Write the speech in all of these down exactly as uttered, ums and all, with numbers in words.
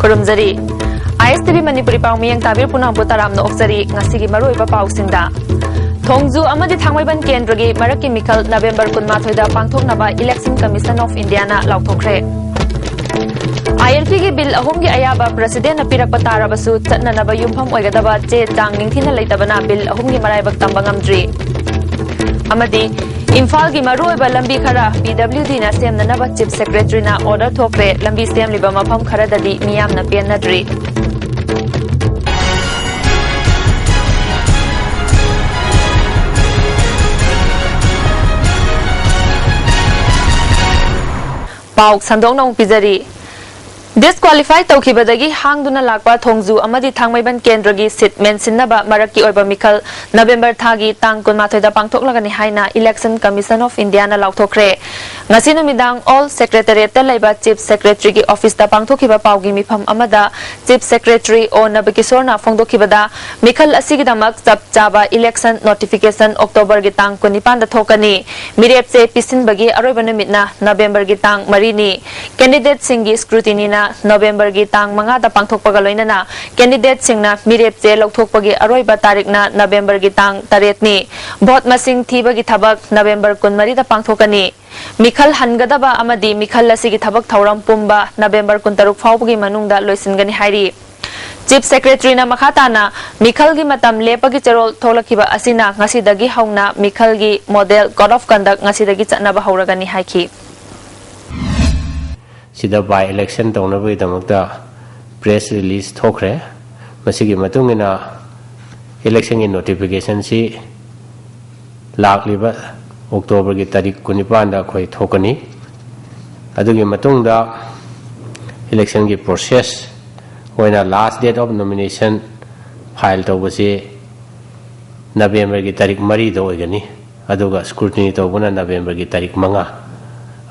ꯈꯨꯔꯨꯝꯖꯔꯤ꯫ ꯑꯥꯏ ꯑꯦꯁ T V Manipuri ꯄꯥꯎ ꯃꯤꯠꯌꯦꯡ ꯇꯥꯕꯤꯔꯤꯕ ꯄꯨꯝꯅꯃꯛꯄꯨ ꯇꯔꯥꯝꯅ ꯑꯣꯛꯆꯔꯤ꯫ ꯉꯁꯤꯒꯤ ꯃꯔꯨꯑꯣꯏꯕ ꯄꯥꯎꯁꯤꯡꯗ, ꯊꯣꯡꯖꯨ ꯑꯃꯗꯤ ꯊꯥꯡꯃꯩꯕꯟ ꯀꯦꯟꯗ꯭ꯔꯒꯤ ꯃꯔꯛꯀꯤ ꯃꯤꯈꯜ ꯅꯕꯦꯝꯕꯔ ꯀꯨꯟꯃꯥꯊꯣꯏꯗ ꯄꯥꯡꯊꯣꯛꯅꯕ Election Commission of Indiaꯅ ꯂꯥꯎꯊꯣꯛꯈ꯭ꯔꯦ꯫ ꯑꯥꯏ ꯑꯦꯜ ꯄꯤꯒꯤ ꯕꯤꯜ ꯑꯍꯨꯝꯒꯤ ꯑꯌꯥꯕ ꯄ꯭ꯔꯁꯤꯗꯦꯟꯅ ꯄꯤꯔꯛꯄ ꯇꯥꯔꯕꯁꯨ, ꯆꯠꯅꯅꯕ ꯌꯨꯝꯐꯝ ꯑꯣꯏꯒꯗꯕ ꯆꯦ ꯆꯥꯡ ꯅꯤꯡꯊꯤꯅ ꯂꯩꯇꯕꯅ ꯕꯤꯜ ꯑꯍꯨꯝꯒꯤ ꯃꯔꯥꯏꯕꯛ ꯇꯝꯕ ꯉꯝꯗ꯭ꯔꯤ꯫ ꯑꯃꯗꯤ ꯏꯝꯐꯥꯜꯒꯤ ꯃꯔꯨꯑꯣꯏꯕ ꯂꯝꯕꯤ ꯈꯔ ꯄꯤ ꯗꯕ꯭ꯂꯤꯎ ꯗꯤꯅ ꯁꯦꯝꯅꯅꯕ Chief Secretaryꯅ order ꯊꯣꯛꯈ꯭ꯔꯦ꯫ ꯂꯝꯕꯤ ꯁꯦꯝꯂꯤꯕ ꯃꯐꯝ ꯈꯔꯗꯗꯤ ꯃꯤꯌꯥꯝꯅ ꯄꯦꯟꯅꯗ꯭ꯔꯤ꯫ ꯄꯥꯎ ꯁꯟꯗꯣꯛꯅ ꯑꯃꯨꯛ ꯄꯤꯖꯔꯤ꯫ Disqualify ꯇꯧꯈꯤꯕꯗꯒꯤ ꯍꯥꯡꯗꯨꯅ ꯂꯥꯛꯄ ꯊꯣꯡꯖꯨ ꯑꯃꯗꯤ ꯊꯥꯡꯃꯩꯕꯟ ꯀꯦꯟꯗ꯭ꯔꯒꯤ seat ꯃꯦꯟꯁꯤꯟꯅꯕ ꯃꯔꯛꯀꯤ ꯑꯣꯏꯕ ꯃꯤꯈꯜ ꯅꯕꯦꯝꯕꯔ ꯊꯥꯒꯤ ꯇꯥꯡ ꯀꯨꯟꯃꯥꯊꯣꯏꯗ ꯄꯥꯡꯊꯣꯛꯂꯒꯅꯤ ꯍꯥꯏꯅ Election Commission of Indiaꯅ ꯂꯥꯎꯊꯣꯛꯈ꯭ꯔꯦ꯫ ꯉꯁꯤ ꯅꯨꯃꯤꯗꯥꯡ All Secretariatꯇ ꯂꯩꯕ Chief Secretaryꯒꯤ officeꯇ ꯄꯥꯡꯊꯣꯛꯈꯤꯕ ꯄꯥꯎꯒꯤ ꯃꯤꯐꯝ ꯑꯃꯗ Chief Secretary O ꯅꯕꯀꯤꯁꯣꯔꯅ ꯐꯣꯡꯗꯣꯛꯈꯤꯕꯗ, ꯃꯤꯈꯜ ꯑꯁꯤꯒꯤꯗꯃꯛ ꯆꯞ ꯆꯥꯕ election notification Octoberꯒꯤ ꯇꯥꯡ ꯀꯨꯟꯅꯤꯄꯥꯟꯗ ꯊꯣꯛꯀꯅꯤ꯫ ꯃꯤꯔꯦꯞ ꯆꯦ ꯄꯤꯁꯤꯟꯕꯒꯤ ꯑꯔꯣꯏꯕ ꯅꯨꯃꯤꯠꯅ ꯅꯕꯦꯝꯕꯔꯒꯤ ꯇꯥꯡ ꯃꯔꯤꯅꯤ꯫ Candidateꯁꯤꯡꯒꯤ scrutinyꯅ ꯅꯕꯦꯝꯕꯔꯒꯤ ꯇꯥꯡ ꯃꯉꯥꯗ ꯄꯥꯡꯊꯣꯛꯄꯒ ꯂꯣꯏꯅꯅ candidateꯁꯤꯡꯅ ꯃꯤꯔꯦꯞ ꯆꯦ ꯂꯧꯊꯣꯛꯄꯒꯤ ꯑꯔꯣꯏꯕ ꯇꯥꯔꯤꯛꯅ ꯅꯕꯦꯝꯕꯔꯒꯤ ꯇꯥꯡ ꯇꯔꯦꯠꯅꯤ꯫ Vote ꯃꯁꯤꯡ ꯊꯤꯕꯒꯤ ꯊꯕꯛ ꯅꯕꯦꯝꯕꯔ ꯀꯨꯟꯃꯔꯤꯗ ꯄꯥꯡꯊꯣꯛꯀꯅꯤ꯫ ꯃꯤꯈꯜ ꯍꯟꯒꯗꯕ ꯑꯃꯗꯤ ꯃꯤꯈꯜ ꯑꯁꯤꯒꯤ ꯊꯕꯛ ꯊꯧꯔꯝ ꯄꯨꯝꯕ ꯅꯕꯦꯝꯕꯔ ꯀꯨꯟꯇꯔꯨꯛ ꯐꯥꯎꯕꯒꯤ ꯃꯅꯨꯡꯗ ꯂꯣꯏꯁꯤꯟꯒꯅꯤ ꯍꯥꯏꯔꯤ꯫ Chief Secretaryꯅ ꯃꯈꯥ ꯇꯥꯅ ꯃꯤꯈꯜꯒꯤ ꯃꯇꯝ ꯂꯦꯞꯄꯒꯤ ꯆꯦꯔꯣꯜ ꯊꯣꯛꯂꯛꯈꯤꯕ ꯑꯁꯤꯅ ꯉꯁꯤꯗꯒꯤ ꯍꯧꯅ ꯃꯤꯈꯜꯒꯤ Model Code of Conduct ꯉꯁꯤꯗꯒꯤ ꯆꯠꯅꯕ ꯍꯧꯔꯒꯅꯤ ꯍꯥꯏꯈꯤ꯫ ꯁꯤꯗ by election ꯇꯧꯅꯕꯒꯤꯗꯃꯛꯇ press release ꯊꯣꯛꯈ꯭ꯔꯦ꯫ ꯃꯁꯤꯒꯤ ꯃꯇꯨꯡ ꯏꯟꯅ electionꯒꯤ notificationꯁꯤ ꯂꯥꯛꯂꯤꯕ Octoberꯒꯤ ꯇꯥꯔꯤꯛ ꯀꯨꯟꯅꯤꯄꯥꯟꯗ ꯑꯩꯈꯣꯏ ꯊꯣꯛꯀꯅꯤ꯫ ꯑꯗꯨꯒꯤ ꯃꯇꯨꯡꯗ electionꯒꯤ process ꯑꯣꯏꯅ last date of nomination file ꯇꯧꯕꯁꯤ ꯅꯕꯦꯝꯕꯔꯒꯤ ꯇꯥꯔꯤꯛ ꯃꯔꯤꯗ ꯑꯣꯏꯒꯅꯤ꯫ ꯑꯗꯨꯒ scrutiny ꯇꯧꯕꯅ ꯅꯕꯦꯝꯕꯔꯒꯤ ꯇꯥꯔꯤꯛ ꯃꯉꯥ,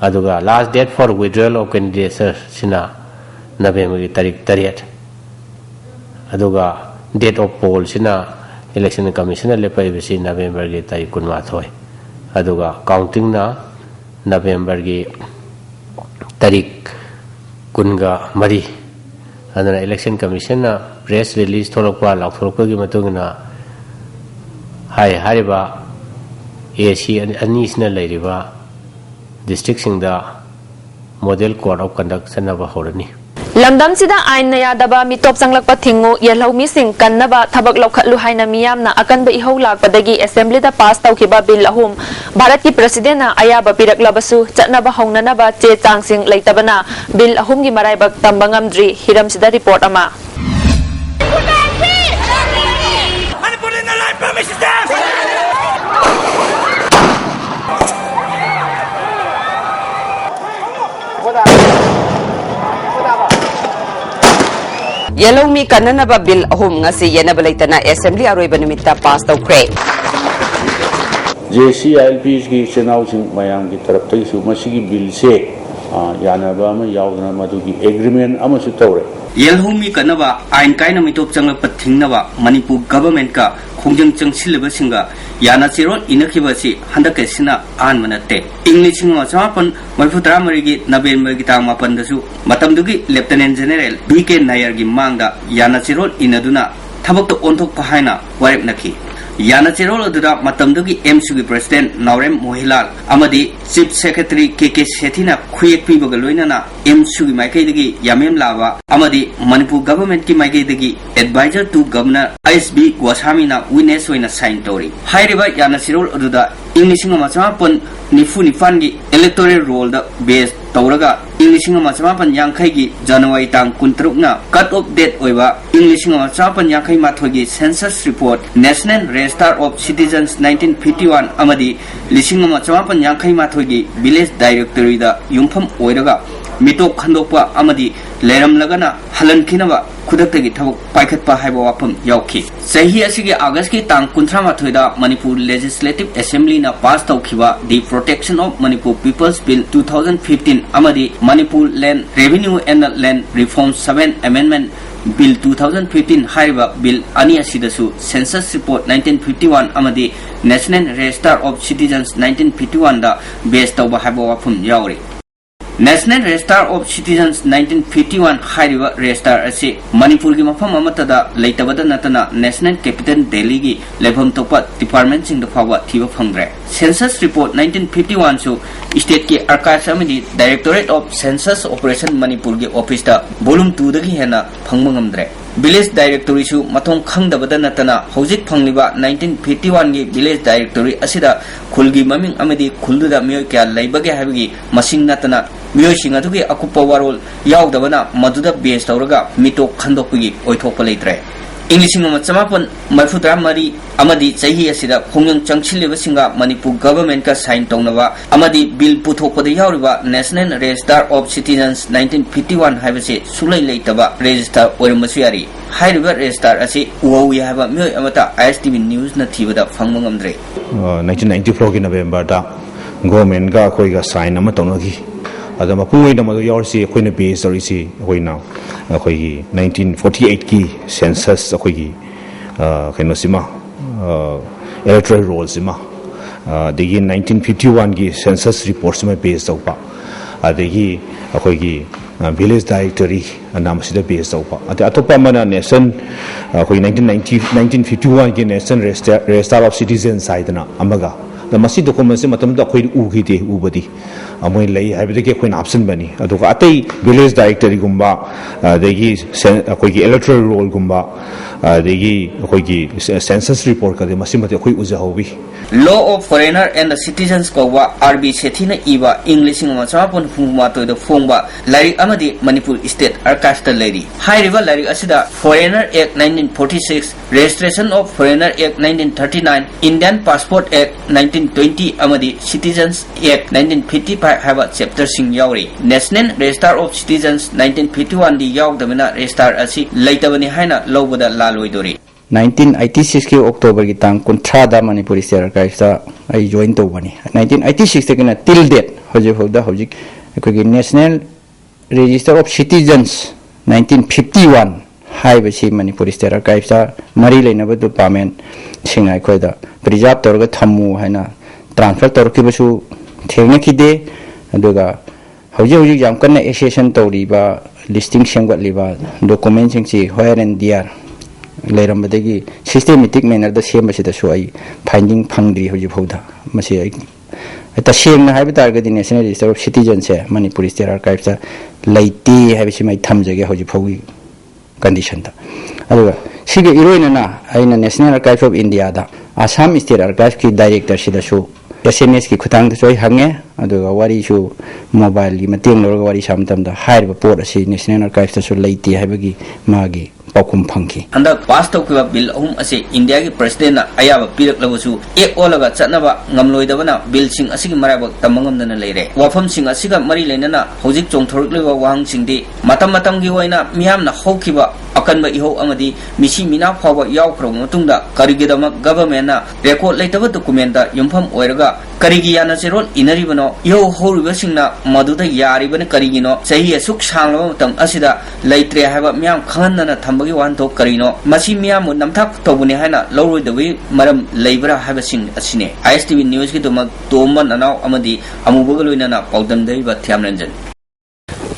ꯑꯗꯨꯒ last date for withdrawal of candidatureꯁꯤꯅ ꯅꯕꯦꯝꯕꯔꯒꯤ ꯇꯥꯔꯤꯛ ꯇꯔꯦꯠ, ꯑꯗꯨꯒ date of pollꯁꯤꯅ Election Commissionꯅ ꯂꯦꯞꯄꯛꯏꯕꯁꯤ ꯅꯕꯦꯝꯕꯔꯒꯤ ꯇꯥꯔꯤꯛ ꯀꯨꯟꯃꯥꯊꯣꯏ, ꯑꯗꯨꯒ countingꯅ ꯅꯕꯦꯝꯕꯔꯒꯤ ꯇꯥꯔꯤꯛ ꯀꯨꯟꯒ ꯃꯔꯤ, ꯑꯗꯨꯅ Election Commission ꯅ press release ꯊꯣꯛꯂꯛꯄ, ꯂꯥꯎꯊꯣꯔꯛꯄꯒꯤ ꯃꯇꯨꯡ ꯏꯟꯅ ꯍꯥꯏ-, ꯍꯥꯏꯔꯤꯕ A C ꯑꯅꯤꯁꯤꯅ ꯂꯩꯔꯤꯕ district ꯁꯤꯡꯗ Model Code of Conduct ꯆꯠꯅꯕ ꯍꯧꯔꯅꯤ꯫ ꯂꯝꯗꯝꯁꯤꯗ ꯑꯥꯏꯟꯅ ꯌꯥꯗꯕ ꯃꯤꯇꯣꯞ ꯆꯪꯂꯛꯄ ꯊꯤꯡꯉꯨ, ꯌꯦꯜꯍꯧꯃꯤꯁꯤꯡ ꯀꯟꯅꯕ ꯊꯕꯛ ꯂꯧꯈꯠꯂꯨ ꯍꯥꯏꯅ ꯃꯤꯌꯥꯝꯅ ꯑꯀꯟꯕ ꯏꯍꯧ ꯂꯥꯛꯄꯗꯒꯤ Assembly ꯗ pass ꯇꯧꯈꯤꯕ bill ꯑꯍꯨꯝ ꯚꯥꯔꯠꯀꯤ President ꯅ ꯑꯌꯥꯕ ꯄꯤꯔꯛꯂꯕꯁꯨ ꯆꯠꯅꯕ ꯍꯧꯅꯅꯕ ꯆꯦ ꯆꯥꯡꯁꯤꯡ ꯂꯩꯇꯕꯅ bill ꯑꯍꯨꯝꯒꯤ ꯃꯔꯥꯏꯕꯛ ꯇꯝꯕ ꯉꯝꯗ꯭ꯔꯤ꯫ ꯍꯤꯔꯝꯁꯤꯗ report ꯑꯃ꯫ ꯃꯅꯤꯄꯨꯔꯗ ꯂꯥꯏ ꯄꯥꯝꯃꯤ system! ꯌꯦꯜꯍꯧꯃꯤ ꯀꯟꯅꯅꯕ bill ꯑꯍꯨꯝ ꯉꯁꯤ ꯌꯦꯠꯅꯕ ꯂꯩꯇꯅ Assembly ꯑꯔꯣꯏꯕ ꯅꯨꯃꯤꯠꯇ pass ꯇꯧꯈ꯭ꯔꯦ꯫ J C I L P ꯒꯤ ꯏꯆꯤꯟ ꯏꯅꯥꯎꯁꯤꯡ ꯃꯌꯥꯝꯒꯤ ꯇꯔꯞꯇꯒꯤꯁꯨ ꯃꯁꯤꯒꯤ bill ꯁꯦ, ꯑ, ꯌꯥꯅꯕ ꯑꯃ ꯌꯥꯎꯗꯅ ꯃꯗꯨꯒꯤ agreement ꯑꯃꯁꯨ ꯇꯧꯔꯦ꯫ ꯌꯦꯜꯍꯧꯃꯤ ꯀꯟꯅꯕ ꯑꯥꯏꯟ ꯀꯥꯏꯅ ꯃꯤꯇꯣꯞ ꯆꯪꯂꯛꯄ ꯊꯤꯡꯅꯕ ꯃꯅꯤꯄꯨꯔ government ꯀ ꯈꯣꯡꯖꯪ ꯆꯪꯁꯤꯜꯂꯤꯕꯁꯤꯡꯒ ꯌꯥꯅ ꯆꯦꯔꯣꯜ ꯏꯅꯈꯤꯕ ꯑꯁꯤ ꯍꯟꯗꯛꯀꯤꯁꯤꯅ ꯑꯍꯥꯟꯕ ꯅꯠꯇꯦ꯫ ꯏꯪ ꯂꯤꯁꯤꯡ ꯑꯃ ꯆꯃꯥꯄꯟ ꯃꯔꯤꯐꯨ ꯇꯔꯥꯃꯔꯤꯒꯤ November ꯒꯤ ꯇꯥꯡ ꯃꯥꯄꯟꯗꯁꯨ ꯃꯇꯝꯗꯨꯒꯤ Lieutenant General V K ꯅꯥꯌꯔꯒꯤ ꯃꯥꯡꯗ ꯌꯥꯅ ꯆꯦꯔꯣꯜ ꯏꯅꯗꯨꯅ ꯊꯕꯛꯇ ꯑꯣꯟꯊꯣꯛꯄ ꯍꯥꯏꯅ ꯋꯥꯔꯦꯞꯅꯈꯤ꯫ ꯌꯥꯅ ꯆꯦꯔꯣꯜ ꯑꯗꯨꯗ ꯃꯇꯝꯗꯨꯒꯤ ꯑꯦꯝꯁꯨꯒꯤ President ꯅꯥꯎꯔꯦꯝ ꯃꯣꯍꯤꯂꯥꯜ ꯑꯃꯗꯤ Chief Secretary K K ꯁꯦꯊꯤꯅ ꯈꯨꯌꯦꯛ ꯄꯤꯕꯒ ꯂꯣꯏꯅꯅ ꯑꯦꯝꯁꯨꯒꯤ ꯃꯥꯏꯀꯩꯗꯒꯤ ꯌꯥꯃꯦꯝ ꯂꯥꯕ ꯑꯃꯗꯤ ꯃꯅꯤꯄꯨꯔ government ꯀꯤ ꯃꯥꯏꯀꯩꯗꯒꯤ Advisor to Governor S B ꯒꯣꯁꯥꯃꯤꯅ witness ꯑꯣꯏꯅ sign ꯇꯧꯔꯤ꯫ ꯍꯥꯏꯔꯤꯕ ꯌꯥꯅ ꯆꯦꯔꯣꯜ ꯑꯗꯨꯗ ꯏꯪ ꯂꯤꯁꯤꯡ ꯑꯃ ꯆꯃꯥꯄꯟ ꯅꯤꯐꯨ ꯅꯤꯄꯥꯟꯒꯤ Electoral Roll ꯗ base ꯇꯧꯔꯒ ꯏꯪ ꯂꯤꯁꯤꯡ ꯑꯃ ꯆꯃꯥꯄꯟ ꯌꯥꯡꯈꯩꯒꯤ January ꯇꯥꯡ ꯀꯨꯟꯇꯔꯨꯛꯅ cut off date ꯑꯣꯏꯕ ꯏꯪ ꯂꯤꯁꯤꯡ ꯑꯃ ꯆꯃꯥꯄꯟ ꯌꯥꯡꯈꯩ ꯃꯥꯊꯣꯏꯒꯤ Census Report, National Register of Citizens nineteen fifty one ꯑꯃꯗꯤ ꯂꯤꯁꯤꯡ ꯑꯃ ꯆꯃꯥꯄꯟ ꯌꯥꯡꯈꯩ ꯃꯥꯊꯣꯏꯒꯤ Village Directory ꯗ ꯌꯨꯝꯐꯝ ꯑꯣꯏꯔꯒ ꯃꯤꯇꯣꯞ ꯈꯟꯗꯣꯛꯄ ꯑꯃꯗꯤ ꯂꯩꯔꯝꯂꯒꯅ ꯍꯜꯍꯟꯈꯤꯅꯕ ꯈꯨꯗꯛꯇꯒꯤ ꯊꯕꯛ ꯄꯥꯏꯈꯠꯄ ꯍꯥꯏꯕ ꯋꯥꯐꯝ ꯌꯥꯎꯈꯤ꯫ ꯆꯍꯤ ꯑꯁꯤꯒꯤ August ꯀꯤ ꯇꯥꯡ ꯀꯨꯟꯊ꯭ꯔꯥ ꯃꯥꯊꯣꯏꯗ ꯃꯅꯤꯄꯨꯔ Legislative Assembly ꯅ pass ꯇꯧꯈꯤꯕ The Protection of Manipur People's Bill two thousand fifteen ꯑꯃꯗꯤ Manipur Land Revenue and Land Reform seven Amendment Bill two thousand fifteen ꯍꯥꯏꯔꯤꯕ bill ꯑꯅꯤ ꯑꯁꯤꯗꯁꯨ Census Report nineteen fifty one ꯑꯃꯗꯤ National Register of Citizens nineteen fifty one the base ꯇꯧꯕ ꯍꯥꯏꯕ ꯋꯥꯐꯝ ꯌꯥꯎꯔꯤ꯫ National Register of Citizens nineteen fifty one ꯍꯥꯏꯔꯤꯕ register ꯑꯁꯤ ꯃꯅꯤꯄꯨꯔꯒꯤ ꯃꯐꯝ ꯑꯃꯠꯇꯗ ꯂꯩꯇꯕꯗ ꯅꯠꯇꯅ National Capital Delhiꯒꯤ ꯂꯩꯐꯝ ꯊꯣꯛꯄ ꯗꯤꯄꯥꯔꯠꯃꯦꯟꯁꯤꯡꯗ ꯐꯥꯎꯕ ꯊꯤꯕ ꯐꯪꯗ꯭ꯔꯦ꯫ Census Report nineteen fifty one ꯁꯨ stateꯀꯤ archives ꯑꯃꯗꯤ Directorate of Census Operation ꯃꯅꯤꯄꯨꯔꯒꯤ officeꯇ volume twoꯗꯒꯤ ꯍꯦꯟꯅ ꯐꯪꯕ ꯉꯝꯗ꯭ꯔꯦ꯫ Village Directoryꯁꯨ ꯃꯊꯣꯡ ꯈꯪꯗꯕꯗ ꯅꯠꯇꯅ ꯍꯧꯖꯤꯛ ꯐꯪꯂꯤꯕ nineteen fifty oneꯒꯤ Village Directory ꯑꯁꯤꯗ ꯈꯨꯜꯒꯤ ꯃꯃꯤꯡ ꯑꯃꯗꯤ ꯈꯨꯜꯗꯨꯗ ꯃꯤꯑꯣꯏ ꯀꯌꯥ ꯂꯩꯕꯒꯦ ꯍꯥꯏꯕꯒꯤ ꯃꯁꯤꯡ ꯅꯠꯇꯅ ꯃꯤꯑꯣꯏꯁꯤꯡ ꯑꯗꯨꯒꯤ ꯑꯀꯨꯞꯄ ꯋꯥꯔꯣꯜ ꯌꯥꯎꯗꯕꯅ ꯃꯗꯨꯗ base ꯇꯧꯔꯒ ꯃꯤꯇꯣꯞ ꯈꯟꯗꯣꯛꯄꯒꯤ ꯑꯣꯏꯊꯣꯛꯄ ꯂꯩꯇ꯭ꯔꯦ꯫ ꯏꯪ ꯂꯤꯁꯤꯡ ꯑꯃ ꯆꯃꯥꯄꯟ ꯃꯔꯤꯐꯨꯇꯔꯥ ꯃꯔꯤ ꯑꯃꯗꯤ ꯆꯍꯤ ꯑꯁꯤꯗ ꯈꯣꯡꯖꯪ ꯆꯪꯁꯤꯜꯂꯤꯕꯁꯤꯡꯒ ꯃꯅꯤꯄꯨꯔ governmentꯀ sign ꯇꯧꯅꯕ ꯑꯃꯗꯤ bill ꯄꯨꯊꯣꯛꯄꯗ ꯌꯥꯎꯔꯤꯕ National Register of Citizens nineteen fifty one ꯍꯥꯏꯕꯁꯤ ꯁꯨꯛꯂꯩ ꯂꯩꯇꯕ register ꯑꯣꯏꯔꯝꯕꯁꯨ ꯌꯥꯔꯤ꯫ ꯍꯥꯏꯔꯤꯕ register ꯑꯁꯤ ꯎꯍꯧꯏ ꯍꯥꯏꯕ ꯃꯤꯑꯣꯏ ꯑꯃꯠꯇ ISTV newsꯅ ꯊꯤꯕꯗ ꯐꯪꯕ ꯉꯝꯗ꯭ꯔꯦ꯫ ꯑ, nineteen ninety fourꯒꯤ Novemberꯗ governmentꯒ ꯑꯩꯈꯣꯏꯒ sign ꯑꯃ ꯇꯧꯅꯈꯤ꯫ ꯑꯗ ꯃꯄꯨꯡ ꯑꯣꯏꯅ ꯃꯗꯨ ꯌꯥꯎꯔꯤꯁꯤ ꯑꯩꯈꯣꯏꯅ base ꯇꯧꯔꯤꯁꯤ ꯑꯩꯈꯣꯏꯅ ꯑꯩꯈꯣꯏꯒꯤ nineteen forty eightꯀꯤ census ꯑꯩꯈꯣꯏꯒꯤ, ꯑ, ꯀꯩꯅꯣꯁꯤꯃ, ꯑ, electoral rollꯁꯤꯃ, ꯑ, ꯑꯗꯒꯤ nineteen fifty oneꯒꯤ census reportꯁꯤꯃ base ꯇꯧꯕ, ꯑꯗꯒꯤ ꯑꯩꯈꯣꯏꯒꯤ, ꯑ, village directory ꯑꯅ ꯃꯁꯤꯗ base ꯇꯧꯕ, ꯑꯗꯩ ꯑꯇꯣꯞꯄ ꯑꯃꯅ Nation, ꯑꯩꯈꯣꯏ nineteen ninety, nineteen fifty oneꯒꯤ National Register, Register of Citizens ꯍꯥꯏꯗꯅ ꯑꯃꯒ, ꯑꯗ ꯃꯁꯤ documentꯁꯤ ꯃꯇꯝꯗꯨꯗ ꯑꯩꯈꯣꯏ ꯎꯈꯤꯗꯦ, ꯎꯕꯗꯤ, ꯑ, ꯃꯣꯏ ꯂꯩ ꯍꯥꯏꯕꯗꯒꯤ ꯑꯩꯈꯣꯏꯅ ꯍꯥꯞꯆꯤꯟꯕꯅꯤ꯫ ꯑꯗꯨꯒ ꯑꯇꯩ village directoryꯒꯨꯝꯕ, ꯑꯗꯒꯤ cen-, ꯑꯩꯈꯣꯏꯒꯤ electoral rollꯒꯨꯝꯕ, ꯑꯗꯒꯤ ꯑꯩꯈꯣꯏꯒꯤ ce-, census reportꯀꯗꯤ ꯃꯁꯤꯃꯗꯤ ꯑꯩꯈꯣꯏ ꯎꯖꯍꯧꯋꯤ꯫ Law of Foreigner and the Citizens ꯀꯧꯕ R B ꯁꯦꯊꯤꯅ ꯏꯕ ꯏꯪ ꯂꯤꯁꯤꯡ ꯑꯃ ꯆꯃꯥꯄꯟ ꯍꯨꯝꯐꯨ ꯃꯥꯊꯣꯏꯗ ꯐꯣꯡꯕ ꯂꯥꯏꯔꯤꯛ ꯑꯃꯗꯤ ꯃꯅꯤꯄꯨꯔ state archiveꯇ ꯂꯩꯔꯤ꯫ ꯍꯥꯏꯔꯤꯕ ꯂꯥꯏꯔꯤꯛ ꯑꯁꯤꯗ Foreigner Act nineteen forty six, Registration of Foreigner Act nineteen thirty nine, Indian Passport Act nineteen twenty ꯑꯃꯗꯤ Citizens Act nineteen fifty five ꯍꯥꯏꯕ chapterꯁꯤꯡ ꯌꯥꯎꯔꯤ꯫ National Register of Citizens nineteen fifty oneꯗꯤ ꯌꯥꯎꯗꯕꯅ register ꯑꯁꯤ ꯂꯩꯇꯕꯅꯤ ꯍꯥꯏꯅ ꯂꯧꯕꯗ ꯂꯥꯜꯂꯣꯏꯗꯣꯔꯤ꯫ Nineteen eighty sixꯀꯤ Octoberꯒꯤ ꯇꯥꯡ ꯀꯨꯟꯊ꯭ꯔꯥꯗ Manipur state archiveꯇ ꯑꯩ join ꯇꯧꯕꯅꯤ꯫ Nineteen eighty sixꯇꯒꯤꯅ till date, ꯍꯧꯖꯤꯛ ꯐꯥꯎꯗ ꯍꯧꯖꯤꯛ ꯑꯩꯈꯣꯏꯒꯤ National Register of Citizens nineteen fifty one ꯍꯥꯏꯕꯁꯤ ꯃꯅꯤꯄꯨꯔ state archiveꯇ ꯃꯔꯤ ꯂꯩꯅꯕ departmentꯁꯤꯡꯅ ꯑꯩꯈꯣꯏꯗ preserve ꯇꯧꯔꯒ ꯊꯝꯃꯨ ꯍꯥꯏꯅ transfer ꯇꯧꯔꯛꯈꯤꯕꯁꯨ ꯊꯦꯡꯅꯈꯤꯗꯦ꯫ ꯑꯗꯨꯒ ꯍꯧꯖꯤꯛ ꯍꯧꯖꯤꯛ ꯌꯥꯝ ꯀꯟꯅ ꯑꯦꯁꯦꯁꯟ ꯇꯧꯔꯤꯕ, ꯂꯤꯁꯇꯤꯡ ꯁꯦꯝꯒꯠꯂꯤꯕ ꯗꯣꯀꯨꯃꯦꯟꯁꯤꯡꯁꯤ ꯍꯣꯌꯔ ꯑꯦꯟ ꯗꯤꯌꯥꯔ ꯂꯩꯔꯝꯕꯗꯒꯤ ꯁꯤꯁꯇꯦꯃꯦꯇꯤꯛ ꯃꯦꯅꯔꯗ ꯁꯦꯝꯕꯁꯤꯗꯁꯨ ꯑꯩ ꯐꯥꯏꯟꯗꯤꯡ ꯐꯪꯗ꯭ꯔꯤ ꯍꯧꯖꯤꯛ ꯐꯥꯎꯗ꯫ ꯃꯁꯤ ꯑꯩ ꯇꯁꯦꯡꯅ ꯍꯥꯏꯕ ꯇꯥꯔꯒꯗꯤ National Register of Citizenꯁꯦ Manipur State Archiveꯇ ꯂꯩꯇꯦ ꯍꯥꯏꯕꯁꯤꯃ ꯑꯩ ꯊꯝꯖꯒꯦ ꯍꯧꯖꯤꯛ ꯐꯥꯎꯒꯤ ꯀꯟꯗꯤꯁꯟꯗ꯫ ꯑꯗꯨꯒ ꯁꯤꯒ ꯏꯔꯣꯏꯅꯅ ꯑꯩꯅ National Archives of Indiaꯗ Assam State Archiveꯀꯤ ꯗꯥꯏꯔꯦꯛꯇꯔꯁꯤꯗꯁꯨ ꯑꯦꯁ ꯑꯦꯝ ꯑꯦꯁꯀꯤ ꯈꯨꯠꯊꯥꯡꯗꯁꯨ ꯑꯩ ꯍꯪꯉꯦ, ꯑꯗꯨꯒ ꯋꯥꯔꯤꯁꯨ ꯃꯣꯕꯥꯏꯜꯒꯤ ꯃꯇꯦꯡ ꯂꯧꯔꯒ ꯋꯥꯔꯤ ꯁꯥꯕ ꯃꯇꯝꯗ ꯍꯥꯏꯔꯤꯕ ꯄꯣꯠ ꯑꯁꯤ National Archivesꯇꯁꯨ ꯂꯩꯇꯦ ꯍꯥꯏꯕꯒꯤ ꯃꯥꯒꯤ ꯄꯥꯎꯈꯨꯝ ꯐꯪꯈꯤ꯫ ꯍꯟꯗꯛ ꯄꯥꯁ ꯇꯧꯈꯤꯕ ꯕꯤꯜ ꯑꯍꯨꯝ ꯑꯁꯤ ꯏꯟꯗꯤꯌꯥꯒꯤ ꯄ꯭ꯔꯁꯤꯗꯦꯟꯅ ꯑꯌꯥꯕ ꯄꯤꯔꯛꯂꯕꯁꯨ ꯑꯦꯛ ꯑꯣꯜꯂꯒ ꯆꯠꯅꯕ ꯉꯝꯂꯣꯏꯗꯕꯅ ꯕꯤꯜꯁꯤꯡ ꯑꯁꯤꯒꯤ ꯃꯔꯥꯏꯕꯛ ꯇꯝꯕ ꯉꯝꯗꯅ ꯂꯩꯔꯦ꯫ ꯋꯥꯐꯝꯁꯤꯡ ꯑꯁꯤꯒ ꯃꯔꯤ ꯂꯩꯅꯅ ꯍꯧꯖꯤꯛ ꯆꯣꯡꯊꯣꯔꯛꯂꯤꯕ ꯋꯥꯍꯪꯁꯤꯡꯗꯤ ꯃꯇꯝ ꯃꯇꯝꯒꯤ ꯑꯣꯏꯅ ꯃꯤꯌꯥꯝꯅ ꯍꯧꯈꯤꯕ ꯑꯀꯟꯕ ꯏꯍꯧ ꯑꯃꯗꯤ ꯃꯤꯁꯤ ꯃꯤꯅꯥ ꯐꯥꯎꯕ ꯌꯥꯎꯈ꯭ꯔꯕ ꯃꯇꯨꯡꯗ ꯀꯔꯤꯒꯤꯗꯃꯛ ꯒꯚꯔꯟꯃꯦꯟꯅ ꯔꯦꯀꯣꯔꯗ ꯂꯩꯇꯕ ꯗꯣꯀꯨꯃꯦꯟꯗ ꯌꯨꯝꯐꯝ ꯑꯣꯏꯔꯒ ꯀꯔꯤꯒꯤ ꯌꯥꯅꯆꯦꯔꯣꯜ ꯏꯅꯔꯤꯕꯅꯣ? ꯏꯍꯧ ꯍꯧꯔꯤꯕꯁꯤꯡꯅ ꯃꯗꯨꯗ ꯌꯥꯔꯤꯕꯅ ꯀꯔꯤꯒꯤꯅꯣ? ꯆꯍꯤ ꯑꯁꯨꯛ ꯁꯥꯡꯂꯕ ꯃꯇꯝ ꯑꯁꯤꯗ ꯂꯩꯇ꯭ꯔꯦ ꯍꯥꯏꯕ ꯃꯤꯌꯥꯝ ꯈꯪꯍꯟꯗꯅ ꯊꯝꯕꯒꯤ ꯋꯥꯍꯟꯊꯣꯛ ꯀꯔꯤꯅꯣ? ꯃꯁꯤ ꯃꯤꯌꯥꯝꯕꯨ ꯅꯝꯊꯥꯛ ꯇꯧꯕꯅꯤ ꯍꯥꯏꯅ ꯂꯧꯔꯣꯏꯗꯕꯒꯤ ꯃꯔꯝ ꯂꯩꯕ꯭ꯔꯥ ꯍꯥꯏꯕꯁꯤꯡ ꯑꯁꯤꯅꯤ꯫ ꯑꯥꯏ ꯑꯦꯁ ꯇꯤ ꯚꯤ ꯅ꯭ꯌꯨꯁꯀꯤꯗꯃꯛ ꯇꯣꯝꯕ ꯅꯅꯥꯎ ꯑꯃꯗꯤ ꯑꯃꯨꯕꯒ ꯂꯣꯏꯅꯅ ꯄꯥꯎꯗꯝꯗ ꯏꯕ ꯊꯤꯌꯥꯝ ꯔꯟꯖꯟ꯫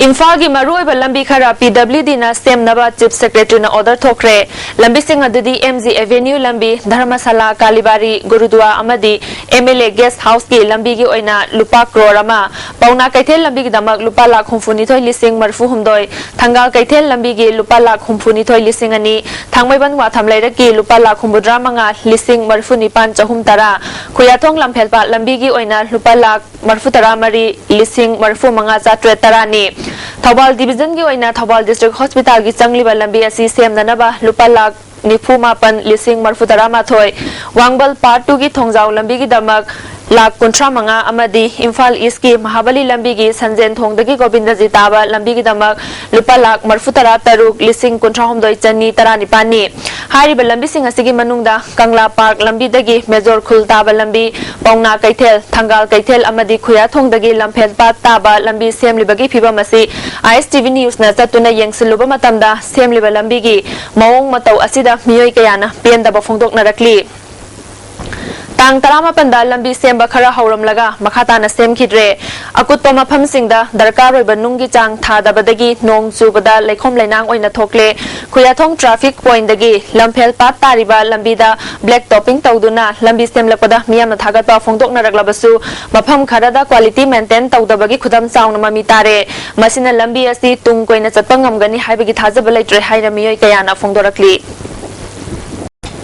ꯏꯝꯐꯥꯜꯒꯤ ꯃꯔꯨꯑꯣꯏꯕ ꯂꯝꯕꯤ ꯈꯔ ꯄꯤ ꯗꯕ꯭ꯂꯤꯎ ꯗꯤꯅ ꯁꯦꯝꯅꯕ ꯆꯤꯐ ꯁꯦꯀ꯭ꯔꯦꯇꯔꯤꯅ ꯑꯣꯔꯗꯔ ꯊꯣꯛꯈ꯭ꯔꯦ꯫ ꯂꯝꯕꯤꯁꯤꯡ ꯑꯗꯨꯗꯤ ꯑꯦꯝ ꯖꯤ ꯑꯦꯚꯦꯅ꯭ꯌꯨ ꯂꯝꯕꯤ, ꯙꯔꯃꯁꯥꯂꯥ, ꯀꯥꯂꯤꯕꯥꯔꯤ, ꯒꯨꯔꯨꯗꯨꯋꯥ ꯑꯃꯗꯤ ꯑꯦꯝ ꯑꯦꯜ ꯑꯦ ꯒꯦꯁ ꯍꯥꯎꯁꯀꯤ ꯂꯝꯕꯤꯒꯤ ꯑꯣꯏꯅ ꯂꯨꯄꯥ ꯀ꯭ꯔꯣꯔ ꯑꯃ, ꯄꯥꯎꯅꯥ ꯀꯩꯊꯦꯜ ꯂꯝꯕꯤꯒꯤꯗꯃꯛ ꯂꯨꯄꯥ ꯂꯥꯈ ꯍꯨꯝꯐꯨꯅꯤꯊꯣꯏ ꯂꯤꯁꯤꯡ ꯃꯔꯤꯐꯨ ꯍꯨꯝꯗꯣꯏ, ꯊꯪꯒꯥꯜ ꯀꯩꯊꯦꯜ ꯂꯝꯕꯤꯒꯤ ꯂꯨꯄꯥ ꯂꯥꯈ ꯍꯨꯝꯐꯨꯅꯤꯊꯣꯏ ꯂꯤꯁꯤꯡ ꯑꯅꯤ, ꯊꯥꯡꯃꯩꯕꯟ ꯋꯥꯊꯝ ꯂꯩꯔꯛꯀꯤ ꯂꯨꯄꯥ ꯂꯥꯈ ꯍꯨꯝꯐꯨꯇꯔꯥ ꯃꯉꯥ ꯂꯤꯁꯤꯡ ꯃꯔꯤꯐꯨ ꯅꯤꯄꯥꯟ ꯆꯍꯨꯝ ꯇꯔꯥ, ꯈꯨꯌꯥꯊꯣꯡ ꯂꯝꯐꯦꯜꯄꯥꯠ ꯂꯝꯕꯤꯒꯤ ꯑꯣꯏꯅ ꯂꯨꯄꯥ ꯂꯥꯈ ꯃꯔꯤꯐꯨ ꯇꯔꯥ ꯃꯔꯤ ꯂꯤꯁꯤꯡ ꯃꯔꯤꯐꯨ ꯃꯉꯥ ꯆꯥꯇ꯭ꯔꯦꯠ ꯇꯔꯥꯅꯤ꯫ ꯊꯧꯕꯥꯜ ꯗꯤꯕꯤꯖꯟꯒꯤ ꯑꯣꯏꯅ ꯊꯧꯕꯥꯜ ꯗꯤꯁꯇ꯭ꯔꯤꯛ ꯍꯣꯁꯄꯤꯇꯥꯜꯒꯤ ꯆꯪꯂꯤꯕ ꯂꯝꯕꯤ ꯑꯁꯤ ꯁꯦꯝꯅꯅꯕ ꯂꯨꯄꯥ ꯂꯥꯈ ꯅꯤꯐꯨ ꯃꯥꯄꯟ ꯂꯤꯁꯤꯡ ꯃꯔꯤꯐꯨ ꯇꯔꯥ ꯃꯥꯊꯣꯏ, ꯋꯥꯡꯕꯜ ꯄꯥꯔꯠ ꯇꯨꯒꯤ ꯊꯣꯡꯖꯥꯎ ꯂꯝꯕꯤꯒꯤꯗꯃꯛ ꯂꯥꯈ ꯀꯨꯟꯊ꯭ꯔꯥ ꯃꯉꯥ ꯑꯃꯗꯤ ꯏꯝꯐꯥꯜ ꯏꯁꯀꯤ ꯃꯍꯥꯕꯂꯤ ꯂꯝꯕꯤꯒꯤ ꯁꯟꯖꯦꯟ ꯊꯣꯡꯗꯒꯤ ꯒꯣꯕꯤꯟꯗꯖꯤ ꯇꯥꯕ ꯂꯝꯕꯤꯒꯤꯗꯃꯛ ꯂꯨꯄꯥ ꯂꯥꯈ ꯃꯔꯤꯐꯨ ꯇꯔꯥ ꯇꯔꯨꯛ ꯂꯤꯁꯤꯡ ꯀꯨꯟꯊ꯭ꯔꯥ ꯍꯨꯝꯗꯣꯏ ꯆꯅꯤ ꯇꯔꯥꯅꯤꯄꯥꯟꯅꯤ꯫ ꯍꯥꯏꯔꯤꯕ ꯂꯝꯕꯤꯁꯤꯡ ꯑꯁꯤꯒꯤ ꯃꯅꯨꯡꯗ ꯀꯪꯂꯥ ꯄꯥꯔꯛ ꯂꯝꯕꯤꯗꯒꯤ ꯃꯦꯖꯣꯔ ꯈꯨꯜ ꯇꯥꯕ ꯂꯝꯕꯤ, ꯄꯥꯎꯅꯥ ꯀꯩꯊꯦꯜ, ꯊꯪꯒꯥꯜ ꯀꯩꯊꯦꯜ ꯑꯃꯗꯤ ꯈꯨꯌꯥꯊꯣꯡꯗꯒꯤ ꯂꯝꯐꯦꯜꯄꯥꯠ ꯇꯥꯕ ꯂꯝꯕꯤ ꯁꯦꯝꯂꯤꯕꯒꯤ ꯐꯤꯕꯝ ꯑꯁꯤ ꯑꯥꯏ ꯑꯦꯁ ꯇꯤ ꯚꯤ ꯅ꯭ꯌꯨꯁꯅ ꯆꯠꯇꯨꯅ ꯌꯦꯡꯁꯤꯜꯂꯨꯕ ꯃꯇꯝꯗ ꯁꯦꯝꯂꯤꯕ ꯂꯝꯕꯤꯒꯤ ꯃꯑꯣꯡ ꯃꯇꯧ ꯑꯁꯤꯗ ꯃꯤꯑꯣꯏ ꯀꯌꯥꯅ ꯄꯦꯟꯗꯕ ꯐꯣꯡꯗꯣꯛꯅꯔꯛꯂꯤ꯫ ꯇꯥꯡ ꯇꯔꯥꯃꯥꯄꯟꯗ ꯂꯝꯕꯤ ꯁꯦꯝꯕ ꯈꯔ ꯍꯧꯔꯝꯂꯒ ꯃꯈꯥ ꯇꯥꯅ ꯁꯦꯝꯈꯤꯗ꯭ꯔꯦ꯫ ꯑꯀꯨꯠꯄ ꯃꯐꯝꯁꯤꯡꯗ ꯗꯔꯀꯥꯔ ꯑꯣꯏꯕ ꯅꯨꯡꯒꯤ ꯆꯥꯡ ꯊꯥꯗꯕꯗꯒꯤ ꯅꯣꯡ ꯆꯨꯕꯗ ꯂꯩꯈꯣꯝ ꯂꯩꯅꯥꯡ ꯑꯣꯏꯅ ꯊꯣꯛꯂꯦ꯫ ꯈꯨꯌꯥꯊꯣꯡ traffic pointꯗꯒꯤ ꯂꯝꯐꯦꯜ ꯄꯥꯠ ꯇꯥꯔꯤꯕ ꯂꯝꯕꯤꯗ black topping ꯇꯧꯗꯨꯅ ꯂꯝꯕꯤ ꯁꯦꯝꯂꯛꯄꯗ ꯃꯤꯌꯥꯝꯅ ꯊꯥꯒꯠꯄ ꯐꯣꯡꯗꯣꯛꯅꯔꯛꯂꯕꯁꯨ, ꯃꯐꯝ ꯈꯔꯗ quality maintain ꯇꯧꯗꯕꯒꯤ ꯈꯨꯗꯝ ꯆꯥꯎꯅ ꯃꯃꯤ ꯇꯥꯔꯦ꯫ ꯃꯁꯤꯅ ꯂꯝꯕꯤ ꯑꯁꯤ ꯇꯨꯡ ꯀꯣꯏꯅ ꯆꯠꯄ ꯉꯝꯒꯅꯤ ꯍꯥꯏꯕꯒꯤ ꯊꯥꯖꯕ ꯂꯩꯇ꯭ꯔꯦ ꯍꯥꯏꯅ ꯃꯤꯑꯣꯏ ꯀꯌꯥꯅ ꯐꯣꯡꯗꯣꯔꯛꯂꯤ꯫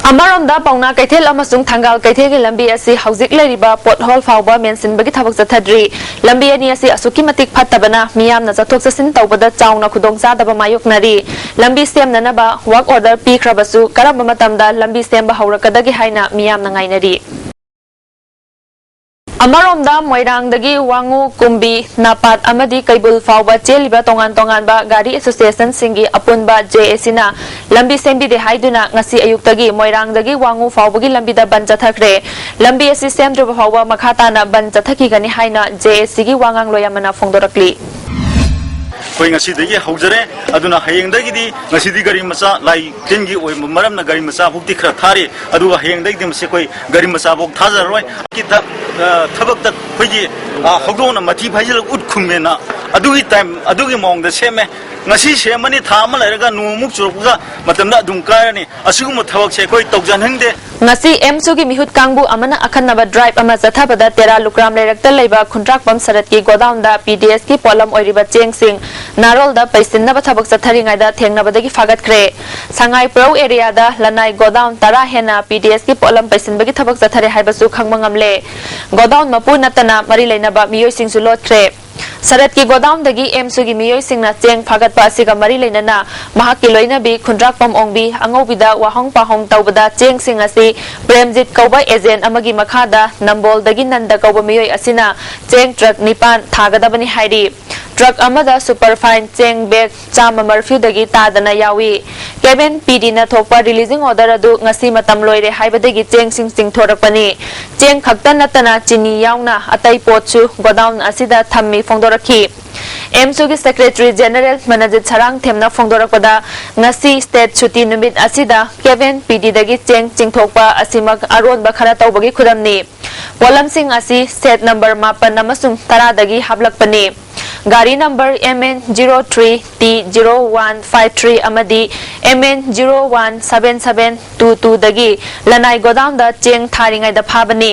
ꯑꯃꯔꯣꯝꯗ, ꯄꯥꯎꯅꯥ ꯀꯩꯊꯦꯜ ꯑꯃꯁꯨꯡ ꯊꯪꯒꯥꯜ ꯀꯩꯊꯦꯜꯒꯤ ꯂꯝꯕꯤ ꯑꯁꯤ ꯍꯧꯖꯤꯛ ꯂꯩꯔꯤꯕ pothole ꯐꯥꯎꯕ ꯃꯦꯟꯁꯤꯟꯕꯒꯤ ꯊꯕꯛ ꯆꯠꯊꯗ꯭ꯔꯤ꯫ ꯂꯝꯕꯤ ꯑꯅꯤ ꯑꯁꯤ ꯑꯁꯨꯛꯀꯤ ꯃꯇꯤꯛ ꯐꯠꯇꯕꯅ ꯃꯤꯌꯥꯝꯅ ꯆꯠꯊꯣꯛ ꯆꯠꯁꯤꯟ ꯇꯧꯕꯗ ꯆꯥꯎꯅ ꯈꯨꯗꯣꯡꯆꯥꯗꯕ ꯃꯥꯌꯣꯛꯅꯔꯤ꯫ ꯂꯝꯕꯤ ꯁꯦꯝꯅꯅꯕ work order ꯄꯤꯈ꯭ꯔꯕꯁꯨ, ꯀꯔꯝꯕ ꯃꯇꯝꯗ ꯂꯝꯕꯤ ꯁꯦꯝꯕ ꯍꯧꯔꯛꯀꯗꯒꯦ ꯍꯥꯏꯅ ꯃꯤꯌꯥꯝꯅ ꯉꯥꯏꯅꯔꯤ꯫ ꯑꯃꯔꯣꯝꯗ, ꯃꯣꯏꯔꯥꯡꯗꯒꯤ ꯋꯥꯉꯨ, ꯀꯨꯝꯕꯤ, ꯅꯥꯄꯥꯠ ꯑꯃꯗꯤ ꯀꯩꯕꯨꯜ ꯐꯥꯎꯕ ꯆꯦꯜꯂꯤꯕ ꯇꯣꯉꯥꯟ ꯇꯣꯉꯥꯟꯕ ꯒꯥꯔꯤ associationꯁꯤꯡꯒꯤ ꯑꯄꯨꯟꯕ JACꯅ ꯂꯝꯕꯤ ꯁꯦꯝꯕꯤꯗꯦ ꯍꯥꯏꯗꯨꯅ ꯉꯁꯤ ꯑꯌꯨꯛꯇꯒꯤ ꯃꯣꯏꯔꯥꯡꯗꯒꯤ ꯋꯥꯉꯨ ꯐꯥꯎꯕꯒꯤ ꯂꯝꯕꯤꯗ ꯕꯟ ꯆꯠꯊꯈ꯭ꯔꯦ꯫ ꯂꯝꯕꯤ ꯑꯁꯤ ꯁꯦꯝꯗ꯭ꯔꯤꯕ ꯐꯥꯎꯕ ꯃꯈꯥ ꯇꯥꯅ ꯕꯟ ꯆꯠꯊꯈꯤꯒꯅꯤ ꯍꯥꯏꯅ JACꯒꯤ ꯋꯥ ꯉꯥꯡꯂꯣꯏ ꯑꯃꯅ ꯐꯣꯡꯗꯣꯔꯛꯂꯤ꯫ ꯑꯩꯈꯣꯏ ꯉꯁꯤꯗꯒꯤ ꯍꯧꯖꯔꯦ꯫ ꯑꯗꯨꯅ ꯍꯌꯦꯡꯗꯒꯤꯗꯤ, ꯉꯁꯤꯗꯤ ꯒꯥꯔꯤ ꯃꯆꯥ, ꯂꯥꯏ ꯇꯤꯟꯒꯤ ꯑꯣꯏꯕ ꯃꯔꯝꯅ ꯒꯥꯔꯤ ꯃꯆꯥ ꯐꯥꯎꯗꯤ ꯈꯔ ꯊꯥꯔꯤ, ꯑꯗꯨꯒ ꯍꯌꯦꯡꯗꯒꯤꯗꯤ ꯃꯁꯤ ꯑꯩꯈꯣꯏ ꯒꯥꯔꯤ ꯃꯆꯥ ꯐꯥꯎ ꯊꯥꯖꯔꯔꯣꯏ꯫ ꯊ-, ꯑ, ꯊꯕꯛꯇ ꯑꯩꯈꯣꯏꯒꯤ, ꯑ, ꯍꯧꯗꯣꯡꯅ ꯃꯊꯤ ꯐꯥꯏꯖꯤꯜꯂꯒ ꯎꯠ ꯈꯨꯝꯃꯦꯅ, ꯑꯗꯨꯒꯤ ꯇꯥꯏꯝ, ꯑꯗꯨꯒꯤ ꯃꯑꯣꯡꯗ ꯁꯦꯝꯃꯦ꯫ ꯉꯁꯤ ꯁꯦꯝꯃꯅꯤ, ꯊꯥ ꯑꯃ ꯂꯩꯔꯒ ꯅꯣꯡꯃꯨꯛ ꯆꯨꯔꯛꯄꯒ ꯃꯇꯝꯗ ꯑꯗꯨꯝ ꯀꯥꯏꯔꯅꯤ꯫ ꯑꯁꯤꯒꯨꯝꯕ ꯊꯕꯛꯁꯦ ꯑꯩꯈꯣꯏ ꯇꯧꯖꯍꯟꯅꯤꯡꯗꯦ꯫ ꯉꯁꯤ AMSUꯒꯤ ꯃꯤꯍꯨꯠ ꯀꯥꯡꯕꯨ ꯑꯃꯅ ꯑꯈꯟꯅꯕ drive ꯑꯃ ꯆꯠꯊꯕꯗ ꯇꯦꯔꯥ ꯂꯨꯀ꯭ꯔꯥꯝ ꯂꯩꯔꯛꯇ ꯂꯩꯕ ꯈꯨꯟꯗ꯭ꯔꯥꯛꯄꯝ ꯁꯔꯠꯀꯤ ꯒꯣꯗꯥꯎꯟꯗ PDSꯀꯤ ꯄꯣꯠꯂꯝ ꯑꯣꯏꯔꯤꯕ ꯆꯦꯡꯁꯤꯡ ꯅꯥꯔꯣꯜꯗ ꯄꯩꯁꯤꯟꯅꯕ ꯊꯕꯛ ꯆꯠꯊꯔꯤꯉꯩꯗ ꯊꯦꯡꯅꯕꯗꯒꯤ ꯐꯥꯒꯠꯈ꯭ꯔꯦ꯫ ꯁꯉꯥꯏ ꯄ꯭ꯔꯧ areaꯗ ꯂꯅꯥꯏ ꯒꯣꯗꯥꯎꯟ ꯇꯔꯥ ꯍꯦꯟꯅ PDSꯀꯤ ꯄꯣꯠꯂꯝ ꯄꯩꯁꯤꯟꯕꯒꯤ ꯊꯕꯛ ꯆꯠꯊꯔꯦ ꯍꯥꯏꯕꯁꯨ ꯈꯪꯕ ꯉꯝꯂꯦ꯫ ꯒꯣꯗꯥꯎꯟ ꯃꯄꯨ ꯅꯠꯇꯅ ꯃꯔꯤ ꯂꯩꯅꯕ ꯃꯤꯑꯣꯏꯁꯤꯡꯁꯨ ꯂꯣꯠꯈ꯭ꯔꯦ꯫ ꯁꯔꯠꯀꯤ ꯒꯣꯗꯥꯎꯟꯗꯒꯤ AMSUꯒꯤ ꯃꯤꯑꯣꯏꯁꯤꯡꯅ ꯆꯦꯡ ꯐꯥꯒꯠꯄ ꯑꯁꯤꯒ ꯃꯔꯤ ꯂꯩꯅꯅ ꯃꯍꯥꯛꯀꯤ ꯂꯣꯏꯅꯕꯤ ꯈꯨꯟꯗ꯭ꯔꯥꯛꯄꯝ ꯑꯣꯡꯕꯤ ꯑꯉꯧꯕꯤꯗ ꯋꯥꯍꯪ ꯄꯥꯎꯍꯪ ꯇꯧꯕꯗ ꯆꯦꯡꯁꯤꯡ ꯑꯁꯤ ꯄ꯭ꯔꯦꯝꯖꯤꯠ ꯀꯧꯕ agent ꯑꯃꯒꯤ ꯃꯈꯥꯗ ꯅꯝꯕꯣꯜꯗꯒꯤ ꯅꯟꯗ ꯀꯧꯕ ꯃꯤꯑꯣꯏ ꯑꯁꯤꯅ ꯆꯦꯡ truck ꯅꯤꯄꯥꯟ ꯊꯥꯒꯗꯕꯅꯤ ꯍꯥꯏꯔꯤ꯫ Truck ꯑꯃꯗ superfine ꯆꯦꯡ bag ꯆꯥꯝꯃ ꯃꯔꯤꯐꯨꯗꯒꯤ ꯇꯥꯗꯅ ꯌꯥꯎꯏ꯫ ꯀꯦꯕꯤꯟ PDꯅ ꯊꯣꯛꯄ releasing order ꯑꯗꯨ ꯉꯁꯤ ꯃꯇꯝ ꯂꯣꯏꯔꯦ ꯍꯥꯏꯕꯗꯒꯤ ꯆꯦꯡꯁꯤꯡ ꯆꯤꯡꯊꯣꯔꯛꯄꯅꯤ꯫ ꯆꯦꯡ ꯈꯛꯇ ꯅꯠꯇꯅ ꯆꯤꯅꯤ ꯌꯥꯎꯅ ꯑꯇꯩ ꯄꯣꯠꯁꯨ ꯒꯣꯗꯥꯎꯟ ꯑꯁꯤꯗ ꯊꯝꯃꯤ ꯐꯣꯡꯗꯣꯔꯛꯈꯤ꯫ ꯑꯦꯝꯁꯨꯒꯤ ꯁꯦꯀ꯭ꯔꯦꯇꯔꯤ ꯖꯦꯅꯔꯦꯜ ꯃꯅꯖꯤꯠ ꯁꯔꯥꯡꯊꯦꯝꯅ ꯐꯣꯡꯗꯣꯔꯛꯄꯗ, ꯉꯁꯤ ꯁ꯭ꯇꯦꯠ ꯁꯨꯇꯤ ꯅꯨꯃꯤꯠ ꯑꯁꯤꯗ ꯀꯦꯚꯦꯟ ꯄꯤꯗꯤꯗꯒꯤ ꯆꯦꯡ ꯆꯤꯡꯊꯣꯛꯄ ꯑꯁꯤꯃꯛ ꯑꯔꯣꯟꯕ ꯈꯔ ꯇꯧꯕꯒꯤ ꯈꯨꯗꯝꯅꯤ꯫ ꯄꯣꯠꯂꯝꯁꯤꯡ ꯑꯁꯤ ꯁꯦꯠ ꯅꯝꯕꯔ ꯃꯥꯄꯟ ꯑꯃꯁꯨꯡ ꯇꯔꯥꯗꯒꯤ ꯍꯥꯞꯂꯛꯄꯅꯤ꯫ ꯒꯥꯔꯤ number M N zero three T zero one five three ꯑꯃꯗꯤ M N zero one seven seven two twoꯗꯒꯤ ꯂꯅꯥꯏ ꯒꯣꯗꯥꯎꯟꯗ ꯆꯦꯡ ꯊꯥꯔꯤꯉꯩꯗ ꯐꯥꯕꯅꯤ꯫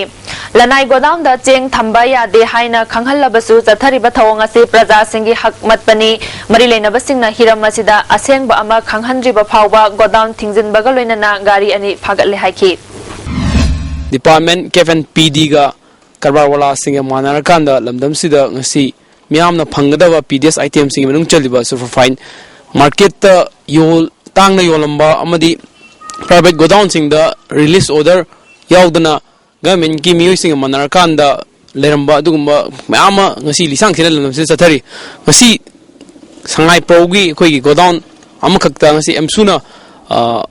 ꯂꯅꯥꯏ ꯒꯣꯗꯥꯎꯟꯗ ꯆꯦꯡ ꯊꯝꯕ ꯌꯥꯗꯦ ꯍꯥꯏꯅ ꯈꯪꯍꯜꯂꯕꯁꯨ, ꯆꯠꯊꯔꯤꯕ ꯊꯧꯑꯣꯡ ꯑꯁꯤ ꯄ꯭ꯔꯖꯥꯁꯤꯡꯒꯤ ꯍꯛ ꯃꯠꯄꯅꯤ꯫ ꯃꯔꯤ ꯂꯩꯅꯕꯁꯤꯡꯅ ꯍꯤꯔꯝ ꯑꯁꯤꯗ ꯑꯁꯦꯡꯕ ꯑꯃ ꯈꯪꯍꯟꯗ꯭ꯔꯤꯕ ꯐꯥꯎꯕ ꯒꯣꯗꯥꯎꯟ ꯊꯤꯡꯖꯤꯟꯕꯒ ꯂꯣꯏꯅꯅ ꯒꯥꯔꯤ ꯑꯅꯤ ꯐꯥꯒꯠꯂꯦ ꯍꯥꯏꯈꯤ꯫ ꯗꯤꯄꯥꯔꯠꯃꯦꯟ ꯀꯦꯐ ꯑꯦꯟ ꯄꯤ ꯗꯤꯒ ꯀꯔꯕꯥꯔ ꯋꯥꯂꯥꯁꯤꯡꯒ ꯃꯥꯟꯅꯔꯀꯥꯟꯗ ꯂꯝꯗꯝꯁꯤꯗ ꯉꯁꯤ ꯃꯤꯌꯥꯝꯅ ꯐꯪꯒꯗꯕ ꯄꯤ ꯗꯤ ꯑꯦꯁ ꯑꯥꯏꯇꯦꯝꯁꯤꯡꯒꯤ ꯃꯅꯨꯡ ꯆꯜꯂꯤꯕ ꯁꯨꯄꯔꯐꯥꯏꯟ ꯃꯥꯔꯀꯦꯠꯇ ꯌꯣꯜ-, ꯇꯥꯡꯅ ꯌꯣꯜꯂꯝꯕ ꯑꯃꯗꯤ ꯄ꯭ꯔꯥꯏꯚꯦꯠ ꯒꯣꯗꯥꯎꯟꯁꯤꯡꯗ ꯔꯤꯂꯤꯁ ꯑꯣꯔꯗꯔ ꯌꯥꯎꯗꯅ ꯒꯚꯔꯟꯃꯦꯟꯠꯀꯤ ꯃꯤꯑꯣꯏꯁꯤꯡꯒ ꯃꯥꯟꯅꯔꯀꯥꯟꯗ ꯂꯩꯔꯝꯕ ꯑꯗꯨꯒꯨꯝꯕ ꯃꯌꯥꯝ ꯑꯃ ꯉꯁꯤ ꯂꯤꯁꯥꯡ ꯁꯤꯠꯅ ꯂꯝꯗꯝꯁꯤꯗ ꯆꯠꯊꯔꯤ꯫ ꯉꯁꯤ ꯁꯉꯥꯏꯄ꯭ꯔꯧꯒꯤ ꯑꯩꯈꯣꯏꯒꯤ ꯒꯣꯗꯥꯎꯟ ꯑꯃꯈꯛꯇ ꯉꯁꯤ ꯑꯦꯝꯁꯨꯅ, ꯑ,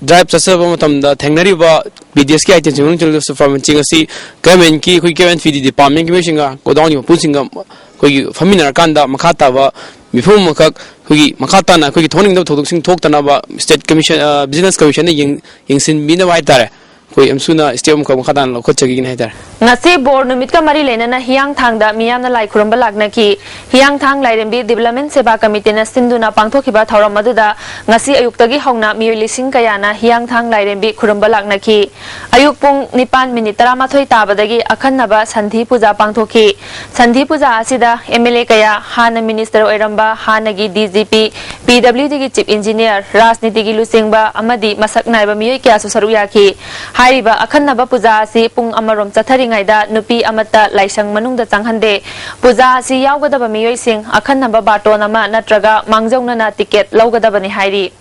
ꯗ꯭ꯔꯥꯏꯚ ꯆꯠꯆꯕ ꯃꯇꯝꯗ ꯊꯦꯡꯅꯔꯤꯕ ꯄꯤ ꯗꯤ ꯑꯦꯁꯀꯤ ꯑꯥꯏꯇꯦꯝꯁꯤꯡ ꯃꯅꯨꯡ ꯆꯜꯂꯤꯕ ꯁꯨꯄꯔꯐꯥꯏꯟꯁꯤꯡ ꯑꯁꯤ ꯒꯚꯔꯟꯃꯦꯟꯠꯀꯤ ꯑꯩꯈꯣꯏ ꯀꯦꯐ ꯑꯦꯟ ꯄꯤ ꯗꯤ ꯗꯤꯄꯥꯔꯠꯃꯦꯟꯠꯀꯤ ꯃꯤꯑꯣꯏꯁꯤꯡꯒ ꯒꯣꯗꯥꯎꯟꯒꯤ ꯃꯄꯨꯁꯤꯡꯒ ꯑꯩꯈꯣꯏꯒꯤ ꯐꯝꯃꯤꯟꯅꯔꯀꯥꯟꯗ ꯃꯈꯥ ꯇꯥꯕ ꯃꯤꯐꯝ ꯑꯃꯈꯛ ꯑꯩꯈꯣꯏꯒꯤ ꯃꯈꯥ ꯇꯥꯅ ꯑꯩꯈꯣꯏꯒꯤ ꯊꯣꯛꯍꯟꯅꯤꯡꯗꯕ ꯊꯧꯗꯣꯛꯁꯤꯡ ꯊꯣꯛꯇꯅꯕ ꯁ꯭ꯇꯦꯠ ꯀꯃꯤꯁꯟ, ꯑ, ꯕꯤꯖꯤꯅꯦꯁ ꯀꯃꯤꯁꯟꯅ ꯌꯦꯡ-, ꯌꯦꯡꯁꯤꯟꯕꯤꯅꯕ ꯍꯥꯏꯇꯥꯔꯦ꯫ ꯑꯩꯈꯣꯏ ꯑꯦꯝꯁꯨꯅ ꯁ꯭ꯇꯦꯞ ꯑꯃꯈꯛ ꯃꯈꯥ ꯇꯥꯅ ꯂꯧꯈꯠꯆꯈꯤꯒꯅꯤ ꯍꯥꯏꯇꯥꯔꯦ꯫ ꯉꯁꯤ ꯕꯣꯔ ꯅꯨꯃꯤꯠꯀ ꯃꯔꯤ ꯂꯩꯅꯅ ꯍꯤꯌꯥꯡꯊꯥꯡꯗ ꯃꯤꯌꯥꯝꯅ ꯂꯥꯏ ꯈꯨꯔꯨꯝꯕ ꯂꯥꯛꯅꯈꯤ꯫ ꯍꯤꯌꯥꯡꯊꯥꯡ ꯂꯥꯏꯔꯦꯝꯕꯤ ꯗꯤꯕꯂꯞꯃꯦꯟ ꯁꯦꯕꯥ ꯀꯃꯤꯇꯤꯅ ꯁꯤꯟꯗꯨꯅ ꯄꯥꯡꯊꯣꯛꯈꯤꯕ ꯊꯧꯔꯝ ꯑꯗꯨꯗ ꯉꯁꯤ ꯑꯌꯨꯛꯇꯒꯤ ꯍꯧꯅ ꯃꯤꯑꯣꯏ ꯂꯤꯁꯤꯡ ꯀꯌꯥꯅ ꯍꯤꯌꯥꯡꯊꯥꯡ ꯂꯥꯏꯔꯦꯝꯕꯤ ꯈꯨꯔꯨꯝꯕ ꯂꯥꯛꯅꯈꯤ꯫ ꯑꯌꯨꯛ ꯄꯨꯡ ꯅꯤꯄꯥꯟ ꯃꯤꯅꯤꯠ ꯇꯔꯥꯃꯥꯊꯣꯏ ꯇꯥꯕꯗꯒꯤ ꯑꯈꯟꯅꯕ ꯁꯟꯙꯤ ꯄꯨꯖꯥ ꯄꯥꯡꯊꯣꯛꯈꯤ꯫ ꯁꯟꯙꯤ ꯄꯨꯖꯥ ꯑꯁꯤꯗ ꯑꯦꯝ ꯑꯦꯜ ꯑꯦ ꯀꯌꯥ, ꯍꯥꯟꯅ ꯃꯤꯅꯤꯁꯇꯔ ꯑꯣꯏꯔꯝꯕ ꯍꯥꯟꯅꯒꯤ ꯗꯤ ꯖꯤ ꯄꯤ, ꯄꯤ ꯗꯕ꯭ꯂꯤꯎ ꯗꯤꯒꯤ ꯆꯤꯐ ꯏꯟꯖꯤꯅꯤꯌꯔ, ꯔꯥꯖꯅꯤꯇꯤꯒꯤ ꯂꯨꯆꯤꯡꯕ ꯑꯃꯗꯤ ꯃꯁꯛ ꯅꯥꯏꯕ ꯃꯤꯑꯣꯏ ꯀꯌꯥꯁꯨ ꯁꯔꯨꯛ ꯌꯥꯈꯤ꯫ ꯍꯥꯏꯔꯤꯕ ꯑꯈꯟꯅꯕ ꯄꯨꯖꯥ ꯑꯁꯤ ꯄꯨꯡ ꯑꯃꯔꯣꯝ ꯆꯠꯊꯔꯤꯉꯩꯗ ꯅꯨꯄꯤ ꯑꯃꯠꯇ ꯂꯥꯏꯁꯪ ꯃꯅꯨꯡꯗ ꯆꯪꯍꯟꯗꯦ꯫ ꯄꯨꯖꯥ ꯑꯁꯤ ꯌꯥꯎꯒꯗꯕ ꯃꯤꯑꯣꯏꯁꯤꯡ ꯑꯈꯟꯅꯕ ꯕꯥꯔꯇꯣꯟ ꯑꯃ ꯅꯠꯇ꯭ꯔꯒ ꯃꯥꯡꯖꯧꯅꯅ ꯇꯤꯀꯦꯠ ꯂꯧꯒꯗꯕꯅꯤ ꯍꯥꯏꯔꯤ꯫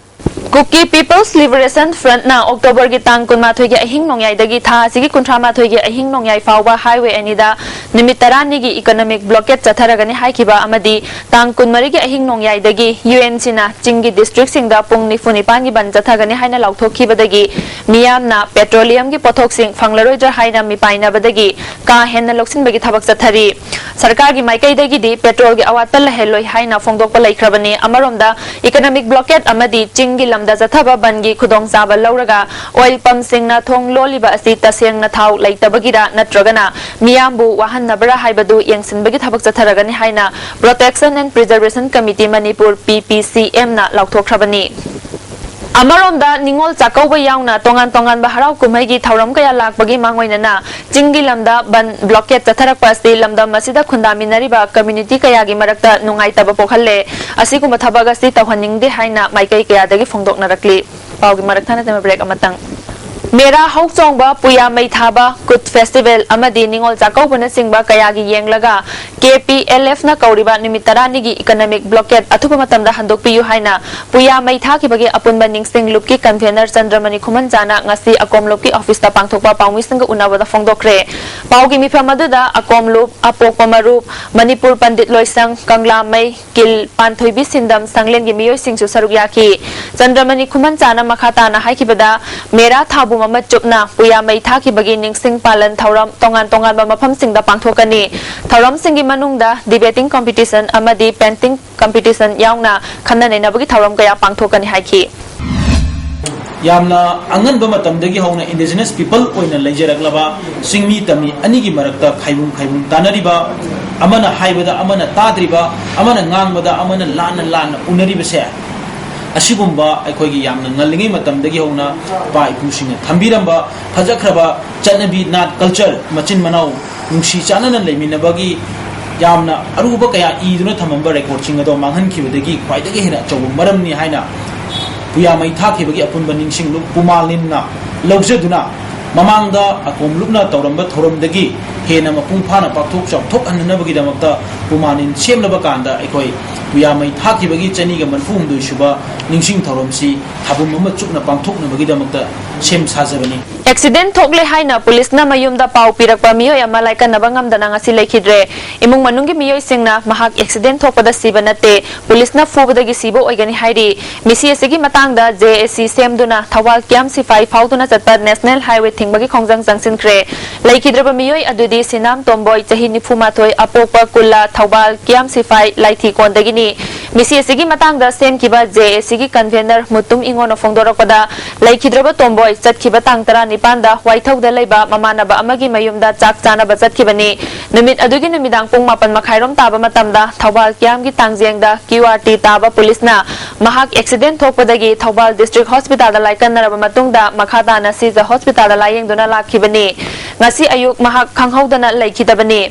Kuki People's Liberation Front ꯅ October ꯒꯤ ꯇꯥꯡ ꯀꯨꯟꯃꯥꯊꯣꯏꯒꯤ ꯑꯍꯤꯡ ꯅꯣꯡꯌꯥꯏꯗꯒꯤ ꯊꯥ ꯑꯁꯤꯒꯤ ꯀꯨꯟꯊ꯭ꯔꯥ ꯃꯥꯊꯣꯏꯒꯤ ꯑꯍꯤꯡ ꯅꯣꯡꯌꯥꯏ ꯐꯥꯎꯕ highway ꯑꯅꯤꯗ ꯅꯨꯃꯤꯠ ꯇꯔꯥꯅꯤꯒꯤ economic blockade ꯆꯠꯊꯔꯒꯅꯤ ꯍꯥꯏꯈꯤꯕ ꯑꯃꯗꯤ ꯇꯥꯡ ꯀꯨꯟꯃꯔꯤꯒꯤ ꯑꯍꯤꯡ ꯅꯣꯡꯌꯥꯏꯗꯒꯤ UNC ꯅ ꯆꯤꯡꯒꯤ district ꯁꯤꯡꯗ ꯄꯨꯡ ꯅꯤꯐꯨ ꯅꯤꯄꯥꯟꯒꯤ ꯕꯟ ꯆꯠꯊꯒꯅꯤ ꯍꯥꯏꯅ ꯂꯥꯎꯊꯣꯛꯈꯤꯕꯗꯒꯤ ꯃꯤꯌꯥꯝꯅ petroleum ꯒꯤ ꯄꯣꯠꯊꯣꯛꯁꯤꯡ ꯐꯪꯂꯔꯣꯏꯗ꯭ꯔꯥ ꯍꯥꯏꯅ ꯃꯤꯄꯥꯏꯅꯕꯗꯒꯤ ꯀꯥ ꯍꯦꯟꯅ ꯂꯧꯁꯤꯟꯕꯒꯤ ꯊꯕꯛ ꯆꯠꯊꯔꯤ꯫ ꯁꯔꯀꯥꯔꯒꯤ ꯃꯥꯏꯀꯩꯗꯒꯤꯗꯤ petrol ꯒꯤ ꯑꯋꯥꯠꯄ ꯂꯩꯍꯜꯂꯣꯏ ꯍꯥꯏꯅ ꯐꯣꯡꯗꯣꯛꯄ ꯂꯩꯈ꯭ꯔꯕꯅꯤ꯫ ꯑꯃꯔꯣꯝꯗ, economic blockade ꯑꯃꯗꯤ ꯆꯤꯡꯒꯤ ꯂꯝꯗ ꯆꯠꯊꯕ ꯕꯟꯒꯤ ꯈꯨꯗꯣꯡꯆꯥꯕ ꯂꯧꯔꯒ oil pump ꯁꯤꯡꯅ ꯊꯣꯡ ꯂꯣꯜꯂꯤꯕ ꯑꯁꯤ ꯇꯁꯦꯡꯅ ꯊꯥꯎ ꯂꯩꯇꯕꯒꯤꯔ ꯅꯠꯇ꯭ꯔꯒꯅ ꯃꯤꯌꯥꯝꯕꯨ ꯋꯥꯍꯟꯅꯕꯔꯥ ꯍꯥꯏꯕꯗꯨ ꯌꯦꯡꯁꯤꯟꯕꯒꯤ ꯊꯕꯛ ꯆꯠꯊꯔꯒꯅꯤ ꯍꯥꯏꯅ Protection and Preservation Committee Manipur, PPCM ꯅ ꯂꯥꯎꯊꯣꯛꯈ꯭ꯔꯕꯅꯤ꯫ ꯑꯃꯔꯣꯝꯗ, ꯅꯤꯉꯣꯜ ꯆꯥꯛꯀꯧꯕ ꯌꯥꯎꯅ ꯇꯣꯉꯥꯟ ꯇꯣꯉꯥꯟꯕ ꯍꯔꯥꯎ ꯀꯨꯝꯍꯩꯒꯤ ꯊꯧꯔꯝ ꯀꯌꯥ ꯂꯥꯛꯄꯒꯤ ꯃꯥꯡꯑꯣꯏꯅꯅ ꯆꯤꯡꯒꯤ ꯂꯝꯗ ꯕꯟ blockade ꯆꯠꯊꯔꯛꯄ ꯑꯁꯤ ꯂꯝꯗꯝ ꯑꯁꯤꯗ ꯈꯨꯟꯗꯥꯃꯤꯟꯅꯔꯤꯕ community ꯀꯌꯥꯒꯤ ꯃꯔꯛꯇ ꯅꯨꯡꯉꯥꯏꯇꯕ ꯄꯣꯛꯍꯜꯂꯦ꯫ ꯑꯁꯤꯒꯨꯝꯕ ꯊꯕꯛ ꯑꯁꯤ ꯇꯧꯍꯟꯅꯤꯡꯗꯦ ꯍꯥꯏꯅ ꯃꯥꯏꯀꯩ ꯀꯌꯥꯗꯒꯤ ꯐꯣꯡꯗꯣꯛꯅꯔꯛꯂꯤ꯫ ꯄꯥꯎꯒꯤ ꯃꯔꯛ ꯊꯠꯅ ꯇꯦꯝꯕ break ꯑꯃꯇꯪ꯫ ꯃꯦꯔꯥ ꯍꯧꯆꯣꯡꯕ, ꯄꯨꯌꯥ ꯃꯩ ꯊꯥꯕ, ꯀꯨꯠ festival ꯑꯃꯗꯤ ꯅꯤꯉꯣꯜ ꯆꯥꯛꯀꯧꯕꯅꯆꯤꯡꯕ ꯀꯌꯥꯒꯤ ꯌꯦꯡꯂꯒ KPLF ꯅ ꯀꯧꯔꯤꯕ ꯅꯨꯃꯤꯠ ꯇꯔꯥꯅꯤꯒꯤ economic blockade ꯑꯊꯨꯕ ꯃꯇꯝꯗ ꯍꯟꯗꯣꯛꯄꯤꯌꯨ ꯍꯥꯏꯅ ꯄꯨꯌꯥ ꯃꯩ ꯊꯥꯈꯤꯕꯒꯤ ꯑꯄꯨꯟꯕ ꯅꯤꯡꯁꯤꯡ ꯂꯨꯞꯀꯤ convener ꯆꯟꯗ꯭ꯔꯃꯅꯤ ꯈꯨꯃꯟꯆꯥꯅ ꯉꯁꯤ ꯑꯀꯣꯝ ꯂꯨꯞꯀꯤ office ꯇ ꯄꯥꯡꯊꯣꯛꯄ ꯄꯥꯎꯃꯤꯁꯤꯡꯒ ꯎꯅꯕꯗ ꯐꯣꯡꯗꯣꯛꯈ꯭ꯔꯦ꯫ ꯄꯥꯎꯒꯤ ꯃꯤꯐꯝ ꯑꯗꯨꯗ ꯑꯀꯣꯝ ꯂꯨꯞ, ꯑꯄꯣꯛꯄ ꯃꯔꯨꯞ, ꯃꯅꯤꯄꯨꯔ ꯄꯟꯗꯤꯠ ꯂꯣꯏꯁꯪ, ꯀꯪꯂꯥ ꯃꯩ, ꯀꯤꯜ, ꯄꯥꯟꯊꯣꯏꯕꯤ ꯁꯤꯟꯗꯝ ꯁꯪꯂꯦꯟꯒꯤ ꯃꯤꯑꯣꯏꯁꯤꯡꯁꯨ ꯁꯔꯨꯛ ꯌꯥꯈꯤ꯫ ꯆꯟꯗ꯭ꯔꯃꯅꯤ ꯈꯨꯃꯟꯆꯥꯅ ꯃꯈꯥ ꯇꯥꯅ ꯍꯥꯏꯈꯤꯕꯗ, ꯃꯦꯔꯥ ꯊꯥꯕꯨꯝ ꯑꯃ ꯆꯨꯞꯅ ꯄꯨꯌꯥ ꯃꯩ ꯊꯥꯈꯤꯕꯒꯤ ꯅꯤꯡꯁꯤꯡ ꯄꯥꯂꯟ ꯊꯧꯔꯝ ꯇꯣꯉꯥꯟ ꯇꯣꯉꯥꯟꯕ ꯃꯐꯝꯁꯤꯡꯗ ꯄꯥꯡꯊꯣꯛꯀꯅꯤ꯫ ꯊꯧꯔꯝꯁꯤꯡꯒꯤ ꯃꯅꯨꯡꯗ debating competition ꯑꯃꯗꯤ painting competition ꯌꯥꯎꯅ ꯈꯟꯅ ꯅꯩꯅꯕꯒꯤ ꯊꯧꯔꯝ ꯀꯌꯥ ꯄꯥꯡꯊꯣꯛꯀꯅꯤ ꯍꯥꯏꯈꯤ꯫ ꯌꯥꯝꯅ ꯑꯉꯟꯕ ꯃꯇꯝꯗꯒꯤ ꯍꯧꯅ indigenous people ꯑꯣꯏꯅ ꯂꯩꯖꯔꯛꯂꯕ ꯆꯤꯡꯃꯤ ꯇꯝꯃꯤ ꯑꯅꯤꯒꯤ ꯃꯔꯛꯇ ꯈꯥꯏꯕꯨꯝ ꯈꯥꯏꯕꯨꯝ ꯇꯥꯅꯔꯤꯕ, ꯑꯃꯅ ꯍꯥꯏꯕꯗ ꯑꯃꯅ ꯇꯥꯗ꯭ꯔꯤꯕ, ꯑꯃꯅ ꯉꯥꯡꯕꯗ ꯑꯃꯅ ꯂꯥꯟꯅ ꯂꯥꯟꯅ ꯎꯅꯔꯤꯕꯁꯦ, ꯑꯁꯤꯒꯨꯝꯕ ꯑꯩꯈꯣꯏꯒꯤ ꯌꯥꯝꯅ ꯉꯜꯂꯤꯉꯩ ꯃꯇꯝꯗꯒꯤ ꯍꯧꯅ ꯏꯄꯥ ꯏꯄꯨꯁꯤꯡꯅ ꯊꯝꯕꯤꯔꯝꯕ ꯐꯖꯈ꯭ꯔꯕ ꯆꯠꯅꯕꯤ, ꯅꯥꯠ, culture, ꯃꯆꯤꯟ ꯃꯅꯥꯎ ꯅꯨꯡꯁꯤ ꯆꯥꯟꯅꯅ ꯂꯩꯃꯤꯟꯅꯕꯒꯤ ꯌꯥꯝꯅ ꯑꯔꯨꯕ ꯀꯌꯥ ꯏꯗꯨꯅ ꯊꯝꯃꯝꯕ record ꯁꯤꯡ ꯑꯗꯣ ꯃꯥꯡꯍꯟꯈꯤꯕꯗꯒꯤ ꯈ꯭ꯋꯥꯏꯗꯒꯤ ꯍꯦꯟꯅ ꯑꯆꯧꯕ ꯃꯔꯝꯅꯤ ꯍꯥꯏꯅ ꯄꯨꯌꯥ ꯃꯩ ꯊꯥꯈꯤꯕꯒꯤ ꯑꯄꯨꯟꯕ ꯅꯤꯡꯁꯤꯡꯂꯨꯞ ꯄꯨꯃꯥꯂꯤꯟꯅ ꯂꯧꯖꯗꯨꯅ, ꯃꯃꯥꯡꯗ ꯑꯀꯣꯝ ꯂꯨꯞꯅ ꯇꯧꯔꯝꯕ ꯊꯧꯔꯝꯗꯒꯤ ꯍꯦꯟꯅ ꯃꯄꯨꯡ ꯐꯥꯅ ꯄꯥꯛꯊꯣꯛ ꯆꯥꯎꯊꯣꯛꯍꯟꯅꯅꯕꯒꯤꯗꯃꯛꯇ ꯄꯨꯃꯥꯂꯤꯟ ꯁꯦꯝꯂꯕ ꯀꯥꯟꯗ ꯑꯩꯈꯣꯏ ꯄꯨꯌꯥꯃꯩ ꯊꯥꯈꯤꯕꯒꯤ ꯆꯅꯤꯒ ꯃꯔꯤꯐꯨ ꯍꯨꯝꯗꯣꯏ ꯁꯨꯕ ꯅꯤꯡꯁꯤꯡ ꯊꯧꯔꯝꯁꯤ ꯊꯥꯕꯨꯝ ꯑꯃ ꯆꯨꯞꯅ ꯄꯥꯡꯊꯣꯛꯅꯕꯒꯤꯗꯃꯛꯇ ꯁꯦꯝ ꯁꯥꯖꯕꯅꯤ꯫ ꯑꯦꯛꯁꯤꯗꯦꯟ ꯊꯣꯛꯂꯦ ꯍꯥꯏꯅ ꯄꯨꯂꯤꯁꯅ ꯃꯌꯨꯝꯗ ꯄꯥꯎ ꯄꯤꯔꯛꯄ ꯃꯤꯑꯣꯏ ꯑꯃ ꯂꯥꯏꯀꯠꯅꯕ ꯉꯝꯗꯅ ꯉꯁꯤ ꯂꯩꯈꯤꯗ꯭ꯔꯦ꯫ ꯏꯃꯨꯡ ꯃꯅꯨꯡꯒꯤ ꯃꯤꯑꯣꯏꯁꯤꯡꯅ ꯃꯍꯥꯛ ꯑꯦꯛꯁꯤꯗꯦꯟ ꯊꯣꯛꯄꯗ ꯁꯤꯕ ꯅꯠꯇꯦ, ꯄꯨꯂꯤꯁꯅ ꯐꯨꯕꯗꯒꯤ ꯁꯤꯕ ꯑꯣꯏꯒꯅꯤ ꯍꯥꯏꯔꯤ꯫ ꯃꯤꯁꯤ ꯑꯁꯤꯒꯤ ꯃꯇꯥꯡꯗ ꯖꯦ ꯑꯦ ꯁꯤ ꯁꯦꯝꯗꯨꯅ ꯊꯧꯕꯥꯜ ꯀꯤꯌꯥꯝ ꯁꯤꯐꯥꯏ ꯐꯥꯎꯗꯨꯅ ꯆꯠꯄ ꯅꯦꯁꯅꯦꯜ ꯍꯥꯏꯋꯦ ꯊꯤꯡꯕꯒꯤ ꯈꯣꯡꯖꯪ ꯆꯪꯁꯤꯟꯈ꯭ꯔꯦ꯫ ꯂꯩꯈꯤꯗ꯭ꯔꯕ ꯃꯤꯑꯣꯏ ꯑꯗꯨꯗꯤ ꯁꯤꯅꯥꯝ ꯇꯣꯝꯕꯣꯏ, ꯆꯍꯤ ꯅꯤꯐꯨ ꯃꯥꯊꯣꯏ, ꯑꯄꯣꯛꯄ ꯀꯨꯂꯥ, ꯊꯧꯕꯥꯜ ꯀꯤꯌꯥꯝ ꯁꯤꯐꯥꯏ ꯂꯥꯏꯊꯤꯀꯣꯟꯗꯒꯤꯅꯤ꯫ ꯃꯤꯁꯤ ꯑꯁꯤꯒꯤ ꯃꯇꯥꯡꯗ ꯁꯦꯝꯈꯤꯕ ꯖꯦ ꯑꯦ ꯁꯤꯒꯤ ꯀꯟꯚꯦꯅꯔ ꯃꯨꯇꯨꯝ ꯏꯉꯣꯟꯅ ꯐꯣꯡꯗꯣꯔꯛꯄꯗ, ꯂꯩꯈꯤꯗ꯭ꯔꯕ ꯇꯣꯝꯕꯣꯏ ꯆꯠꯈꯤꯕ ꯇꯥꯡ ꯇꯔꯥꯅꯤꯄꯥꯟꯗ ꯋꯥꯏꯊꯧꯗ ꯂꯩꯕ ꯃꯃꯥꯟꯅꯕ ꯑꯃꯒꯤ ꯃꯌꯨꯝꯗ ꯆꯥꯛ ꯆꯥꯅꯕ ꯆꯠꯈꯤꯕꯅꯤ꯫ ꯅꯨꯃꯤꯠ ꯑꯗꯨꯒꯤ ꯅꯨꯃꯤꯗꯥꯡ ꯄꯨꯡ ꯃꯥꯄꯟ ꯃꯈꯥꯏꯔꯣꯝ ꯇꯥꯕ ꯃꯇꯝꯗ ꯊꯧꯕꯥꯜ ꯀꯤꯌꯥꯝꯒꯤ ꯇꯥꯡꯖꯦꯡꯗ ꯀ꯭ꯌꯨ ꯑꯥꯔ ꯇꯤ ꯇꯥꯕ ꯄꯨꯂꯤꯁꯅ ꯃꯍꯥꯛ ꯑꯦꯛꯁꯤꯗꯦꯟ ꯊꯣꯛꯄꯗꯒꯤ ꯊꯧꯕꯥꯜ ꯗꯤꯁꯇ꯭ꯔꯤꯛ ꯍꯣꯁꯄꯤꯇꯥꯜꯗ ꯂꯥꯏꯀꯠꯅꯔꯕ ꯃꯇꯨꯡꯗ ꯃꯈꯥ ꯇꯥꯅ ꯁꯤꯖ ꯍꯣꯁꯄꯤꯇꯥꯜꯗ ꯂꯥꯌꯦꯡꯗꯨꯅ ꯂꯥꯛꯈꯤꯕꯅꯤ꯫ ꯉꯁꯤ ꯑꯌꯨꯛ ꯃꯍꯥꯛ ꯈꯪꯍꯧꯗꯅ ꯂꯩꯈꯤꯗꯕꯅꯤ꯫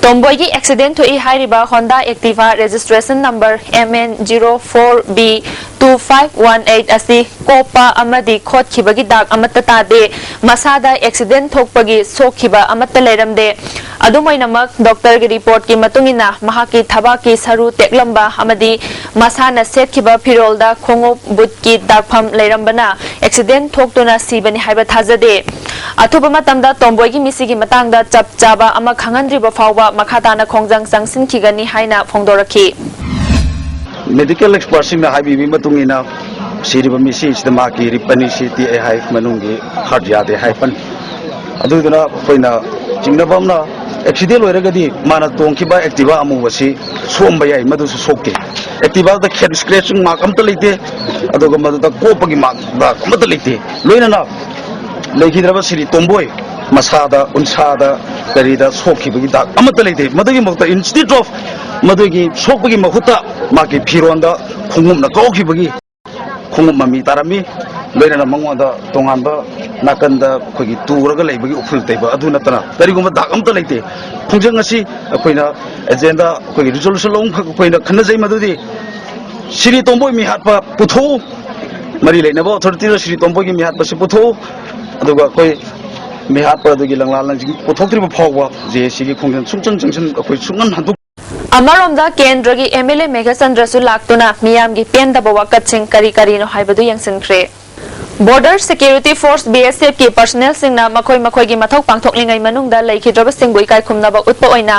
ꯇꯣꯝꯕꯣꯏꯒꯤ ꯑꯦꯛꯁꯤꯗꯦꯟ ꯊꯣꯛꯏ ꯍꯥꯏꯔꯤꯕ Honda Activa registration number M N zero four B two five one eight ꯑꯁꯤ ꯀꯣꯞꯄ ꯑꯃꯗꯤ ꯈꯣꯠꯈꯤꯕꯒꯤ ꯗꯥꯛ ꯑꯃꯠꯇ ꯇꯥꯗꯦ꯫ ꯃꯁꯥꯗ ꯑꯦꯛꯁꯤꯗꯦꯟ ꯊꯣꯛꯄꯒꯤ ꯁꯣꯛꯈꯤꯕ ꯑꯃꯠꯇ ꯂꯩꯔꯝꯗꯦ꯫ ꯑꯗꯨꯝ ꯑꯣꯏꯅꯃꯛ, ꯗꯣꯛꯇꯔꯒꯤ ꯔꯤꯄꯣꯔꯠꯀꯤ ꯃꯇꯨꯡ ꯏꯟꯅ ꯃꯍꯥꯛꯀꯤ ꯊꯕꯥꯛꯀꯤ ꯁꯔꯨ ꯇꯦꯛꯂꯝꯕ ꯑꯃꯗꯤ ꯃꯁꯥꯅ ꯁꯦꯠꯈꯤꯕ ꯐꯤꯔꯣꯜꯗ ꯈꯣꯡꯎꯞ ꯕꯨꯠꯀꯤ ꯗꯥꯛꯐꯝ ꯂꯩꯔꯝꯕꯅ ꯑꯦꯛꯁꯤꯗꯦꯟ ꯊꯣꯛꯇꯨꯅ ꯁꯤꯕꯅꯤ ꯍꯥꯏꯕ ꯊꯥꯖꯗꯦ꯫ ꯑꯊꯨꯕ ꯃꯇꯝꯗ ꯇꯣꯝꯕꯣꯏꯒꯤ ꯃꯤꯁꯤꯒꯤ ꯃꯇꯥꯡꯗ ꯆꯞ ꯆꯥꯕ ꯑꯃ ꯈꯪꯍꯟꯗ꯭ꯔꯤꯕ ꯐꯥꯎꯕ ꯃꯈꯥ ꯇꯥꯅ ꯈꯣꯡꯖꯪ ꯆꯪꯁꯤꯟꯈꯤꯒꯅꯤ ꯍꯥꯏꯅ ꯐꯣꯡꯗꯣꯔꯛꯈꯤ꯫ ꯃꯦꯗꯤꯀꯦꯜ ꯑꯦꯛꯁꯄꯔꯠꯁꯤꯡꯅ ꯍꯥꯏꯕꯤꯕꯒꯤ ꯃꯇꯨꯡ ꯏꯟꯅ, ꯁꯤꯔꯤꯕ ꯃꯤꯁꯤꯡꯁꯤꯗ ꯃꯍꯥꯛꯀꯤ ꯔꯤꯞ ꯑꯅꯤ ꯁꯤꯇꯦꯛꯑꯦ ꯍꯥꯏ, ꯃꯅꯨꯡꯒꯤ ꯍꯥꯔꯠ ꯌꯥꯗꯦ ꯍꯥꯏ ꯄꯟ꯫ ꯑꯗꯨꯗꯨꯅ ꯑꯩꯈꯣꯏꯅ ꯆꯤꯡꯅꯕ ꯑꯃꯅ, ꯑꯦꯛꯁꯤꯗꯦꯟ ꯑꯣꯏꯔꯒꯗꯤ ꯃꯥꯅ ꯇꯣꯡꯈꯤꯕ ꯑꯦꯛꯇꯤꯚꯥ ꯑꯃꯨꯕꯁꯤ ꯁꯣꯛꯑꯝꯕ ꯌꯥꯏ, ꯃꯗꯨꯁꯨ ꯁꯣꯛꯇꯦ꯫ ꯑꯦꯛꯇꯤꯚꯥꯗ ꯈꯦꯠ ꯁ꯭ꯀ꯭ꯔꯦꯆꯤꯡ ꯃꯥꯔꯛ ꯑꯝꯇ ꯂꯩꯇꯦ, ꯑꯗꯨꯒ ꯃꯗꯨꯗ ꯀꯣꯞꯄꯒꯤ ꯃꯥꯔꯛ ꯗꯥꯛ ꯑꯃꯠꯇ ꯂꯩꯇꯦ꯫ ꯂꯣꯏꯅꯅ ꯂꯩꯈꯤꯗ꯭ꯔꯕ ꯁꯤꯔꯤ ꯇꯣꯝꯕꯣꯏ ꯃꯁꯥꯗ, ꯎꯟꯁꯥꯗ, ꯀꯔꯤꯗ ꯁꯣꯛꯈꯤꯕꯒꯤ ꯗꯥꯛ ꯑꯃꯠꯇ ꯂꯩꯇꯦ꯫ ꯃꯗꯨꯒꯤ ꯃꯍꯨꯠꯇ, instead of ꯃꯗꯨꯒꯤ ꯁꯣꯛꯄꯒꯤ ꯃꯍꯨꯠꯇ ꯃꯥꯒꯤ ꯐꯤꯔꯣꯟꯗ ꯈꯣꯡꯎꯞꯅ ꯀꯥꯎꯈꯤꯕꯒꯤ ꯈꯣꯡꯎꯞ ꯃꯃꯤ ꯇꯥꯔꯝꯃꯤ꯫ ꯂꯣꯏꯅꯅ ꯃꯉꯣꯟꯗ ꯇꯣꯉꯥꯟꯕ ꯅꯥꯀꯟꯗ ꯑꯩꯈꯣꯏꯒꯤ ꯇꯨꯔꯒ ꯂꯩꯕꯒꯤ ꯎꯐꯨꯜ ꯇꯩꯕ ꯑꯗꯨ ꯅꯠꯇꯅ ꯀꯔꯤꯒꯨꯝꯕ ꯗꯥꯛ ꯑꯃꯠꯇ ꯂꯩꯇꯦ꯫ ꯈꯣꯡꯖꯪ ꯑꯁꯤ ꯑꯩꯈꯣꯏꯅ ꯑꯦꯖꯦꯟꯗꯥ, ꯑꯩꯈꯣꯏꯒꯤ ꯔꯤꯖꯣꯂꯨꯁꯟ ꯑꯍꯨꯝꯈꯛ ꯑꯩꯈꯣꯏꯅ ꯈꯟꯅꯖꯩ, ꯃꯗꯨꯗꯤ ꯁꯤꯔꯤ ꯇꯣꯝꯕꯣꯏ ꯃꯤꯍꯥꯠꯄ ꯄꯨꯊꯣꯛꯎ, ꯃꯔꯤ ꯂꯩꯅꯕ ꯑꯣꯊꯣꯔꯤꯇꯤꯗ ꯁꯤꯔꯤ ꯇꯣꯝꯕꯣꯏꯒꯤ ꯃꯤꯍꯥꯠꯄꯁꯤ ꯄꯨꯊꯣꯛꯎ, ꯑꯗꯨꯒ ꯑꯩꯈꯣꯏ ꯃꯤꯍꯥꯠꯄ ꯑꯗꯨꯒꯤ ꯂꯪꯂꯥ ꯂꯪꯖꯤꯡ ꯄꯨꯊꯣꯛꯇ꯭ꯔꯤꯕ ꯐꯥꯎꯕ ꯖꯦ ꯑꯦ ꯁꯤꯒꯤ ꯈꯣꯡꯖꯪ ꯁꯨꯡꯆꯪ ꯆꯪꯁꯤꯟ ꯑꯩꯈꯣꯏ ꯁꯨꯡꯍꯟ ꯍꯟꯗꯣꯛ ꯑꯃꯔꯣꯝꯗ ꯀꯦꯟꯗ꯭ꯔꯒꯤ ꯑꯦꯝ ꯑꯦꯜ ꯑꯦ ꯃꯦꯘꯆꯟꯗ꯭ꯔꯁꯨ ꯂꯥꯛꯇꯨꯅ ꯃꯤꯌꯥꯝꯒꯤ ꯄꯦꯟꯗꯕ ꯋꯥꯀꯠꯁꯤꯡ ꯀꯔꯤ ꯀꯔꯤꯅꯣ ꯍꯥꯏꯕꯗꯨ ꯌꯦꯡꯁꯤꯟꯈ꯭ꯔꯦ꯫ Border Security Force, B S F ꯀꯤ personnel ꯁꯤꯡꯅ ꯃꯈꯣꯏ ꯃꯈꯣꯏꯒꯤ ꯃꯊꯧ ꯄꯥꯡꯊꯣꯛꯂꯤꯉꯩ ꯃꯅꯨꯡꯗ ꯂꯩꯈꯤꯗ꯭ꯔꯕꯁꯤꯡꯕꯨ ꯏꯀꯥꯏ ꯈꯨꯝꯅꯕ ꯎꯠꯄ ꯑꯣꯏꯅ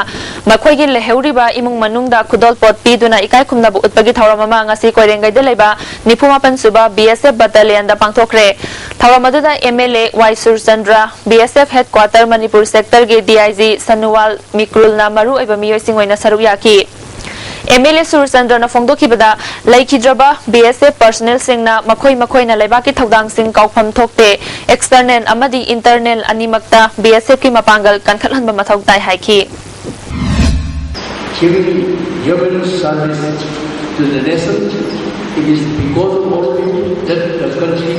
ꯃꯈꯣꯏꯒꯤ ꯂꯩꯍꯧꯔꯤꯕ ꯏꯃꯨꯡ ꯃꯅꯨꯡꯗ ꯈꯨꯗꯣꯜꯄꯣꯠ ꯄꯤꯗꯨꯅ ꯏꯀꯥꯏ ꯈꯨꯝꯅꯕ ꯎꯠꯄꯒꯤ ꯊꯧꯔꯝ ꯑꯃ ꯉꯁꯤ ꯀꯣꯏꯔꯦꯡꯒꯩꯗ ꯂꯩꯕ ꯅꯤꯐꯨ ꯃꯥꯄꯟ ꯁꯨꯕ B S F battalion ꯗ ꯄꯥꯡꯊꯣꯛꯈ꯭ꯔꯦ꯫ ꯊꯧꯔꯝ ꯑꯗꯨꯗ M L A Y Surchandra, B S F headquarter Manipur sector ꯒꯤ D I G ꯁꯅꯨꯋꯥꯜ ꯃꯤꯀ꯭ꯔꯨꯜꯅ ꯃꯔꯨ ꯑꯣꯏꯕ ꯃꯤꯑꯣꯏꯁꯤꯡ ꯑꯣꯏꯅ ꯁꯔꯨꯛ ꯌꯥꯈꯤ꯫ M L A ꯁꯨꯔꯆꯟꯗ꯭ꯔꯅ ꯐꯣꯡꯗꯣꯛꯈꯤꯕꯗ, ꯂꯩꯈꯤꯗ꯭ꯔꯕ B S F personnel ꯁꯤꯡꯅ ꯃꯈꯣꯏ ꯃꯈꯣꯏꯅ ꯂꯩꯕꯥꯛꯀꯤ ꯊꯧꯗꯥꯡꯁꯤꯡ ꯀꯥꯎꯐꯝ ꯊꯣꯛꯇꯦ, external ꯑꯃꯗꯤ internal ꯑꯅꯤꯃꯛꯇ B S F ꯀꯤ ꯃꯄꯥꯡꯒꯜ ꯀꯟꯈꯠꯍꯟꯕ ꯃꯊꯧ ꯇꯥꯏ ꯍꯥꯏꯈꯤ꯫ Giving human service to the nation, it is because of all that the country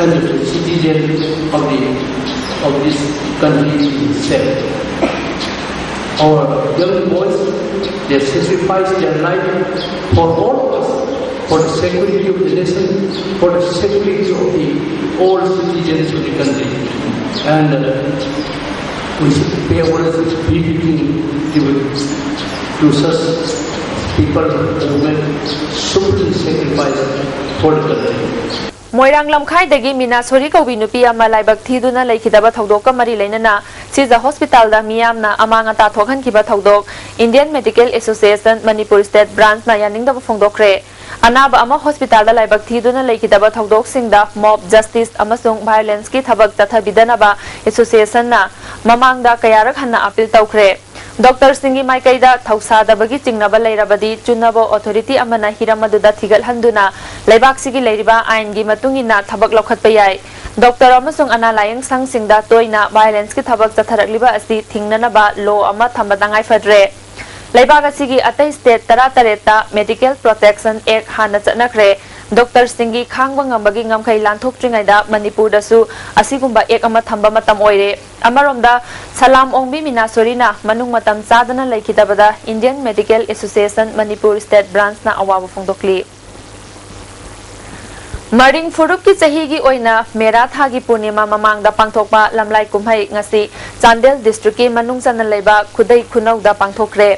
and the citizens of the of this country is safe. Our young boys, they sacrifice their life for all of us, for the security of the nation, for the security of the all citizens of the country. And uh, we should pay our tribute to such people who make supreme sacrifice for the country. ꯃꯣꯏꯔꯥꯡ ꯂꯝꯈꯥꯏꯗꯒꯤ ꯃꯤꯅꯥꯁꯣꯔꯤ ꯀꯧꯕꯤ ꯅꯨꯄꯤ ꯑꯃ ꯂꯥꯏꯕꯛ ꯊꯤꯗꯨꯅ ꯂꯩꯈꯤꯗꯕ ꯊꯧꯗꯣꯛꯀ ꯃꯔꯤ ꯂꯩꯅꯅ ꯁꯤꯖ ꯍꯣꯁꯄꯤꯇꯥꯜꯗ ꯃꯤꯌꯥꯝꯅ ꯑꯃꯥꯡ ꯑꯇꯥ ꯊꯣꯛꯍꯟꯈꯤꯕ ꯊꯧꯗꯣꯛ Indian Medical Association Manipur State Branch ꯅ ꯌꯥꯅꯤꯡꯗꯕ ꯐꯣꯡꯗꯣꯛꯈ꯭ꯔꯦ꯫ ꯑꯅꯥꯕ ꯑꯃ ꯍꯣꯁꯄꯤꯇꯥꯜꯗ ꯂꯥꯏꯕꯛ ꯊꯤꯗꯨꯅ ꯂꯩꯈꯤꯗꯕ ꯊꯧꯗꯣꯛꯁꯤꯡꯗ mob justice ꯑꯃꯁꯨꯡ violence ꯀꯤ ꯊꯕꯛ ꯆꯠꯊꯕꯤꯗꯅꯕ association ꯅ ꯃꯃꯥꯡꯗ ꯀꯌꯥꯔꯛ ꯍꯟꯅ appeal ꯇꯧꯈ꯭ꯔꯦ꯫ ꯗꯣꯛꯇꯔꯁꯤꯡꯒꯤ ꯃꯥꯏꯀꯩꯗ ꯊꯧꯁꯥꯗꯕꯒꯤ ꯆꯤꯡꯅꯕ ꯂꯩꯔꯕꯗꯤ ꯆꯨꯅꯕ authority ꯑꯃꯅ ꯍꯤꯔꯝ ꯑꯗꯨꯗ ꯊꯤꯒꯠꯍꯟꯗꯨꯅ ꯂꯩꯕꯥꯛꯁꯤꯒꯤ ꯂꯩꯔꯤꯕ ꯑꯥꯏꯟꯒꯤ ꯃꯇꯨꯡ ꯏꯟꯅ ꯊꯕꯛ ꯂꯧꯈꯠꯄ ꯌꯥꯏ꯫ ꯗꯣꯛꯇꯔ ꯑꯃꯁꯨꯡ ꯑꯅꯥ ꯂꯥꯌꯦꯡ ꯁꯪꯁꯤꯡꯗ ꯇꯣꯏꯅ violence ꯀꯤ ꯊꯕꯛ ꯆꯠꯊꯔꯛꯂꯤꯕ ꯑꯁꯤ ꯊꯤꯡꯅꯅꯕ law ꯑꯃ ꯊꯝꯕ ꯇꯉꯥꯏ ꯐꯗ꯭ꯔꯦ꯫ ꯂꯩꯕꯥꯛ ꯑꯁꯤꯒꯤ ꯑꯇꯩ state ꯇꯔꯥꯇꯔꯦꯠꯇ Medical Protection Act ꯍꯥꯟꯅ ꯆꯠꯅꯈ꯭ꯔꯦ꯫ ꯗꯣꯛꯇꯔꯁꯤꯡꯒꯤ ꯈꯥꯡꯕ ꯉꯝꯕꯒꯤ ꯉꯝꯈꯩ ꯂꯥꯟꯊꯣꯛꯇ꯭ꯔꯤꯉꯩꯗ ꯃꯅꯤꯄꯨꯔꯗꯁꯨ ꯑꯁꯤꯒꯨꯝꯕ act ꯑꯃ ꯊꯝꯕ ꯃꯇꯝ ꯑꯣꯏꯔꯦ꯫ ꯑꯃꯔꯣꯝꯗ, ꯁꯂꯥꯝ ꯑꯣꯡꯕꯤ ꯃꯤꯅꯥꯁꯣꯔꯤꯅ ꯃꯅꯨꯡ ꯃꯇꯝ ꯆꯥꯗꯅ ꯂꯩꯈꯤꯗꯕꯗ Indian Medical Association Manipur State Branch ꯅ ꯑꯋꯥꯕ ꯐꯣꯡꯗꯣꯛꯂꯤ꯫ ꯃꯔꯤꯡ ꯐꯨꯔꯨꯞꯀꯤ ꯆꯍꯤꯒꯤ ꯑꯣꯏꯅ ꯃꯦꯔꯥ ꯊꯥꯒꯤ ꯄꯨꯔꯅꯤꯃꯥ ꯃꯃꯥꯡꯗ ꯄꯥꯡꯊꯣꯛꯄ ꯂꯝꯂꯥꯏ ꯀꯨꯝꯍꯩ ꯉꯁꯤ ꯆꯥꯟꯗꯦꯜ district ꯀꯤ ꯃꯅꯨꯡ ꯆꯟꯅ ꯂꯩꯕ ꯈꯨꯗꯩ ꯈꯨꯅꯧꯗ ꯄꯥꯡꯊꯣꯛꯈ꯭ꯔꯦ꯫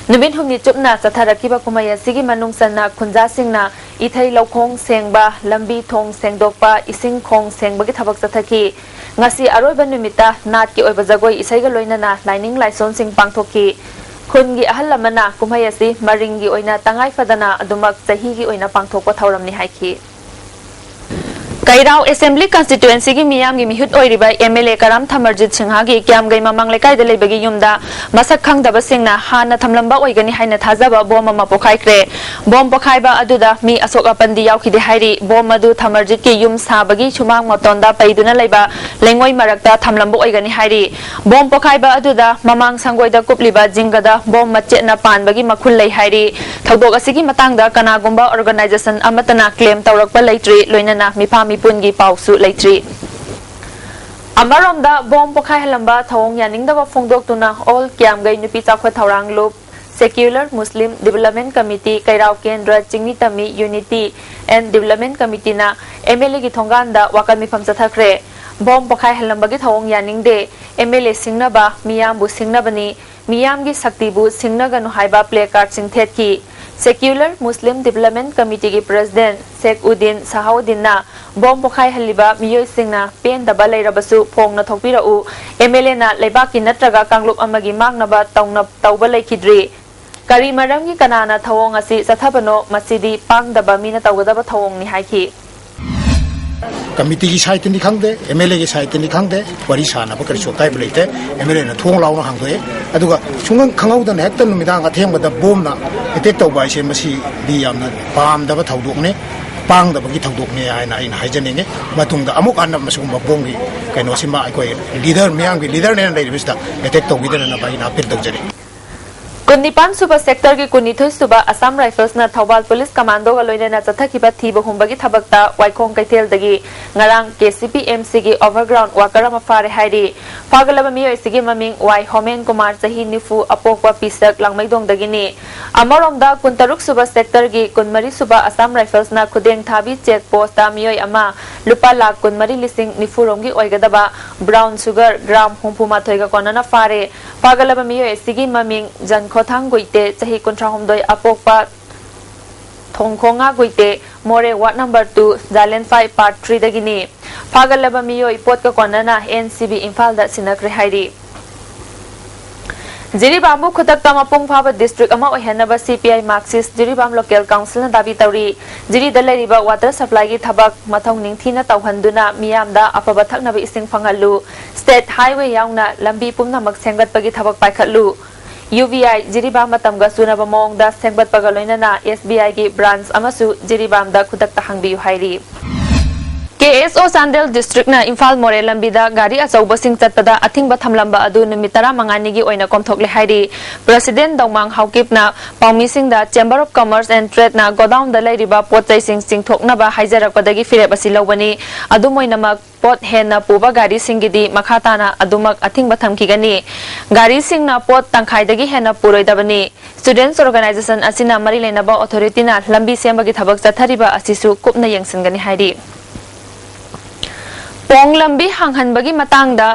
ꯅꯨꯃꯤꯠ ꯍꯨꯝꯅꯤ ꯆꯨꯞꯅ ꯆꯠꯊꯔꯛꯈꯤꯕ ꯀꯨꯝꯍꯩ ꯑꯁꯤꯒꯤ ꯃꯅꯨꯡ ꯆꯟꯅ ꯈꯨꯟꯖꯥꯁꯤꯡꯅ ꯏꯊꯩ ꯂꯧꯈꯣꯡ ꯁꯦꯡꯕ, ꯂꯝꯕꯤ ꯊꯣꯡ ꯁꯦꯡꯗꯣꯛꯄ, ꯏꯁꯤꯡ ꯈꯣꯡ ꯁꯦꯡꯕꯒꯤ ꯊꯕꯛ ꯆꯠꯊꯈꯤ꯫ ꯉꯁꯤ ꯑꯔꯣꯏꯕ ꯅꯨꯃꯤꯠꯇ ꯅꯥꯠꯀꯤ ꯑꯣꯏꯕ ꯖꯒꯣꯏ ꯏꯁꯩꯒ ꯂꯣꯏꯅꯅ ꯂꯥꯏꯅꯤꯡ ꯂꯥꯏꯁꯣꯟꯁꯤꯡ ꯄꯥꯡꯊꯣꯛꯈꯤ꯫ ꯈꯨꯟꯒꯤ ꯑꯍꯜ ꯂꯃꯟꯅ ꯀꯨꯝꯍꯩ ꯑꯁꯤ ꯃꯔꯤꯡꯒꯤ ꯑꯣꯏꯅ ꯇꯉꯥꯏ ꯐꯗꯅ ꯑꯗꯨꯃꯛ ꯆꯍꯤꯒꯤ ꯑꯣꯏꯅ ꯄꯥꯡꯊꯣꯛꯄ ꯊꯧꯔꯝꯅꯤ ꯍꯥꯏꯈꯤ꯫ ꯀꯩꯔꯥꯎ ꯑꯦꯁꯦꯝꯕ꯭ꯂꯤ ꯀꯟꯁꯇꯤꯇ꯭ꯋꯦꯟꯁꯤꯒꯤ ꯃꯤꯌꯥꯝꯒꯤ ꯃꯤꯍꯨꯠ ꯑꯣꯏꯔꯤꯕ ꯑꯦꯝ ꯑꯦꯜ ꯑꯦ ꯀꯔꯥꯝ ꯊꯃꯔꯖꯤꯠ ꯁꯤꯡꯍꯒꯤ ꯀ꯭ꯌꯥꯝꯒꯩ ꯃꯃꯥꯡ ꯂꯩꯀꯥꯏꯗ ꯂꯩꯕꯒꯤ ꯌꯨꯝꯗ ꯃꯁꯛ ꯈꯪꯗꯕꯁꯤꯡꯅ ꯍꯥꯟꯅ ꯊꯝꯂꯝꯕ ꯑꯣꯏꯒꯅꯤ ꯍꯥꯏꯅ ꯊꯥꯖꯕ ꯕꯣꯝ ꯑꯃ ꯄꯣꯈꯥꯏꯈ꯭ꯔꯦ꯫ ꯕꯣꯝ ꯄꯣꯈꯥꯏꯕ ꯑꯗꯨꯗ ꯃꯤ ꯑꯁꯣꯛ ꯑꯄꯟꯗꯤ ꯌꯥꯎꯈꯤꯗꯦ ꯍꯥꯏꯔꯤ꯫ ꯕꯣꯝ ꯑꯗꯨ ꯊꯃꯔꯖꯤꯠꯀꯤ ꯌꯨꯝ ꯁꯥꯕꯒꯤ ꯁꯨꯃꯥꯡ ꯃꯇꯣꯟꯗ ꯄꯩꯗꯨꯅ ꯂꯩꯕ ꯂꯩꯉꯣꯏ ꯃꯔꯛꯇ ꯊꯝꯂꯝꯕ ꯑꯣꯏꯒꯅꯤ ꯍꯥꯏꯔꯤ꯫ ꯕꯣꯝ ꯄꯣꯈꯥꯏꯕ ꯑꯗꯨꯗ ꯃꯃꯥꯡ ꯁꯪꯒꯣꯏꯗ ꯀꯨꯞꯂꯤꯕ ꯖꯤꯡꯒꯗ ꯕꯣꯝ ꯃꯆꯦꯠꯅ ꯄꯥꯟꯕꯒꯤ ꯃꯈꯨꯜ ꯂꯩ ꯍꯥꯏꯔꯤ꯫ ꯊꯧꯗꯣꯛ ꯑꯁꯤꯒꯤ ꯃꯇꯥꯡꯗ ꯀꯅꯥꯒꯨꯝꯕ ꯑꯣꯔꯒꯅꯥꯏꯖꯦꯁꯟ ꯑꯃꯠꯇꯅ ꯀ꯭ꯂꯦꯝ ꯇꯧꯔꯛꯄ ꯂꯩꯇ꯭ꯔꯤ, ꯂꯣꯏꯅꯅ ꯃꯤꯐꯥ ꯃꯤꯄꯨꯟꯒꯤ ꯄꯥꯎꯁꯨ ꯂꯩꯇ꯭ꯔꯤ꯫ ꯑꯃꯔꯣꯝꯗ, ꯕꯣꯝ ꯄꯣꯈꯥꯏꯍꯜꯂꯝꯕ ꯊꯧꯑꯣꯡ ꯌꯥꯅꯤꯡꯗꯕ ꯐꯣꯡꯗꯣꯛꯇꯨꯅ ꯑꯣꯜ ꯀ꯭ꯌꯥꯝꯒꯩ ꯅꯨꯄꯤ ꯆꯥꯎꯈꯠ ꯊꯧꯔꯥꯡ ꯂꯨꯞ, Secular Muslim Development Committee, ꯀꯩꯔꯥꯎ ꯀꯦꯟꯗ꯭ꯔ, ꯆꯤꯡꯃꯤ ꯇꯝꯃꯤ Unity and Development Committeeꯅ ꯑꯦꯝ ꯑꯦꯜ ꯑꯦꯒꯤ ꯊꯣꯡꯒꯥꯟꯗ ꯋꯥꯀꯠ ꯃꯤꯐꯝ ꯆꯠꯊꯈ꯭ꯔꯦ꯫ ꯕꯣꯝ ꯄꯣꯈꯥꯏꯍꯜꯂꯝꯕꯒꯤ ꯊꯧꯑꯣꯡ ꯌꯥꯅꯤꯡꯗꯦ, ꯑꯦꯝ ꯑꯦꯜ ꯑꯦ ꯁꯤꯡꯅꯕ, ꯃꯤꯌꯥꯝꯕꯨ ꯁꯤꯡꯅꯕꯅꯤ, ꯃꯤꯌꯥꯝꯒꯤ ꯁꯛꯇꯤꯕꯨ ꯁꯤꯡꯅꯒꯅꯨ ꯍꯥꯏꯕ ꯄ꯭ꯂꯦ ꯀꯥꯔꯗꯁꯤꯡ ꯊꯦꯠꯈꯤ꯫ Secular Muslim Development Committeeꯒꯤ ꯄ꯭ꯔꯦꯁꯤꯗꯦꯟꯠ ꯁꯦꯈ ꯎꯗꯤꯟ ꯁꯍꯥꯎꯗꯤꯟꯅ ꯕꯣꯝ ꯄꯣꯈꯥꯏꯍꯜꯂꯤꯕ ꯃꯤꯑꯣꯏꯁꯤꯡꯅ ꯄꯦꯟꯗꯕ ꯂꯩꯔꯕꯁꯨ ꯐꯣꯡꯅ ꯊꯣꯛꯄꯤꯔꯛꯎ, ꯑꯦꯝ ꯑꯦꯜ ꯑꯦꯅ ꯂꯩꯕꯥꯛꯀꯤ ꯅꯠꯇ꯭ꯔꯒ ꯀꯥꯡꯂꯨꯞ ꯑꯃꯒꯤ ꯃꯥꯡꯅꯕ ꯇꯧꯅ-, ꯇꯧꯕ ꯂꯩꯈꯤꯗ꯭ꯔꯤ꯫ ꯀꯔꯤ ꯃꯔꯝꯒꯤ ꯀꯅꯥꯅ ꯊꯧꯑꯣꯡ ꯑꯁꯤ ꯆꯠꯊꯕꯅꯣ? ꯃꯁꯤꯗꯤ ꯄꯥꯡꯗꯕ ꯃꯤꯅ ꯇꯧꯒꯗꯕ ꯊꯧꯑꯣꯡꯅꯤ ꯍꯥꯏꯈꯤ꯫ ꯀꯃꯤꯇꯤꯒꯤ ꯁꯥꯏꯠꯇꯅꯤ ꯈꯪꯗꯦ, ꯑꯦꯝ ꯑꯦꯜ ꯑꯦꯒꯤ ꯁꯥꯏꯠꯇꯅꯤ ꯈꯪꯗꯦ, ꯋꯥꯔꯤ ꯁꯥꯟꯅꯕ ꯀꯔꯤꯁꯨ ꯑꯀꯥꯏꯕ ꯂꯩꯇꯦ꯫ ꯑꯦꯝ ꯑꯦꯜ ꯑꯦꯅ ꯊꯣꯡ ꯂꯥꯎꯅ ꯍꯥꯡꯗꯣꯛꯑꯦ꯫ ꯑꯗꯨꯒ ꯁꯨꯡꯈꯪ ꯈꯪꯍꯧꯗꯅ ꯍꯦꯛꯇ ꯅꯨꯃꯤꯗꯥꯡ ꯑꯊꯦꯡꯕꯗ ꯕꯣꯝꯅ ꯑꯦꯇꯦꯛ ꯇꯧꯕ ꯍꯥꯏꯁꯦ ꯃꯁꯤꯗꯤ ꯌꯥꯝꯅ ꯄꯥꯝꯗꯕ ꯊꯧꯗꯣꯛꯅꯤ, ꯄꯥꯡꯗꯕꯒꯤ ꯊꯧꯗꯣꯛꯅꯤ ꯍꯥꯏꯅ ꯑꯩꯅ ꯍꯥꯏꯖꯅꯤꯡꯉꯤ꯫ ꯃꯇꯨꯡꯗ ꯑꯃꯨꯛ ꯍꯟꯅ ꯃꯁꯤꯒꯨꯝꯕ ꯕꯣꯝꯒꯤ ꯀꯩꯅꯣꯁꯤꯃ ꯑꯩꯈꯣꯏ ꯂꯤꯗꯔ, ꯃꯤꯌꯥꯝꯒꯤ ꯂꯤꯗꯔꯅꯦꯅ ꯂꯩꯔꯤꯕꯁꯤꯗ ꯑꯦꯇꯦꯛ ꯇꯧꯕꯤꯗꯅꯅꯕ ꯑꯩꯅ ꯑꯄꯤꯜ ꯇꯧꯖꯔꯤ꯫ ꯀꯨꯟꯅꯤꯄꯥꯟ ꯁꯨꯕ ꯁꯦꯛꯇꯔꯒꯤ ꯀꯨꯟꯅꯤꯊꯣꯏ ꯁꯨꯕ ꯑꯁꯥꯝ ꯔꯥꯏꯐꯜꯁꯅ ꯊꯧꯕꯥꯜ ꯄꯨꯂꯤꯁ ꯀꯃꯥꯟꯗꯣꯒ ꯂꯣꯏꯅꯅ ꯆꯠꯊꯈꯤꯕ ꯊꯤꯕ ꯍꯨꯝꯕꯒꯤ ꯊꯕꯛꯇ ꯋꯥꯏꯈꯣꯡ ꯀꯩꯊꯦꯜꯗꯒꯤ ꯉꯔꯥꯡ ꯀꯦ ꯁꯤ ꯄꯤ ꯑꯦꯝ ꯁꯤꯒꯤ ꯑꯣꯚꯔꯒ꯭ꯔꯥꯎꯟ ꯋꯥꯀꯔ ꯑꯃ ꯐꯥꯔꯦ ꯍꯥꯏꯔꯤ꯫ ꯐꯥꯒꯠꯂꯕ ꯃꯤꯑꯣꯏ ꯑꯁꯤꯒꯤ ꯃꯃꯤꯡ ꯋꯥꯏ ꯍꯣꯃꯦꯟ ꯀꯨꯃꯥꯔ, ꯆꯍꯤ ꯅꯤꯐꯨ, ꯑꯄꯣꯛꯄ ꯄꯤꯁꯛ ꯂꯥꯡꯃꯩꯗꯣꯡꯗꯒꯤꯅꯤ꯫ ꯑꯃꯔꯣꯝꯗ, ꯀꯨꯟꯇꯔꯨꯛ ꯁꯨꯕ ꯁꯦꯛꯇꯔꯒꯤ ꯀꯨꯟꯃꯔꯤ ꯁꯨꯕ ꯑꯁꯥꯝ ꯔꯥꯏꯐꯜꯁꯅ ꯈꯨꯗꯦꯡ ꯊꯥꯕꯤ ꯆꯦꯛ ꯄꯣꯁꯇ ꯃꯤꯑꯣꯏ ꯑꯃ ꯂꯨꯄꯥ ꯂꯥꯈ ꯀꯨꯟꯃꯔꯤ ꯂꯤꯁꯤꯡ ꯅꯤꯐꯨ ꯔꯣꯝꯒꯤ ꯑꯣꯏꯒꯗꯕ ꯕ꯭ꯔꯥꯎꯟ ꯁꯨꯒꯔ ꯒ꯭ꯔꯥꯝ ꯍꯨꯝꯐꯨ ꯃꯥꯊꯣꯏꯒ ꯀꯣꯟꯅꯅ ꯐꯥꯔꯦ꯫ ꯐꯥꯒꯠꯂꯕ ꯃꯤꯑꯣꯏ ꯑꯁꯤꯒꯤ ꯃꯃꯤꯡ ꯖꯟꯈꯣꯊꯥꯡ ꯒꯨꯏꯇꯦ, ꯆꯍꯤ ꯀꯨꯟꯊ꯭ꯔꯥ ꯍꯨꯝꯗꯣꯏ, ꯑꯄꯣꯛꯄ ꯊꯣꯡꯈꯣꯉꯥ ꯒꯨꯏꯇꯦ, ꯃꯣꯔꯦ ꯋꯥꯔꯗ ꯅꯝꯕꯔ ꯇꯨ, ꯖꯥꯂꯦꯟꯐꯥꯏ ꯄꯥꯔꯠ ꯊ꯭ꯔꯤꯗꯒꯤꯅꯤ꯫ ꯐꯥꯒꯠꯂꯕ ꯃꯤꯑꯣꯏ ꯄꯣꯠꯀ ꯀꯣꯟꯅꯅ ꯑꯦꯟ ꯁꯤ ꯕꯤ ꯏꯝꯐꯥꯜꯗ ꯁꯤꯟꯅꯈ꯭ꯔꯦ ꯍꯥꯏꯔꯤ꯫ ꯖꯤꯔꯤꯕꯥꯝꯕꯨ ꯈꯨꯗꯛꯇ ꯃꯄꯨꯡ ꯐꯥꯕ ꯗꯤꯁꯇ꯭ꯔꯤꯛ ꯑꯃ ꯑꯣꯏꯍꯟꯅꯕ ꯁꯤ ꯄꯤ ꯑꯥꯏ ꯃꯥꯔꯛꯁꯤꯁ ꯖꯤꯔꯤꯕꯥꯝ ꯂꯣꯀꯦꯜ ꯀꯥꯎꯟꯁꯤꯜꯅ ꯗꯥꯕꯤ ꯇꯧꯔꯤ꯫ ꯖꯤꯔꯤꯗ ꯂꯩꯔꯤꯕ ꯋꯥꯇꯔ ꯁꯄ꯭ꯂꯥꯏꯒꯤ ꯊꯕꯛ ꯃꯊꯧ ꯅꯤꯡꯊꯤꯅ ꯇꯧꯍꯟꯗꯨꯅ ꯃꯤꯌꯥꯝꯗ ꯑꯐꯕ ꯊꯛꯅꯕ ꯏꯁꯤꯡ ꯐꯪꯍꯜꯂꯨ꯫ ꯁ꯭ꯇꯦꯠ ꯍꯥꯏꯋꯦ ꯌꯥꯎꯅ ꯂꯝꯕꯤ ꯄꯨꯝꯅꯃꯛ ꯁꯦꯝꯒꯠꯄꯒꯤ ꯊꯕꯛ ꯄꯥꯏꯈꯠꯂꯨ꯫ ꯌꯨ ꯕꯤ ꯑꯥꯏ ꯖꯤꯔꯤꯕꯥꯝ ꯃꯇꯝꯒ ꯆꯨꯅꯕ ꯃꯑꯣꯡꯗ ꯁꯦꯝꯒꯠꯄꯒ ꯂꯣꯏꯅꯅ ꯑꯦꯁ ꯕꯤ ꯑꯥꯏꯒꯤ ꯕ꯭ꯔꯥꯟꯆ ꯑꯃꯁꯨ ꯖꯤꯔꯤꯕꯥꯝꯗ ꯈꯨꯗꯛꯇ ꯍꯥꯡꯕꯤꯌꯨ ꯍꯥꯏꯔꯤ꯫ ꯀꯦ ꯑꯦꯁ ꯑꯣ ꯆꯥꯟꯗꯦꯜ ꯗꯤꯁꯇ꯭ꯔꯤꯛꯅ ꯏꯝꯐꯥꯜ ꯃꯣꯔꯦ ꯂꯝꯕꯤꯗ ꯒꯥꯔꯤ ꯑꯆꯧꯕꯁꯤꯡ ꯆꯠꯄꯗ ꯑꯊꯤꯡꯕ ꯊꯝꯂꯝꯕ ꯑꯗꯨ ꯅꯨꯃꯤꯠ ꯇꯔꯥꯃꯉꯥꯅꯤꯒꯤ ꯑꯣꯏꯅ ꯀꯣꯝꯊꯣꯛꯂꯦ ꯍꯥꯏꯔꯤ꯫ ꯄ꯭ꯔꯁꯤꯗꯦꯟ ꯗꯧꯃꯥꯡ ꯍꯥꯎꯀꯤꯞꯅ ꯄꯥꯎꯃꯤꯁꯤꯡꯗ Chamber of Commerce and Tradeꯅ ꯒꯣꯗꯥꯎꯟꯗ ꯂꯩꯔꯤꯕ ꯄꯣꯠ ꯆꯩꯁꯤꯡ ꯆꯤꯡꯊꯣꯛꯅꯕ ꯍꯥꯏꯖꯔꯛꯄꯗꯒꯤ ꯐꯤꯔꯦꯞ ꯑꯁꯤ ꯂꯧꯕꯅꯤ꯫ ꯑꯗꯨꯝ ꯑꯣꯏꯅꯃꯛ, ꯄꯣꯠ ꯍꯦꯟꯅ ꯄꯨꯕ ꯒꯥꯔꯤꯁꯤꯡꯒꯤꯗꯤ ꯃꯈꯥ ꯇꯥꯅ ꯑꯗꯨꯃꯛ ꯑꯊꯤꯡꯕ ꯊꯝꯈꯤꯒꯅꯤ꯫ ꯒꯥꯔꯤꯁꯤꯡꯅ ꯄꯣꯠ ꯇꯪꯈꯥꯏꯗꯒꯤ ꯍꯦꯟꯅ ꯄꯨꯔꯣꯏꯗꯕꯅꯤ꯫ Students Organisation ꯑꯁꯤꯅ ꯃꯔꯤ ꯂꯩꯅꯕ ꯑꯣꯊꯣꯔꯤꯇꯤꯅ ꯂꯝꯕꯤ ꯁꯦꯝꯕꯒꯤ ꯊꯕꯛ ꯆꯠꯊꯔꯤꯕ ꯑꯁꯤꯁꯨ ꯀꯨꯞꯅ ꯌꯦꯡꯁꯤꯟꯒꯅꯤ ꯍꯥꯏꯔꯤ꯫ ꯄꯣꯡ ꯂꯝꯕꯤ ꯍꯥꯡꯍꯟꯕꯒꯤ ꯃꯇꯥꯡꯗ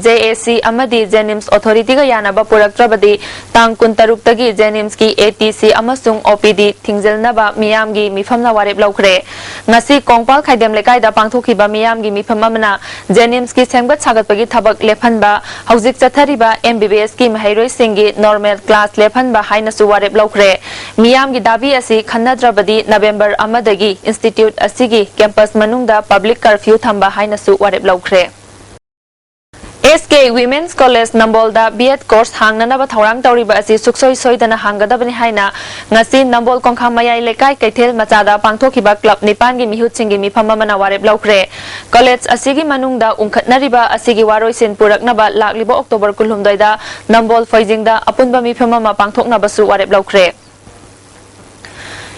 ꯖꯦ ꯑꯦ ꯁꯤ ꯑꯃꯗꯤ ꯖꯦꯅꯤꯝꯁ ꯑꯣꯊꯣꯔꯤꯇꯤꯒ ꯌꯥꯅꯕ ꯄꯨꯔꯛꯇ꯭ꯔꯕꯗꯤ ꯇꯥꯡ ꯀꯨꯟꯇꯔꯨꯛꯇꯒꯤ ꯖꯦꯅꯤꯝꯁꯀꯤ ꯑꯦ ꯇꯤ ꯁꯤ ꯑꯃꯁꯨꯡ ꯑꯣ ꯄꯤ ꯗꯤ ꯊꯤꯡꯖꯤꯜꯅꯕ ꯃꯤꯌꯥꯝꯒꯤ ꯃꯤꯐꯝꯅ ꯋꯥꯔꯦꯞ ꯂꯧꯈ꯭ꯔꯦ꯫ ꯉꯁꯤ ꯀꯣꯡꯄꯥꯜ ꯈꯥꯏꯗꯦꯝ ꯂꯩꯀꯥꯏꯗ ꯄꯥꯡꯊꯣꯛꯈꯤꯕ ꯃꯤꯌꯥꯝꯒꯤ ꯃꯤꯐꯝ ꯑꯃꯅ ꯖꯦꯅꯤꯝꯁꯀꯤ ꯁꯦꯝꯒꯠ ꯁꯥꯒꯠꯄꯒꯤ ꯊꯕꯛ ꯂꯦꯞꯍꯟꯕ, ꯍꯧꯖꯤꯛ ꯆꯠꯊꯔꯤꯕ ꯑꯦꯝ ꯕꯤ ꯕꯤ ꯑꯦꯁꯀꯤ ꯃꯍꯩꯔꯣꯏꯁꯤꯡꯒꯤ ꯅꯣꯔꯃꯦꯜ ꯀ꯭ꯂꯥꯁ ꯂꯦꯞꯍꯟꯕ ꯍꯥꯏꯅꯁꯨ ꯋꯥꯔꯦꯞ ꯂꯧꯈ꯭ꯔꯦ꯫ ꯃꯤꯌꯥꯝꯒꯤ ꯗꯥꯕꯤ ꯑꯁꯤ ꯈꯟꯅꯗ꯭ꯔꯕꯗꯤ ꯅꯕꯦꯝꯕꯔ ꯑꯃꯗꯒꯤ ꯏꯟꯁꯇꯤꯇ꯭ꯌꯨꯠ ꯑꯁꯤꯒꯤ ꯀꯦꯝꯄꯁ ꯃꯅꯨꯡꯗ ꯄꯕ꯭ꯂꯤꯛ ꯀꯔꯐ꯭ꯌꯨ ꯊꯝꯕ ꯍꯥꯏꯅꯁꯨ ꯋꯥꯔꯦꯞ ꯂꯧꯈ꯭ꯔꯦ꯫ ꯑꯦꯁ ꯀꯦ Women's College ꯅꯝꯕꯣꯜꯗ ꯕꯤ ꯑꯦꯗ ꯀꯣꯔꯁ ꯍꯥꯡꯅꯅꯕ ꯊꯧꯔꯥꯡ ꯇꯧꯔꯤꯕ ꯑꯁꯤ ꯁꯨꯛꯁꯣꯏ ꯁꯣꯏꯗꯅ ꯍꯥꯡꯒꯗꯕꯅꯤ ꯍꯥꯏꯅ ꯉꯁꯤ ꯅꯝꯕꯣꯜ ꯀꯣꯡꯈꯥ ꯃꯌꯥꯏ ꯂꯩꯀꯥꯏ ꯀꯩꯊꯦꯜ ꯃꯆꯥꯗ ꯄꯥꯡꯊꯣꯛꯈꯤꯕ ꯀ꯭ꯂꯕ ꯅꯤꯄꯥꯟꯒꯤ ꯃꯤꯍꯨꯠꯁꯤꯡꯒꯤ ꯃꯤꯐꯝ ꯑꯃꯅ ꯋꯥꯔꯦꯞ ꯂꯧꯈ꯭ꯔꯦ꯫ ꯀꯣꯂꯦꯖ ꯑꯁꯤꯒꯤ ꯃꯅꯨꯡꯗ ꯎꯪꯈꯠꯅꯔꯤꯕ ꯑꯁꯤꯒꯤ ꯋꯥꯔꯣꯏꯁꯤꯟ ꯄꯨꯔꯛꯅꯕ ꯂꯥꯛꯂꯤꯕ ꯑꯣꯛꯇꯣꯕꯔ ꯀꯨꯟꯍꯨꯝꯗꯣꯏꯗ ꯅꯝꯕꯣꯜ ꯐꯣꯏꯖꯤꯡꯗ ꯑꯄꯨꯟꯕ ꯃꯤꯐꯝ ꯑꯃ ꯄꯥꯡꯊꯣꯛꯅꯕꯁꯨ ꯋꯥꯔꯦꯞ ꯂꯧꯈ꯭ꯔꯦ꯫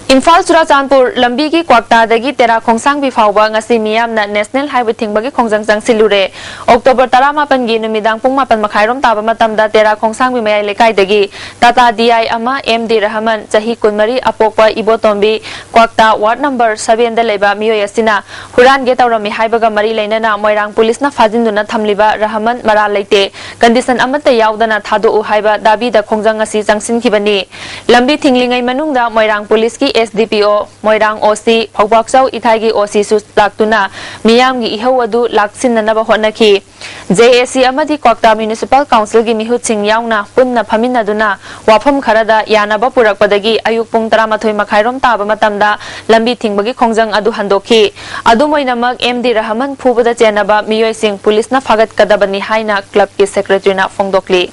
ꯏꯝꯐꯥꯜ ꯆꯨꯔꯥꯆꯥꯟꯄꯨꯔ ꯂꯝꯕꯤꯒꯤ ꯀ꯭ꯋꯥꯛꯇꯥꯗꯒꯤ ꯇꯦꯔꯥ ꯈꯣꯡꯁꯥꯡꯕꯤ ꯐꯥꯎꯕ ꯉꯁꯤ ꯃꯤꯌꯥꯝꯅ ꯅꯦꯁꯅꯦꯜ ꯍꯥꯏꯋꯦ ꯊꯤꯡꯕꯒꯤ ꯈꯣꯡꯖꯪ ꯆꯪꯁꯤꯜꯂꯨꯔꯦ꯫ ꯑꯣꯛꯇꯣꯕꯔ ꯇꯔꯥꯃꯥꯄꯟꯒꯤ ꯅꯨꯃꯤꯗꯥꯡ ꯄꯨꯡ ꯃꯥꯄꯟ ꯃꯈꯥꯏꯔꯣꯝ ꯇꯥꯕ ꯃꯇꯝꯗ ꯇꯦꯔꯥ ꯈꯣꯡꯁꯥꯡꯕꯤ ꯃꯌꯥꯏ ꯂꯩꯀꯥꯏꯗꯒꯤ ꯇꯥꯇꯥ ꯗꯤ ꯑꯥꯏ ꯑꯃ ꯑꯦꯝ ꯗꯤ ꯔꯍꯃꯟ, ꯆꯍꯤ ꯀꯨꯟꯃꯔꯤ, ꯑꯄꯣꯛꯄ ꯏꯕꯣꯇꯣꯝꯕꯤ, ꯀ꯭ꯋꯥꯛꯇꯥ ꯋꯥꯔꯗ ꯅꯝꯕꯔ ꯁꯚꯦꯟꯗ ꯂꯩꯕ ꯃꯤꯑꯣꯏ ꯑꯁꯤꯅ ꯍꯨꯔꯥꯟꯒꯦ ꯇꯧꯔꯝꯃꯤ ꯍꯥꯏꯕꯒ ꯃꯔꯤ ꯂꯩꯅꯅ ꯃꯣꯏꯔꯥꯡ ꯄꯨꯂꯤꯁꯅ ꯐꯥꯖꯤꯟꯗꯨꯅ ꯊꯝꯂꯤꯕ ꯔꯍꯃꯟ ꯃꯔꯥꯜ ꯂꯩꯇꯦ, ꯀꯟꯗꯤꯁꯟ ꯑꯃꯠꯇ ꯌꯥꯎꯗꯅ ꯊꯥꯗꯣꯛꯎ ꯍꯥꯏꯕ ꯗꯥꯕꯤꯗ ꯈꯣꯡꯖꯪ ꯑꯁꯤ ꯆꯪꯁꯤꯟꯈꯤꯕꯅꯤ꯫ ꯂꯝꯕꯤ ꯊꯤꯡꯂꯤꯉꯩ ꯃꯅꯨꯡꯗ ꯃꯣꯏꯔꯥꯡ ꯄꯨꯂꯤꯁꯀꯤ ꯑꯦꯁ ꯗꯤ ꯄꯤ ꯑꯣ, ꯃꯣꯏꯔꯥꯡ ꯑꯣ ꯁꯤ, ꯐꯧꯕꯥꯛꯆꯧ ꯏꯊꯥꯏꯒꯤ ꯑꯣ ꯁꯤꯁꯨ ꯂꯥꯛꯇꯨꯅ ꯃꯤꯌꯥꯝꯒꯤ ꯏꯍꯧ ꯑꯗꯨ ꯂꯥꯛꯁꯤꯟꯅꯅꯕ ꯍꯣꯠꯅꯈꯤ꯫ ꯖꯦ ꯑꯦ ꯁꯤ ꯑꯃꯗꯤ ꯀ꯭ꯋꯥꯛꯇꯥ ꯃ꯭ꯌꯨꯅꯤꯁꯤꯄꯥꯜ ꯀꯥꯎꯟꯁꯤꯜꯒꯤ ꯃꯤꯍꯨꯠꯁꯤꯡ ꯌꯥꯎꯅ ꯄꯨꯟꯅ ꯐꯝꯃꯤꯟꯅꯗꯨꯅ ꯋꯥꯐꯝ ꯈꯔꯗ ꯌꯥꯅꯕ ꯄꯨꯔꯛꯄꯗꯒꯤ ꯑꯌꯨꯛ ꯄꯨꯡ ꯇꯔꯥꯃꯥꯊꯣꯏ ꯃꯈꯥꯏꯔꯣꯝ ꯇꯥꯕ ꯃꯇꯝꯗ ꯂꯝꯕꯤ ꯊꯤꯡꯕꯒꯤ ꯈꯣꯡꯖꯪ ꯑꯗꯨ ꯍꯟꯗꯣꯛꯈꯤ꯫ ꯑꯗꯨꯝ ꯑꯣꯏꯅꯃꯛ, ꯑꯦꯝ ꯗꯤ ꯔꯍꯃꯟ ꯐꯨꯕꯗ ꯆꯦꯟꯅꯕ ꯃꯤꯑꯣꯏꯁꯤꯡ ꯄꯨꯂꯤꯁꯅ ꯐꯥꯒꯠꯀꯗꯕꯅꯤ ꯍꯥꯏꯅ ꯀ꯭ꯂꯕꯀꯤ ꯁꯦꯀ꯭ꯔꯦꯇꯔꯤꯅ ꯐꯣꯡꯗꯣꯛꯂꯤ꯫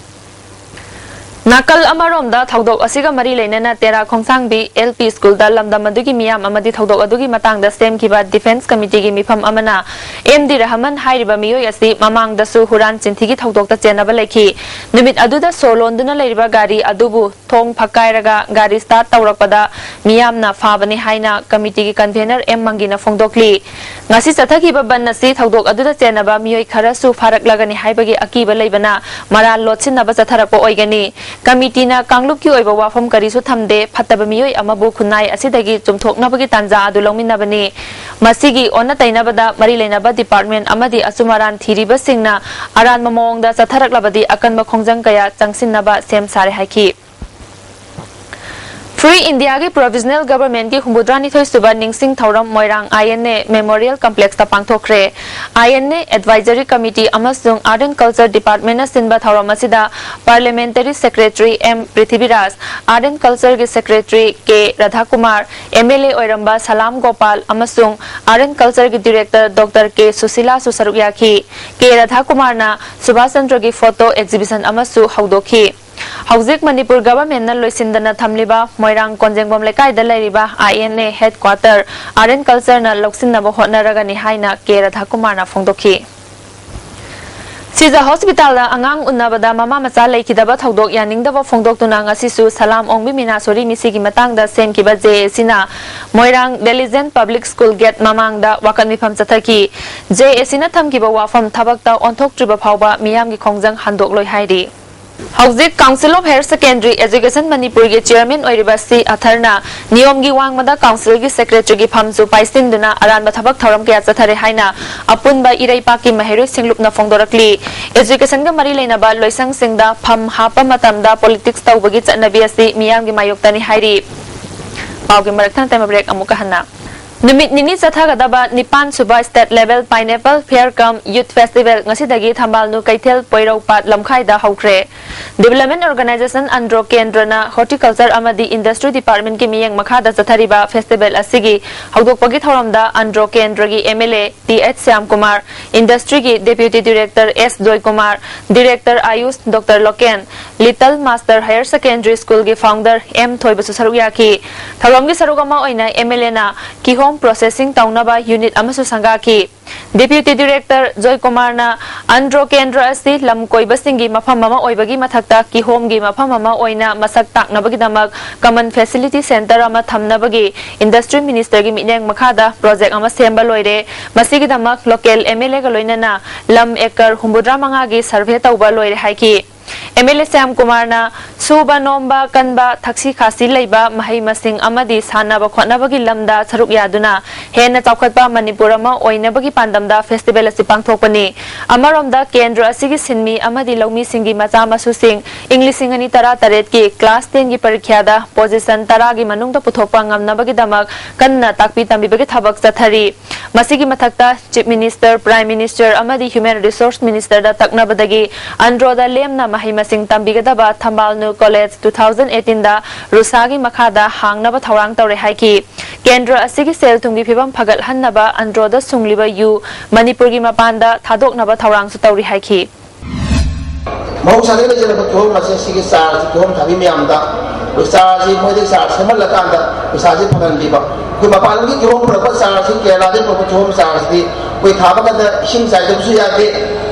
ꯅꯥꯀꯜ ꯑꯃꯔꯣꯝꯗ, ꯊꯧꯗꯣꯛ ꯑꯁꯤꯒ ꯃꯔꯤ ꯂꯩꯅꯅ ꯇꯦꯔꯥ ꯈꯣꯡꯁꯥꯡꯕꯤ ꯑꯦꯜ ꯄꯤ ꯁ꯭ꯀꯨꯜꯗ ꯂꯝꯗꯝ ꯑꯗꯨꯒꯤ ꯃꯤꯌꯥꯝ ꯑꯃꯗꯤ ꯊꯧꯗꯣꯛ ꯑꯗꯨꯒꯤ ꯃꯇꯥꯡꯗ ꯁꯦꯝꯈꯤꯕ ꯗꯤꯐꯦꯟꯁ ꯀꯃꯤꯇꯤꯒꯤ ꯃꯤꯐꯝ ꯑꯃꯅ ꯑꯦꯝ ꯗꯤ ꯔꯍꯃꯟ ꯍꯥꯏꯔꯤꯕ ꯃꯤꯑꯣꯏ ꯑꯁꯤ ꯃꯃꯥꯡꯗꯁꯨ ꯍꯨꯔꯥꯟ ꯆꯤꯟꯊꯤꯒꯤ ꯊꯧꯗꯣꯛꯇ ꯆꯦꯟꯅꯕ ꯂꯩꯈꯤ꯫ ꯅꯨꯃꯤꯠ ꯑꯗꯨꯗ ꯁꯣ ꯂꯣꯟꯗꯨꯅ ꯂꯩꯔꯤꯕ ꯒꯥꯔꯤ ꯑꯗꯨꯕꯨ ꯊꯣꯡ ꯐꯛꯀꯥꯏꯔꯒ ꯒꯥꯔꯤ ꯁ꯭ꯇꯥꯔꯠ ꯇꯧꯔꯛꯄꯗ ꯃꯤꯌꯥꯝꯅ ꯐꯥꯕꯅꯤ ꯍꯥꯏꯅ ꯀꯃꯤꯇꯤꯒꯤ ꯀꯟꯚꯦꯅꯔ ꯑꯦꯝ ꯃꯪꯒꯤꯅ ꯐꯣꯡꯗꯣꯛꯂꯤ꯫ ꯉꯁꯤ ꯆꯠꯊꯈꯤꯕ ꯕꯟ ꯑꯁꯤ ꯊꯧꯗꯣꯛ ꯑꯗꯨꯗ ꯆꯦꯟꯅꯕ ꯃꯤꯑꯣꯏ ꯈꯔꯁꯨ ꯐꯥꯔꯛꯂꯒꯅꯤ ꯍꯥꯏꯕꯒꯤ ꯑꯀꯤꯕ ꯂꯩꯕꯅ ꯃꯔꯥꯜ ꯂꯣꯠꯁꯤꯟꯅꯕ ꯆꯠꯊꯔꯛꯄ ꯑꯣꯏꯒꯅꯤ꯫ ꯀꯃꯤꯇꯤꯅ ꯀꯥꯡꯂꯨꯞꯀꯤ ꯑꯣꯏꯕ ꯋꯥꯐꯝ ꯀꯔꯤꯁꯨ ꯊꯝꯗꯦ, ꯐꯠꯇꯕ ꯃꯤꯑꯣꯏ ꯑꯃꯕꯨ ꯈꯨꯟꯅꯥꯏ ꯑꯁꯤꯗꯒꯤ ꯆꯨꯝꯊꯣꯛꯅꯕꯒꯤ ꯇꯥꯟꯖꯥ ꯑꯗꯨ ꯂꯧꯃꯤꯟꯅꯕꯅꯤ꯫ ꯃꯁꯤꯒꯤ ꯑꯣꯟꯅ ꯇꯩꯅꯕꯗ ꯃꯔꯤ ꯂꯩꯅꯕ ꯗꯤꯄꯥꯔꯠꯃꯦꯟ ꯑꯃꯗꯤ ꯑꯆꯨꯝ ꯑꯔꯥꯟ ꯊꯤꯔꯤꯕꯁꯤꯡꯅ ꯑꯔꯥꯟꯕ ꯃꯑꯣꯡꯗ ꯆꯠꯊꯔꯛꯂꯕꯗꯤ ꯑꯀꯟꯕ ꯈꯣꯡꯖꯪ ꯀꯌꯥ ꯆꯪꯁꯤꯟꯅꯕ ꯁꯦꯝ ꯁꯥꯔꯦ ꯍꯥꯏꯈꯤ꯫ ꯐ꯭ꯔꯤ ꯏꯟꯗꯤꯌꯥꯒꯤ ꯄ꯭ꯔꯣꯚꯤꯖꯅꯦꯜ ꯒꯚꯔꯟꯃꯦꯟꯠꯀꯤ ꯍꯨꯝꯐꯨꯇꯔꯥꯅꯤꯊꯣꯏ ꯁꯨꯕ ꯅꯤꯡꯁꯤꯡ ꯊꯧꯔꯝ Moirang I N A memorial ꯀꯝꯄ꯭ꯂꯦꯛꯁꯇ ꯄꯥꯡꯊꯣꯛꯈ꯭ꯔꯦ꯫ I N A advisory committee ꯑꯃꯁꯨꯡ ꯑꯥꯔꯠ ꯑꯦꯟ ꯀꯜꯆꯔ ꯗꯤꯄꯥꯔꯠꯃꯦꯟꯠꯅ ꯁꯤꯟꯕ ꯊꯧꯔꯝ ꯑꯁꯤꯗ parliamentary secretary M Prithviraj, art and ꯀꯜꯆꯔꯒꯤ secretary K Radhakumar, M L A ꯑꯣꯏꯔꯝꯕ ꯁꯂꯥꯝ ꯒꯣꯄꯥꯜ ꯑꯃꯁꯨꯡ ꯑꯥꯔꯠ ꯑꯦꯟ ꯀꯜꯆꯔꯒꯤ ꯗꯤꯔꯦꯛꯇꯔ ꯗꯣꯛꯇꯔ ꯀꯦ ꯁꯨꯁꯤꯂꯥꯁꯨ ꯁꯔꯨꯛ ꯌꯥꯈꯤ꯫ ꯀꯦ ꯔꯥꯙꯥꯀꯨꯃꯥꯔꯅ ꯁꯨꯚꯥꯁ ꯆꯟꯗ꯭ꯔꯒꯤ ꯐꯣꯇꯣ ꯑꯦꯛꯖꯤꯕꯤꯁꯟ ꯑꯃꯁꯨ ꯍꯧꯗꯣꯛꯈꯤ꯫ ꯍꯧꯖꯤꯛ ꯃꯅꯤꯄꯨꯔ ꯒꯚꯔꯟꯃꯦꯟꯠꯅ ꯂꯣꯏꯁꯤꯟꯗꯅ ꯊꯝꯂꯤꯕ ꯃꯣꯏꯔꯥꯡ ꯀꯣꯟꯖꯦꯡꯕꯝ ꯂꯩꯀꯥꯏꯗ ꯂꯩꯔꯤꯕ I N A headquarter art and ꯀꯜꯆꯔꯅ ꯂꯧꯁꯤꯟꯅꯕ ꯍꯣꯠꯅꯔꯒꯅꯤ ꯍꯥꯏꯅ ꯀꯦ ꯔꯥꯙꯥꯀꯨꯃꯥꯔꯅ ꯐꯣꯡꯗꯣꯛꯈꯤ꯫ ꯁꯤꯖ ꯍꯣꯁꯄꯤꯇꯥꯜꯗ ꯑꯉꯥꯡ ꯎꯅꯕꯗ ꯃꯃꯥ ꯃꯆꯥ ꯂꯩꯈꯤꯗꯕ ꯊꯧꯗꯣꯛ ꯌꯥꯅꯤꯡꯗꯕ ꯐꯣꯡꯗꯣꯛꯇꯨꯅ ꯉꯁꯤꯁꯨ ꯁꯂꯥꯝ ꯑꯣꯡꯕꯤ ꯃꯤꯅꯥꯁꯣꯔꯤ ꯃꯤꯁꯤꯒꯤ ꯃꯇꯥꯡꯗ ꯁꯦꯝꯈꯤꯕ ꯖꯦ ꯑꯦ ꯁꯤꯅ ꯃꯣꯏꯔꯥꯡ ꯗꯦꯂꯤꯖꯦꯟ ꯄꯕ꯭ꯂꯤꯛ ꯁ꯭ꯀꯨꯜ ꯒꯦꯠ ꯃꯃꯥꯡꯗ ꯋꯥꯀꯠ ꯃꯤꯐꯝ ꯆꯠꯊꯈꯤ꯫ ꯖꯦ ꯑꯦ ꯁꯤꯅ ꯊꯝꯈꯤꯕ ꯋꯥꯐꯝ ꯊꯕꯛꯇ ꯑꯣꯟꯊꯣꯛꯇ꯭ꯔꯤꯕ ꯐꯥꯎꯕ ꯃꯤꯌꯥꯝꯒꯤ ꯈꯣꯡꯖꯪ ꯍꯟꯗꯣꯛꯂꯣꯏ ꯍꯥꯏꯔꯤ꯫ ꯍꯧꯖꯤꯛ Council of Higher Secondary Education ꯃꯅꯤꯄꯨꯔꯒꯤ ꯆꯤꯌꯔꯃꯦꯟ ꯑꯣꯏꯔꯤꯕ ꯁꯤ ꯑꯊꯔꯅ ꯅꯤꯌꯣꯝꯒꯤ ꯋꯥꯡꯃꯗ ꯀꯥꯎꯟꯁꯤꯜꯒꯤ ꯁꯦꯀ꯭ꯔꯦꯇꯔꯤꯒꯤ ꯐꯝꯁꯨ ꯄꯥꯏꯁꯤꯟꯗꯨꯅ ꯑꯔꯥꯟꯕ ꯊꯕꯛ ꯊꯧꯔꯝ ꯀꯌꯥ ꯆꯠꯊꯔꯦ ꯍꯥꯏꯅ ꯑꯄꯨꯟꯕ ꯏꯔꯩꯄꯥꯛꯀꯤ ꯃꯍꯩꯔꯣꯏꯁꯤꯡ ꯂꯨꯞꯅ ꯐꯣꯡꯗꯣꯔꯛꯂꯤ꯫ ꯑꯦꯖꯨꯀꯦꯁꯟꯒ ꯃꯔꯤ ꯂꯩꯅꯕ ꯂꯣꯏꯁꯪꯁꯤꯡꯗ ꯐꯝ ꯍꯥꯞꯄ ꯃꯇꯝꯗ ꯄꯣꯂꯤꯇꯤꯛꯁ ꯇꯧꯕꯒꯤ ꯆꯠꯅꯕꯤ ꯑꯁꯤ ꯃꯤꯌꯥꯝꯒꯤ ꯃꯥꯌꯣꯛꯇꯅꯤ ꯍꯥꯏꯔꯤ꯫ ꯄꯥꯎꯒꯤ ꯃꯔꯛ ꯊꯪꯅ ꯇꯦꯝꯕ ꯕ꯭ꯔꯦꯛ ꯑꯃꯨꯛꯀ ꯍꯟꯅ꯫ ꯅꯨꯃꯤꯠ ꯅꯤꯅꯤ ꯆꯠꯊꯒꯗꯕ ꯅꯤꯄꯥꯟ ꯁꯨꯕ State Level Pineapple Fair cum Youth Festival ꯉꯁꯤꯗꯒꯤ ꯊꯝꯕꯥꯜꯅꯨ ꯀꯩꯊꯦꯜ ꯄꯣꯏꯔꯧ ꯄꯥꯠ ꯂꯝꯈꯥꯏꯗ ꯍꯧꯈ꯭ꯔꯦ꯫ Development Organization ꯑꯟꯗ꯭ꯔꯣ ꯀꯦꯟꯗ꯭ꯔꯅ Horticulture ꯑꯃꯗꯤ Industry Departmentꯀꯤ ꯃꯤꯠꯌꯦꯡ ꯃꯈꯥꯗ ꯆꯠꯊꯔꯤꯕ festival ꯑꯁꯤꯒꯤ ꯍꯧꯗꯣꯛꯄꯒꯤ ꯊꯧꯔꯝꯗ ꯑꯟꯗ꯭ꯔꯣ ꯀꯦꯟꯗ꯭ꯔꯒꯤ MLA ꯇꯤ ꯑꯩꯆ ꯁ꯭ꯌꯥꯝꯀꯨꯃꯥꯔ, Industryꯒꯤ Deputy Director S Joykumar, Director AYUSH doctor Loken, Little Master Higher Secondary Schoolꯒꯤ founder ꯑꯦꯝ ꯊꯣꯏꯕꯁꯨ ꯁꯔꯨꯛ ꯌꯥꯈꯤ꯫ ꯊꯧꯔꯝꯒꯤ ꯁꯔꯨꯛ ꯑꯃ ꯑꯣꯏꯅ MLAꯅ ꯀꯤꯍꯣꯝ processing ꯇꯧꯅꯕ unit ꯑꯃꯁꯨ ꯁꯪꯒꯥꯈꯤ꯫ Deputy Director ꯖꯣꯏꯀꯨꯃꯥꯔꯅ ꯑꯟꯗ꯭ꯔꯣ ꯀꯦꯟꯗ꯭ꯔ ꯑꯁꯤ ꯂꯝ ꯀꯣꯏꯕꯁꯤꯡꯒꯤ ꯃꯐꯝ ꯑꯃ ꯑꯣꯏꯕꯒꯤ ꯃꯊꯛꯇ ꯀꯤꯍꯣꯝꯒꯤ ꯃꯐꯝ ꯑꯃ ꯑꯣꯏꯅ ꯃꯁꯛ ꯇꯥꯛꯅꯕꯒꯤꯗꯃꯛ Common Facility Centre ꯑꯃ ꯊꯝꯅꯕꯒꯤ Industry Ministerꯒꯤ ꯃꯤꯠꯌꯦꯡ ꯃꯈꯥꯗ project ꯑꯃ ꯁꯦꯝꯕ ꯂꯣꯏꯔꯦ꯫ ꯃꯁꯤꯒꯤꯗꯃꯛ local MLAꯒ ꯂꯣꯏꯅꯅ ꯂꯝ acre ꯍꯨꯝꯐꯨꯇꯔꯥ ꯃꯉꯥꯒꯤ survey ꯇꯧꯕ ꯂꯣꯏꯔꯦ ꯍꯥꯏꯈꯤ꯫ MLA ꯁ꯭ꯌꯥꯝ ꯀꯨꯃꯥꯔꯅ ꯁꯨꯕ ꯅꯣꯝꯕ ꯀꯟꯕ, ꯊꯛꯁꯤ ꯈꯥꯁꯤ ꯂꯩꯕ, ꯃꯍꯩ ꯃꯁꯤꯡ ꯑꯃꯗꯤ ꯁꯥꯟꯅꯕ ꯈꯣꯠꯅꯕꯒꯤ ꯂꯝꯗ ꯁꯔꯨꯛ ꯌꯥꯗꯨꯅ ꯍꯦꯟꯅ ꯆꯥꯎꯈꯠꯄ ꯃꯅꯤꯄꯨꯔ ꯑꯃ ꯑꯣꯏꯅꯕꯒꯤ ꯄꯥꯟꯗꯝꯗ festival ꯑꯁꯤ ꯄꯥꯡꯊꯣꯛꯄꯅꯤ꯫ ꯑꯃꯔꯣꯝꯗ ꯀꯦꯟꯗ꯭ꯔ ꯑꯁꯤꯒꯤ ꯁꯤꯟꯃꯤ ꯑꯃꯗꯤ ꯂꯧꯃꯤꯁꯤꯡꯒꯤ ꯃꯆꯥ ꯃꯁꯨꯁꯤꯡ ꯏꯪ ꯂꯤꯁꯤꯡ ꯑꯅꯤ ꯇꯔꯥ ꯇꯔꯦꯠꯀꯤ class tenꯒꯤ ꯄꯔꯤꯈ꯭ꯌꯥꯗ position ꯇꯔꯥꯒꯤ ꯃꯅꯨꯡꯗ ꯄꯨꯊꯣꯛꯄ ꯉꯝꯅꯕꯒꯤꯗꯃꯛ ꯀꯟꯅ ꯇꯥꯛꯄꯤ ꯇꯝꯕꯤꯕꯒꯤ ꯊꯕꯛ ꯆꯠꯊꯔꯤ꯫ ꯃꯁꯤꯒꯤ ꯃꯊꯛꯇ Chief Minister, Prime Minister ꯑꯃꯗꯤ Human Resource Ministerꯗ ꯇꯛꯅꯕꯗꯒꯤ ꯑꯟꯗ꯭ꯔꯣꯗ ꯂꯦꯝꯅ ꯃꯍꯩ ꯃꯁꯤꯡ ꯇꯝꯕꯤꯒꯗꯕ ꯊꯝꯕꯥꯜꯅꯨ College two thousand eighteenꯗ ꯔꯨꯁꯥꯒꯤ ꯃꯈꯥꯗ ꯍꯥꯡꯅꯕ ꯊꯧꯔꯥꯡ ꯇꯧꯔꯦ ꯍꯥꯏꯈꯤ꯫ ꯀꯦꯟꯗ꯭ꯔ ꯑꯁꯤꯒꯤ ꯁꯦꯜ ꯊꯨꯝꯒꯤ ꯐꯤꯕꯝ ꯐꯒꯠꯍꯟꯅꯕ ꯑꯟꯗ꯭ꯔꯣꯗ ꯁꯨꯡꯂꯤꯕ ꯌꯨ ꯃꯅꯤꯄꯨꯔꯒꯤ ꯃꯄꯥꯟꯗ ꯊꯥꯗꯣꯛꯅꯕ ꯊꯧꯔꯥꯡꯁꯨ ꯇꯧꯔꯤ ꯍꯥꯏꯈꯤ꯫ ꯃꯍꯧꯁꯥꯗꯒꯤ ꯂꯩꯖꯔꯕ ꯀꯤꯍꯣꯝ ꯑꯁꯦ ꯁꯤꯒꯤ ꯆꯥꯔꯁꯤ ꯀꯤꯍꯣꯝ ꯊꯥꯕꯤ ꯃꯌꯥꯝꯗ ꯑꯩꯈꯣꯏ ꯆꯥꯔꯁꯤ ꯃꯣꯏꯗꯒꯤ ꯆꯥꯔ ꯁꯦꯝꯍꯜꯂꯀꯥꯟꯗ ꯄꯩꯁꯥꯁꯤ ꯐꯪꯍꯟꯕꯤꯕ꯫ ꯑꯩꯈꯣꯏ ꯃꯄꯥꯟ ꯂꯝꯒꯤ ꯀꯤꯍꯣꯝ ꯄꯨꯔꯛꯄ ꯆꯥꯔꯁꯤ, ꯀꯦꯔꯂꯥꯗꯒꯤ ꯄꯨꯔꯛꯄ ꯀꯤꯍꯣꯝ ꯆꯥꯔꯁꯤꯗꯤ ꯑꯩꯈꯣꯏ ꯊꯥꯕ ꯀꯥꯟꯗ ꯏꯁꯤꯡ ꯆꯥꯏꯗꯕꯁꯨ ꯌꯥꯗꯦ,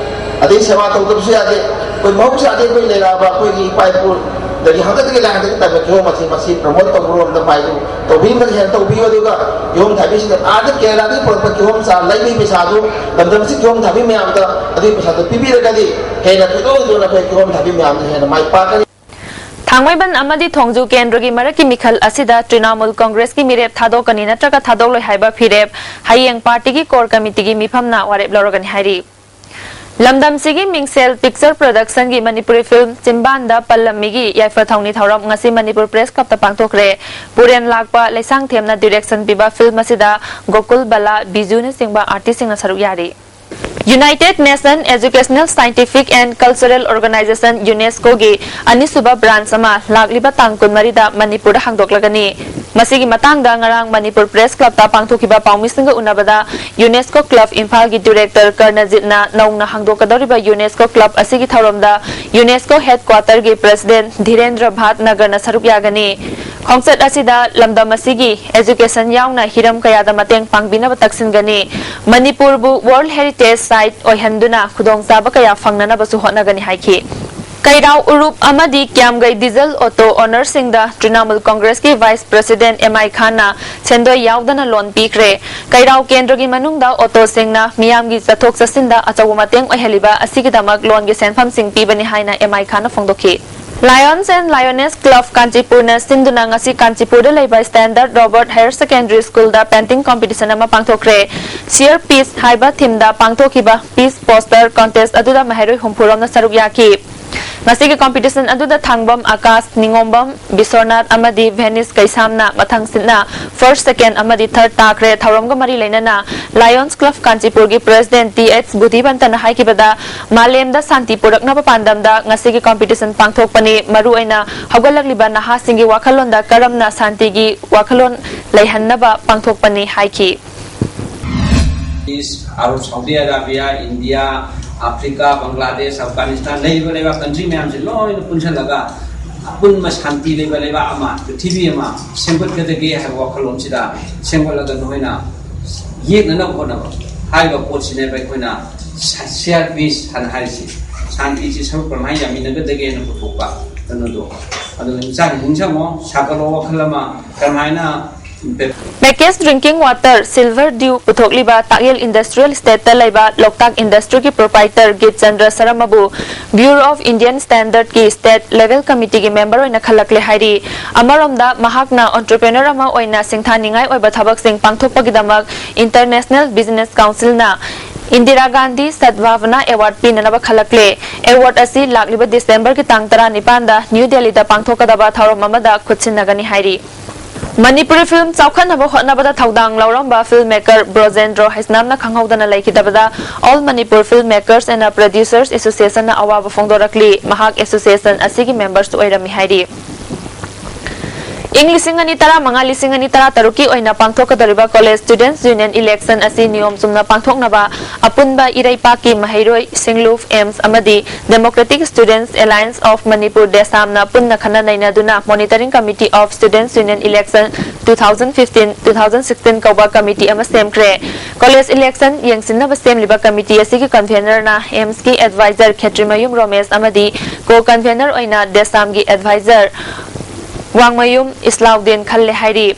ꯑꯗꯩ ꯁꯦꯕꯥ ꯇꯧꯗꯕꯁꯨ ꯌꯥꯗꯦ꯫ ꯑꯩꯈꯣꯏ ꯃꯍꯧꯁꯥꯗꯤ ꯑꯩꯈꯣꯏ ꯂꯩꯔꯛꯑꯕ ꯑꯩꯈꯣꯏꯒꯤ ꯏꯄꯥ ꯏꯄꯨꯗꯒꯤ ꯍꯥꯡꯒꯠꯇꯒꯤ ꯂꯥꯏꯍꯥꯡꯗꯒꯤ ꯇꯝꯕ ꯀꯤꯍꯣꯝ ꯑꯁꯤ ꯃꯁꯤ ꯄ꯭ꯔꯃꯣꯠ ꯇꯧꯕꯔꯣꯝꯗ ꯃꯥꯏꯗꯨ ꯇꯧꯕꯤꯕꯅ ꯍꯦꯟꯅ ꯇꯧꯕꯤꯌꯨ꯫ ꯑꯗꯨꯒ ꯀꯤꯍꯣꯝ ꯊꯥꯕꯤꯁꯤꯡꯅ ꯑꯥꯗ ꯀꯦꯔꯂꯥꯗꯒꯤ ꯄꯨꯔꯛꯄ ꯀꯤꯍꯣꯝ ꯆꯥ ꯂꯩꯕꯒꯤ ꯄꯩꯁꯥꯗꯨ ꯂꯝꯗꯝ ꯑꯁꯤ ꯀꯤꯍꯣꯝ ꯊꯥꯕꯤ ꯃꯌꯥꯝꯗ ꯑꯗꯨꯒꯤ ꯄꯩꯁꯥꯗꯨ ꯄꯤꯕꯤꯔꯒꯗꯤ ꯍꯦꯟꯅ ꯊꯣꯏꯗꯣꯛ ꯍꯦꯟꯗꯣꯛꯅ ꯑꯩꯈꯣꯏ ꯀꯤꯍꯣꯝ ꯊꯥꯕꯤ ꯃꯌꯥꯝꯗ ꯍꯦꯟꯅ ꯃꯥꯏ ꯄꯥꯛꯀꯅꯤ꯫ ꯊꯥꯡꯃꯩꯕꯟ ꯑꯃꯗꯤ ꯊꯣꯡꯖꯨ ꯀꯦꯟꯗ꯭ꯔꯒꯤ ꯃꯔꯛꯀꯤ ꯃꯤꯈꯜ ꯑꯁꯤꯗ ꯇ꯭ꯔꯤꯅꯥꯃꯨꯜ ꯀꯣꯡꯒ꯭ꯔꯦꯁꯀꯤ ꯃꯤꯔꯦꯞ ꯊꯥꯗꯣꯛꯀꯅꯤ ꯅꯠꯇ꯭ꯔꯒ ꯊꯥꯗꯣꯛꯂꯣꯏ ꯍꯥꯏꯕ ꯐꯤꯔꯦꯞ ꯍꯌꯦꯡ ꯄꯥꯔꯇꯤꯒꯤ ꯀꯣꯔ ꯀꯃꯤꯇꯤꯒꯤ ꯃꯤꯐꯝꯅ ꯋꯥꯔꯦꯞ ꯂꯧꯔꯒꯅꯤ ꯍꯥꯏꯔꯤ꯫ ꯂꯝꯗꯝꯁꯤꯒꯤ ꯃꯤꯡꯁꯦꯜ ꯄꯤꯛꯆꯔ ꯄ꯭ꯔꯣꯗꯛꯁꯟꯒꯤ ꯃꯅꯤꯄꯨꯔꯤ ꯐꯤꯜꯝ ꯆꯤꯝꯕꯥꯟꯗ ꯄꯜꯂꯝꯃꯤꯒꯤ ꯌꯥꯏꯐ ꯊꯧꯅꯤ ꯊꯧꯔꯝ ꯉꯁꯤ ꯃꯅꯤꯄꯨꯔ ꯄ꯭ꯔꯦꯁ ꯀ꯭ꯂꯕꯇ ꯄꯥꯡꯊꯣꯛꯈ꯭ꯔꯦ꯫ ꯄꯨꯔꯦꯟ ꯂꯥꯛꯄ ꯂꯩꯁꯥꯡꯊꯦꯝꯅ ꯗꯤꯔꯦꯛꯁꯟ ꯄꯤꯕ ꯐꯤꯜꯝ ꯑꯁꯤꯗ ꯒꯣꯀꯨꯜ ꯕꯂꯥ, ꯕꯤꯖꯨꯅꯆꯤꯡꯕ ꯑꯥꯔꯇꯤꯁꯁꯤꯡꯅ ꯁꯔꯨꯛ ꯌꯥꯔꯤ꯫ United Nation Educational Scientific and Cultural Organization, ꯌꯨꯅꯦꯁꯀꯣꯒꯤ ꯑꯅꯤꯁꯨꯕ ꯕ꯭ꯔꯥꯟꯆ ꯑꯃ ꯂꯥꯛꯂꯤꯕ ꯇꯥꯡ ꯀꯨꯟꯃꯔꯤꯗ ꯃꯅꯤꯄꯨꯔꯗ ꯍꯥꯡꯗꯣꯛꯂꯒꯅꯤ꯫ ꯃꯁꯤꯒꯤ ꯃꯇꯥꯡꯗ ꯉꯔꯥꯡ ꯃꯅꯤꯄꯨꯔ ꯄ꯭ꯔꯦꯁ ꯀ꯭ꯂꯕꯇ ꯄꯥꯡꯊꯣꯛꯈꯤꯕ ꯄꯥꯎꯃꯤꯁꯤꯡꯒ ꯎꯅꯕꯗ ꯌꯨꯅꯦꯁꯀꯣ ꯀ꯭ꯂꯕ ꯏꯝꯐꯥꯜꯒꯤ ꯗꯤꯔꯦꯛꯇꯔ ꯀꯔꯅꯖꯤꯠꯅ ꯅꯧꯅ ꯍꯥꯡꯗꯣꯛꯀꯗꯧꯔꯤꯕ ꯌꯨꯅꯦꯁꯀꯣ ꯀ꯭ꯂꯕ ꯑꯁꯤꯒꯤ ꯊꯧꯔꯝꯗ ꯌꯨꯅꯦꯁꯀꯣ ꯍꯦꯗꯀ꯭ꯋꯥꯇꯔꯒꯤ ꯄ꯭ꯔꯦꯁꯤꯗꯦꯟꯠ ꯙꯤꯔꯦꯟꯗ꯭ꯔ ꯚꯥꯠꯅꯒꯔꯅ ꯁꯔꯨꯛ ꯌꯥꯒꯅꯤ꯫ ꯈꯣꯡꯆꯠ ꯑꯁꯤꯗ ꯂꯝꯗꯝ ꯑꯁꯤꯒꯤ ꯑꯦꯖꯨꯀꯦꯁꯟ ꯌꯥꯎꯅ ꯍꯤꯔꯝ ꯀꯌꯥꯗ ꯃꯇꯦꯡ ꯄꯥꯡꯕꯤꯅꯕ ꯇꯛꯁꯤꯟꯒꯅꯤ꯫ ꯃꯅꯤꯄꯨꯔꯕꯨ ꯋꯥꯔꯜꯗ ꯍꯦꯔꯤꯇꯦꯖ ꯁꯥꯏꯠ ꯑꯣꯏꯍꯟꯗꯨꯅ ꯈꯨꯗꯣꯡꯆꯥꯕ ꯀꯌꯥ ꯐꯪꯅꯅꯕꯁꯨ ꯍꯣꯠꯅꯒꯅꯤ ꯍꯥꯏꯈꯤ꯫ ꯀꯩꯔꯥꯎ ꯎꯔꯨꯞ ꯑꯃꯗꯤ ꯀ꯭ꯌꯥꯝꯒꯩ ꯗꯤꯖꯜ ꯑꯣꯇꯣ ꯑꯣꯅꯔꯁꯤꯡꯗ ꯇ꯭ꯔꯤꯅꯥꯃꯨꯜ ꯀꯣꯡꯒ꯭ꯔꯦꯁꯀꯤ ꯚꯥꯏꯁ ꯄ꯭ꯔꯦꯁꯤꯗꯦꯟꯠ ꯑꯦꯝ ꯑꯥꯏ ꯈꯥꯟꯅ ꯁꯦꯟꯗꯣꯏ ꯌꯥꯎꯗꯅ ꯂꯣꯟ ꯄꯤꯈ꯭ꯔꯦ꯫ ꯀꯩꯔꯥꯎ ꯀꯦꯟꯗ꯭ꯔꯒꯤ ꯃꯅꯨꯡꯗ ꯑꯣꯇꯣꯁꯤꯡꯅ ꯃꯤꯌꯥꯝꯒꯤ ꯆꯠꯊꯣꯛ ꯆꯠꯁꯤꯟꯗ ꯑꯆꯧꯕ ꯃꯇꯦꯡ ꯑꯣꯏꯍꯜꯂꯤꯕ ꯑꯁꯤꯒꯤꯗꯃꯛ ꯂꯣꯟꯒꯤ ꯁꯦꯟꯐꯝꯁꯤꯡ ꯄꯤꯕꯅꯤ ꯍꯥꯏꯅ ꯑꯦꯝ ꯑꯥꯏ ꯈꯥꯟꯅ ꯐꯣꯡꯗꯣꯛꯈꯤ꯫ Lions and Lioness Club ꯀꯥꯟꯆꯤꯄꯨꯔꯅ ꯁꯤꯟꯗꯨꯅ ꯉꯁꯤ ꯀꯥꯟꯆꯤꯄꯨꯔꯗ ꯂꯩꯕ Standard Robert Higher Secondary Schoolꯗ painting competition ꯑꯃ ꯄꯥꯡꯊꯣꯛꯈ꯭ꯔꯦ꯫ Share Peace ꯍꯥꯏꯕ themeꯗ ꯄꯥꯡꯊꯣꯛꯈꯤꯕ Peace Poster Contest ꯑꯗꯨꯗ ꯃꯍꯩꯔꯣꯏ ꯍꯨꯝꯐꯨ ꯔꯣꯝꯅ ꯁꯔꯨꯛ ꯌꯥꯈꯤ꯫ ꯉꯁꯤꯒꯤ competition ꯑꯗꯨꯗ ꯊꯥꯡꯕꯝ ꯑꯀꯥꯁ, ꯅꯤꯉꯣꯝꯕꯝ ꯕꯤꯁ꯭ꯋꯔꯅꯥꯊ ꯑꯃꯗꯤ ꯚꯦꯅꯤꯁ ꯀꯩꯁꯥꯝꯅ ꯃꯊꯪ ꯁꯤꯠꯅ first, second ꯑꯃꯗꯤ third ꯇꯥꯈ꯭ꯔꯦ꯫ ꯊꯧꯔꯝꯒ ꯃꯔꯤ ꯂꯩꯅꯅ Lions Club ꯀꯥꯟꯆꯤꯄꯨꯔꯒꯤ president ꯇꯤ ꯑꯩꯆ ꯕꯨꯙꯤꯕꯟꯇꯅ ꯍꯥꯏꯈꯤꯕꯗ, ꯃꯥꯂꯦꯝꯗ ꯁꯥꯟꯇꯤ ꯄꯨꯔꯛꯅꯕ ꯄꯥꯟꯗꯝꯗ ꯉꯁꯤꯒꯤ competition ꯄꯥꯡꯊꯣꯛꯄꯅꯤ꯫ ꯃꯔꯨꯑꯣꯏꯅ ꯍꯧꯒꯠꯂꯛꯂꯤꯕ ꯅꯍꯥꯁꯤꯡꯒꯤ ꯋꯥꯈꯜꯂꯣꯟꯗ ꯀꯔꯝꯅ ꯁꯥꯟꯇꯤꯒꯤ ꯋꯥꯈꯜꯂꯣꯟ ꯂꯩꯍꯟꯅꯕ ꯄꯥꯡꯊꯣꯛꯄꯅꯤ ꯍꯥꯏꯈꯤ꯫ ꯏꯁ, Arab, Saudi Arabia, India, Africa, Bangladesh, Afghanistan, ꯂꯩꯔꯤꯕ ꯂꯩꯕꯥꯛ country ꯃꯌꯥꯝꯁꯦ ꯂꯣꯏꯅ ꯄꯨꯟꯁꯤꯜꯂꯒ ꯑꯄꯨꯟꯕ ꯁꯥꯟꯇꯤ ꯂꯩꯕ ꯂꯩꯕꯥꯛ ꯑꯃ, ꯄ꯭ꯔꯤꯊꯤꯕꯤ ꯑꯃ ꯁꯦꯝꯒꯠꯀꯗꯒꯦ ꯍꯥꯏꯕ ꯋꯥꯈꯜꯂꯣꯟꯁꯤꯗ ꯁꯦꯝꯒꯠꯂꯒ ꯅꯈꯣꯏꯅ ꯌꯦꯛꯅꯅꯕ ꯍꯣꯠꯅꯕ꯫ ꯍꯥꯏꯔꯤꯕ ꯄꯣꯠꯁꯤꯅꯦꯕ ꯑꯩꯈꯣꯏꯅ ꯁꯤꯌꯥꯔ ꯄꯤꯁ ꯍꯥꯏꯅ ꯍꯥꯏꯔꯤꯁꯤ, ꯁꯥꯟꯇꯤꯁꯤ ꯁꯔꯨꯛ ꯀꯔꯝꯍꯥꯏꯅ ꯌꯥꯃꯤꯟꯅꯒꯗꯒꯦꯅ ꯄꯨꯊꯣꯛꯄ ꯀꯩꯅꯣꯗꯣ, ꯑꯗꯨꯅ ꯏꯆꯥꯅ ꯅꯤꯡꯁꯤꯡꯉꯣ, ꯁꯥꯒꯠꯂꯣ ꯋꯥꯈꯜ ꯑꯃ, ꯀꯔꯝꯍꯥꯏꯅ Packaged drinking water Silver Dew ꯄꯨꯊꯣꯛꯂꯤꯕ ꯇꯥꯛꯌꯦꯜ Industrial Estateꯇ ꯂꯩꯕ ꯂꯣꯛꯇꯥꯛ Industryꯒꯤ proprietor ꯒꯤꯠꯆꯟꯗ꯭ꯔ ꯁꯔꯃꯕꯨ Bureau of Indian Standardꯀꯤ State Level Committeeꯒꯤ member ꯑꯣꯏꯅ ꯈꯜꯂꯛꯂꯦ ꯍꯥꯏꯔꯤ꯫ ꯑꯃꯔꯣꯝꯗ, ꯃꯍꯥꯛꯅ entrepreneur ꯑꯃ ꯑꯣꯏꯅ ꯁꯤꯡꯊꯥꯅꯤꯡꯉꯥꯏ ꯑꯣꯏꯕ ꯊꯕꯛꯁꯤꯡ ꯄꯥꯡꯊꯣꯛꯄꯒꯤꯗꯃꯛ International Business Councilꯅ Indira Gandhi Sadbhavana Award ꯄꯤꯅꯅꯕ ꯈꯜꯂꯛꯂꯦ꯫ Award ꯑꯁꯤ ꯂꯥꯛꯂꯤꯕ Decemberꯒꯤ ꯇꯥꯡ ꯇꯔꯥꯅꯤꯄꯥꯟꯗ New Delhiꯗ ꯄꯥꯡꯊꯣꯛꯀꯗꯕ ꯊꯧꯔꯝ ꯑꯃꯗ ꯈꯨꯠꯁꯤꯟꯅꯒꯅꯤ ꯍꯥꯏꯔꯤ꯫ ꯃꯅꯤꯄꯨꯔꯤ film ꯆꯥꯎꯈꯠꯅꯕ ꯍꯣꯠꯅꯕꯗ ꯊꯧꯗꯥꯡ ꯂꯧꯔꯝꯕ film maker ꯕ꯭ꯔꯣꯖꯦꯟꯗ꯭ꯔꯣ ꯍꯩꯁꯅꯥꯝꯅ ꯈꯪꯍꯧꯗꯅ ꯂꯩꯈꯤꯗꯕꯗ All Manipur Film Makers and Producers Associationꯅ ꯑꯋꯥꯕ ꯐꯣꯡꯗꯣꯔꯛꯂꯤ꯫ ꯃꯍꯥꯛ association ꯑꯁꯤꯒꯤ memberꯁꯨ ꯑꯣꯏꯔꯝꯃꯤ ꯍꯥꯏꯔꯤ꯫ ꯏꯪ ꯂꯤꯁꯤꯡ ꯑꯅꯤ ꯇꯔꯥꯃꯉꯥ ꯂꯤꯁꯤꯡ ꯑꯅꯤ ꯇꯔꯥꯇꯔꯨꯛꯀꯤ ꯑꯣꯏꯅ ꯄꯥꯡꯊꯣꯛꯀꯗꯧꯔꯤꯕ College Students Union election ꯑꯁꯤ ꯅꯤꯌꯣꯝ ꯆꯨꯝꯅ ꯄꯥꯡꯊꯣꯛꯅꯕ ꯑꯄꯨꯟꯕ ꯏꯔꯩꯄꯥꯛꯀꯤ ꯃꯍꯩꯔꯣꯏ, ꯁꯤꯡꯂꯨꯞ, AIMS ꯑꯃꯗꯤ Democratic Students Alliance of Manipur, DESAMꯅ ꯄꯨꯟꯅ ꯈꯟꯅ ꯅꯩꯅꯗꯨꯅ Monitoring Committee of Students Union Election two thousand fifteen two thousand sixteen ꯀꯧꯕ committee ꯑꯃ ꯁꯦꯝꯈ꯭ꯔꯦ꯫ College election ꯌꯦꯡꯁꯤꯟꯅꯕ ꯁꯦꯝꯂꯤꯕ committee ꯑꯁꯤꯒꯤ convenerꯅ AIMSꯀꯤ adviser ꯈꯦꯇ꯭ꯔꯤꯃꯌꯨꯝ ꯔꯣꯃꯦꯁ ꯑꯃꯗꯤ co-convener ꯑꯣꯏꯅ DESAMꯒꯤ adviser ꯋꯥꯡꯃꯌꯨꯝ ꯏꯁꯂꯥꯎꯗꯤꯟ ꯈꯜꯂꯦ ꯍꯥꯏꯔꯤ꯫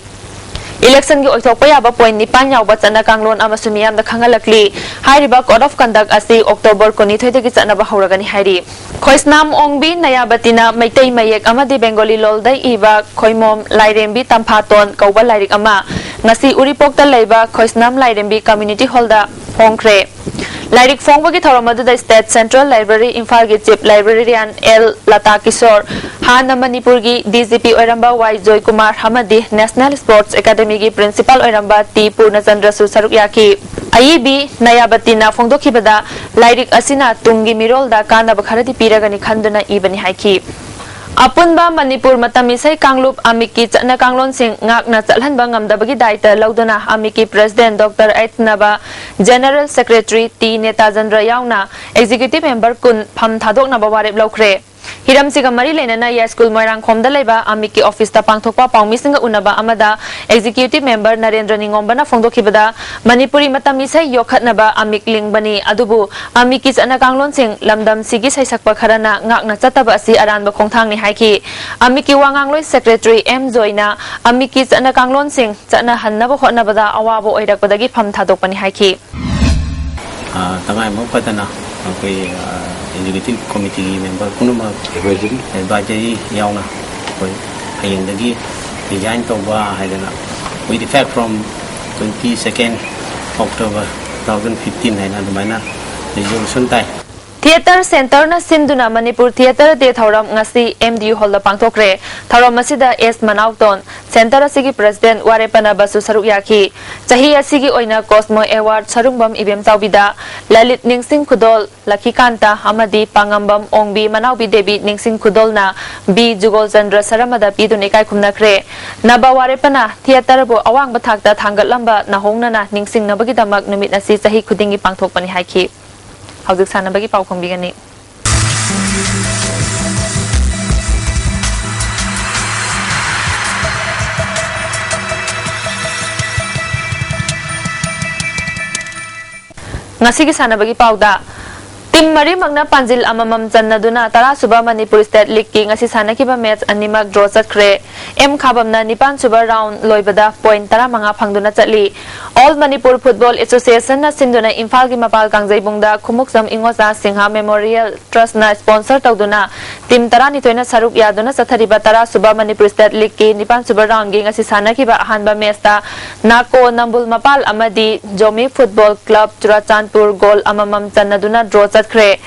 Electionꯒꯤ ꯑꯣꯏꯊꯣꯛꯄ ꯌꯥꯕ point ꯅꯤꯄꯥꯟ ꯌꯥꯎꯕ ꯆꯠꯅ ꯀꯥꯡꯂꯣꯟ ꯑꯃꯁꯨ ꯃꯤꯌꯥꯝꯗ ꯈꯪꯍꯜꯂꯛꯂꯤ꯫ ꯍꯥꯏꯔꯤꯕ Code of Conduct ꯑꯁꯤ October ꯀꯨꯟꯅꯤꯊꯣꯏꯗꯒꯤ ꯆꯠꯅꯕ ꯍꯧꯔꯒꯅꯤ ꯍꯥꯏꯔꯤ꯫ ꯈꯣꯏꯁꯅꯥꯝ ꯑꯣꯡꯕꯤ ꯅꯌꯥꯕꯇꯤꯅ ꯃꯩꯇꯩ ꯃꯌꯦꯛ ꯑꯃꯗꯤ Bengali ꯂꯣꯜꯗ ꯏꯕ ꯈꯣꯏꯃꯣꯝ ꯂꯥꯏꯔꯦꯝꯕꯤ ꯇꯝꯐꯥꯇꯣꯟ ꯀꯧꯕ ꯂꯥꯏꯔꯤꯛ ꯑꯃ ꯉꯁꯤ ꯎꯔꯤꯄꯣꯛꯇ ꯂꯩꯕ ꯈꯣꯏꯁꯅꯥꯝ ꯂꯥꯏꯔꯦꯝꯕꯤ Community Hallꯗ ꯐꯣꯡꯈ꯭ꯔꯦ꯫ ꯂꯥꯏꯔꯤꯛ ꯐꯣꯡꯕꯒꯤ ꯊꯧꯔꯝ ꯑꯗꯨꯗ State Central Library ꯏꯝꯐꯥꯜꯒꯤ Chief Librarian L Lata Kishore, ꯍꯥꯟꯅ ꯃꯅꯤꯄꯨꯔꯒꯤ DGP ꯑꯣꯏꯔꯝꯕ ꯋꯥꯏ ꯖꯣꯏꯀꯨꯃꯥꯔ ꯑꯃꯗꯤ National Sports Academyꯒꯤ principal ꯑꯣꯏꯔꯝꯕ ꯇꯤ ꯄꯨꯔꯅꯆꯟꯗ꯭ꯔꯁꯨ ꯁꯔꯨꯛ ꯌꯥꯈꯤ꯫ ꯑꯏꯕꯤ ꯅꯌꯥꯕꯇꯤꯅ ꯐꯣꯡꯗꯣꯛꯈꯤꯕꯗ, ꯂꯥꯏꯔꯤꯛ ꯑꯁꯤꯅ ꯇꯨꯡꯒꯤ ꯃꯤꯔꯣꯜꯗ ꯀꯥꯟꯅꯕ ꯈꯔꯗꯤ ꯄꯤꯔꯒꯅꯤ ꯈꯟꯗꯨꯅ ꯏꯕꯅꯤ ꯍꯥꯏꯈꯤ꯫ ꯑꯄꯨꯟꯕ ꯃꯅꯤꯄꯨꯔ ꯃꯇꯝ ꯏꯁꯩ ꯀꯥꯡꯂꯨꯞ ꯑꯃꯤꯛꯀꯤ ꯆꯠꯅ ꯀꯥꯡꯂꯣꯟꯁꯤꯡ ꯉꯥꯛꯅ ꯆꯠꯍꯟꯕ ꯉꯝꯗꯕꯒꯤ ꯗꯥꯏꯇ ꯂꯧꯗꯨꯅ ꯑꯃꯤꯛꯀꯤ President Doctor ꯑꯩꯇꯅꯕ, General Secretary ꯇꯤ ꯅꯦꯇꯥꯖꯟꯗ꯭ꯔ ꯌꯥꯎꯅ Executive Member ꯀꯨꯟ ꯐꯝ ꯊꯥꯗꯣꯛꯅꯕ ꯋꯥꯔꯦꯞ ꯂꯧꯈ꯭ꯔꯦ꯫ ꯍꯤꯔꯝꯁꯤꯒ ꯃꯔꯤ ꯂꯩꯅꯅ ꯌꯥꯏꯁ꯭ꯀꯨꯜ ꯃꯣꯏꯔꯥꯡꯈꯣꯝꯗ ꯂꯩꯕ ꯑꯃꯤꯛꯀꯤ ꯑꯣꯐꯤꯁꯇ ꯄꯥꯡꯊꯣꯛꯄ ꯄꯥꯎꯃꯤꯁꯤꯡꯒ ꯎꯅꯕ ꯑꯃꯗ ꯑꯦꯛꯖꯤꯀ꯭ꯌꯨꯇꯤꯚ ꯃꯦꯝꯕꯔ ꯅꯔꯦꯟꯗ꯭ꯔ ꯅꯤꯉꯣꯝꯕꯅ ꯐꯣꯡꯗꯣꯛꯈꯤꯕꯗ, ꯃꯅꯤꯄꯨꯔꯤ ꯃꯇꯝ ꯏꯁꯩ ꯌꯣꯛꯈꯠꯅꯕ ꯑꯃꯤꯛ ꯂꯤꯡꯕꯅꯤ, ꯑꯗꯨꯕꯨ ꯑꯃꯤꯛꯀꯤ ꯆꯠꯅ ꯀꯥꯡꯂꯣꯟꯁꯤꯡ ꯂꯝꯗꯝꯁꯤꯒꯤ ꯁꯩꯁꯛꯄ ꯈꯔꯅ ꯉꯥꯛꯅ ꯆꯠꯇꯕ ꯑꯁꯤ ꯑꯔꯥꯟꯕ ꯈꯣꯡꯊꯥꯡꯅꯤ ꯍꯥꯏꯈꯤ꯫ ꯑꯃꯤꯛꯀꯤ ꯋꯥ ꯉꯥꯡꯂꯣꯏ ꯁꯦꯀ꯭ꯔꯦꯇꯔꯤ ꯑꯦꯝ ꯖꯣꯏꯅ ꯑꯃꯤꯛꯀꯤ ꯆꯠꯅ ꯀꯥꯡꯂꯣꯟꯁꯤꯡ ꯆꯠꯅꯍꯟꯅꯕ ꯍꯣꯠꯅꯕꯗ ꯑꯋꯥꯕ ꯑꯣꯏꯔꯛꯄꯗꯒꯤ ꯐꯝ ꯊꯥꯗꯣꯛꯄꯅꯤ ꯍꯥꯏꯈꯤ꯫ ꯑ, ꯇꯉꯥꯏꯐꯗꯅ ꯑꯩꯈꯣꯏ ꯑꯦꯛꯖꯤꯀ꯭ꯌꯨꯇꯤꯚ ꯀꯣꯃꯤꯇꯤꯒꯤ ꯃꯦꯝꯕꯔ ꯄꯨꯝꯅꯃꯛ, ꯑꯦꯗꯚꯥꯏꯖꯔꯤ ꯌꯥꯎꯅ ꯑꯩꯈꯣꯏ ꯍꯌꯦꯡꯗꯒꯤ ꯔꯤꯖꯥꯏꯟ ꯇꯧꯕ ꯍꯥꯏꯗꯅ, with effect from twenty second October two thousand fifteen ꯍꯥꯏꯅ ꯑꯗꯨꯃꯥꯏꯅ ꯔꯤꯖꯣꯂꯨꯁꯟ ꯇꯥꯏ꯫ ꯊꯤꯌꯦꯇꯔ ꯁꯦꯟꯇꯔꯅ ꯁꯤꯟꯗꯨꯅ ꯃꯅꯤꯄꯨꯔ ꯊꯤꯌꯦꯇꯔ ꯗꯦ ꯊꯧꯔꯝ ꯉꯁꯤ ꯑꯦꯝ ꯗꯤ ꯌꯨ ꯍꯣꯜꯗ ꯄꯥꯡꯊꯣꯛꯈ꯭ꯔꯦ꯫ ꯊꯧꯔꯝ ꯑꯁꯤꯗ ꯑꯦꯁ ꯃꯅꯥꯎꯇꯣꯟ, ꯁꯦꯟꯇꯔ ꯑꯁꯤꯒꯤ ꯄ꯭ꯔꯦꯁꯤꯗꯦꯟꯠ ꯋꯥꯔꯦꯄꯅꯕꯁꯨ ꯁꯔꯨꯛ ꯌꯥꯈꯤ꯫ ꯆꯍꯤ ꯑꯁꯤꯒꯤ ꯑꯣꯏꯅ ꯀꯣꯁꯃꯣ ꯑꯦꯋꯥꯔꯗ ꯁꯔꯨꯡꯕꯝ ꯏꯕꯦꯝꯆꯥꯎꯕꯤꯗ, ꯂꯂꯤꯠ ꯅꯤꯡꯁꯤꯡ ꯈꯨꯗꯣꯜ ꯂꯛꯈꯤꯀꯥꯟꯇ ꯑꯃꯗꯤ ꯄꯥꯉꯝꯕꯝ ꯑꯣꯡꯕꯤ ꯃꯅꯥꯎꯕꯤ ꯗꯦꯕꯤ ꯅꯤꯡꯁꯤꯡ ꯈꯨꯗꯣꯜꯅ ꯕꯤ ꯖꯨꯒꯣꯜꯆꯟꯗ꯭ꯔ ꯁꯔꯃꯗ ꯄꯤꯗꯨꯅ ꯏꯀꯥꯏ ꯈꯨꯝꯅꯈ꯭ꯔꯦ꯫ ꯅꯕ ꯋꯥꯔꯦꯄꯅ ꯊꯤꯌꯦꯇꯔꯕꯨ ꯑꯋꯥꯡꯕ ꯊꯥꯛꯇ ꯊꯥꯡꯒꯠꯂꯝꯕ ꯅꯍꯣꯡꯅꯅ ꯅꯤꯡꯁꯤꯡꯅꯕꯒꯤꯗꯃꯛ ꯅꯨꯃꯤꯠ ꯑꯁꯤ ꯆꯍꯤ ꯈꯨꯗꯤꯡꯒꯤ ꯄꯥꯡꯊꯣꯛꯄꯅꯤ ꯍꯥꯏꯈꯤ꯫ ꯍꯧꯖꯤꯛ ꯁꯥꯟꯅꯕꯒꯤ ꯄꯥꯎ ꯈꯣꯝꯕꯤꯒꯅꯤ꯫ ꯉꯁꯤꯒꯤ ꯁꯥꯟꯅꯕꯒꯤ ꯄꯥꯎꯗ, ꯇꯤꯝ ꯃꯔꯤꯃꯛꯅ ꯄꯥꯟꯖꯤꯜ ꯑꯃꯃꯝ ꯆꯟꯅꯗꯨꯅ ꯇꯔꯥꯁꯨꯕ ꯃꯅꯤꯄꯨꯔ ꯁ꯭ꯇꯦꯠ ꯂꯤꯒꯀꯤ ꯉꯁꯤ ꯁꯥꯟꯅꯈꯤꯕ ꯃꯦꯆ ꯑꯅꯤꯃꯛ ꯗ꯭ꯔꯣ ꯆꯠꯈ꯭ꯔꯦ꯫ ꯑꯦꯝ ꯈꯥꯕꯝꯅ ꯅꯤꯄꯥꯟꯁꯨꯕ ꯔꯥꯎꯟ ꯂꯣꯏꯕꯗ ꯄꯣꯏꯟꯠ ꯇꯔꯥꯃꯉꯥ ꯐꯪꯗꯨꯅ ꯆꯠꯂꯤ꯫ ꯑꯣꯜ ꯃꯅꯤꯄꯨꯔ ꯐꯨꯠꯕꯣꯜ ꯑꯦꯁꯣꯁꯤꯌꯦꯁꯟꯅ ꯁꯤꯟꯗꯨꯅ ꯏꯝꯐꯥꯜꯒꯤ ꯃꯄꯥꯜ ꯀꯥꯡꯖꯩꯕꯨꯡꯗ ꯈꯨꯃꯨꯛꯆꯝ ꯏꯉꯣꯆꯥ ꯁꯤꯡꯍ ꯃꯦꯃꯣꯔꯤꯌꯦꯜ ꯇ꯭ꯔꯁꯅ ꯁ꯭ꯄꯣꯟꯁꯔ ꯇꯧꯗꯨꯅ ꯇꯤꯝ ꯇꯔꯥꯅꯤꯊꯣꯏꯅ ꯁꯔꯨꯛ ꯌꯥꯗꯨꯅ ꯆꯠꯊꯔꯤꯕ ꯇꯔꯥꯁꯨꯕ ꯃꯅꯤꯄꯨꯔ ꯁ꯭ꯇꯦꯠ ꯂꯤꯒꯀꯤ ꯅꯤꯄꯥꯟꯁꯨꯕ ꯔꯥꯎꯟꯒꯤ ꯉꯁꯤ ꯁꯥꯟꯅꯈꯤꯕ ꯑꯍꯥꯟꯕ ꯃꯦꯆꯇ ꯅꯥꯀꯣ ꯅꯝꯕꯨꯜ ꯃꯄꯥꯜ ꯑꯃꯗꯤ Zomi football club Churachandpur goal ꯑꯃꯃꯝ ꯆꯟꯅꯗꯨꯅ ꯗ꯭ꯔꯣ ꯆꯠꯈ꯭ꯔꯦ꯫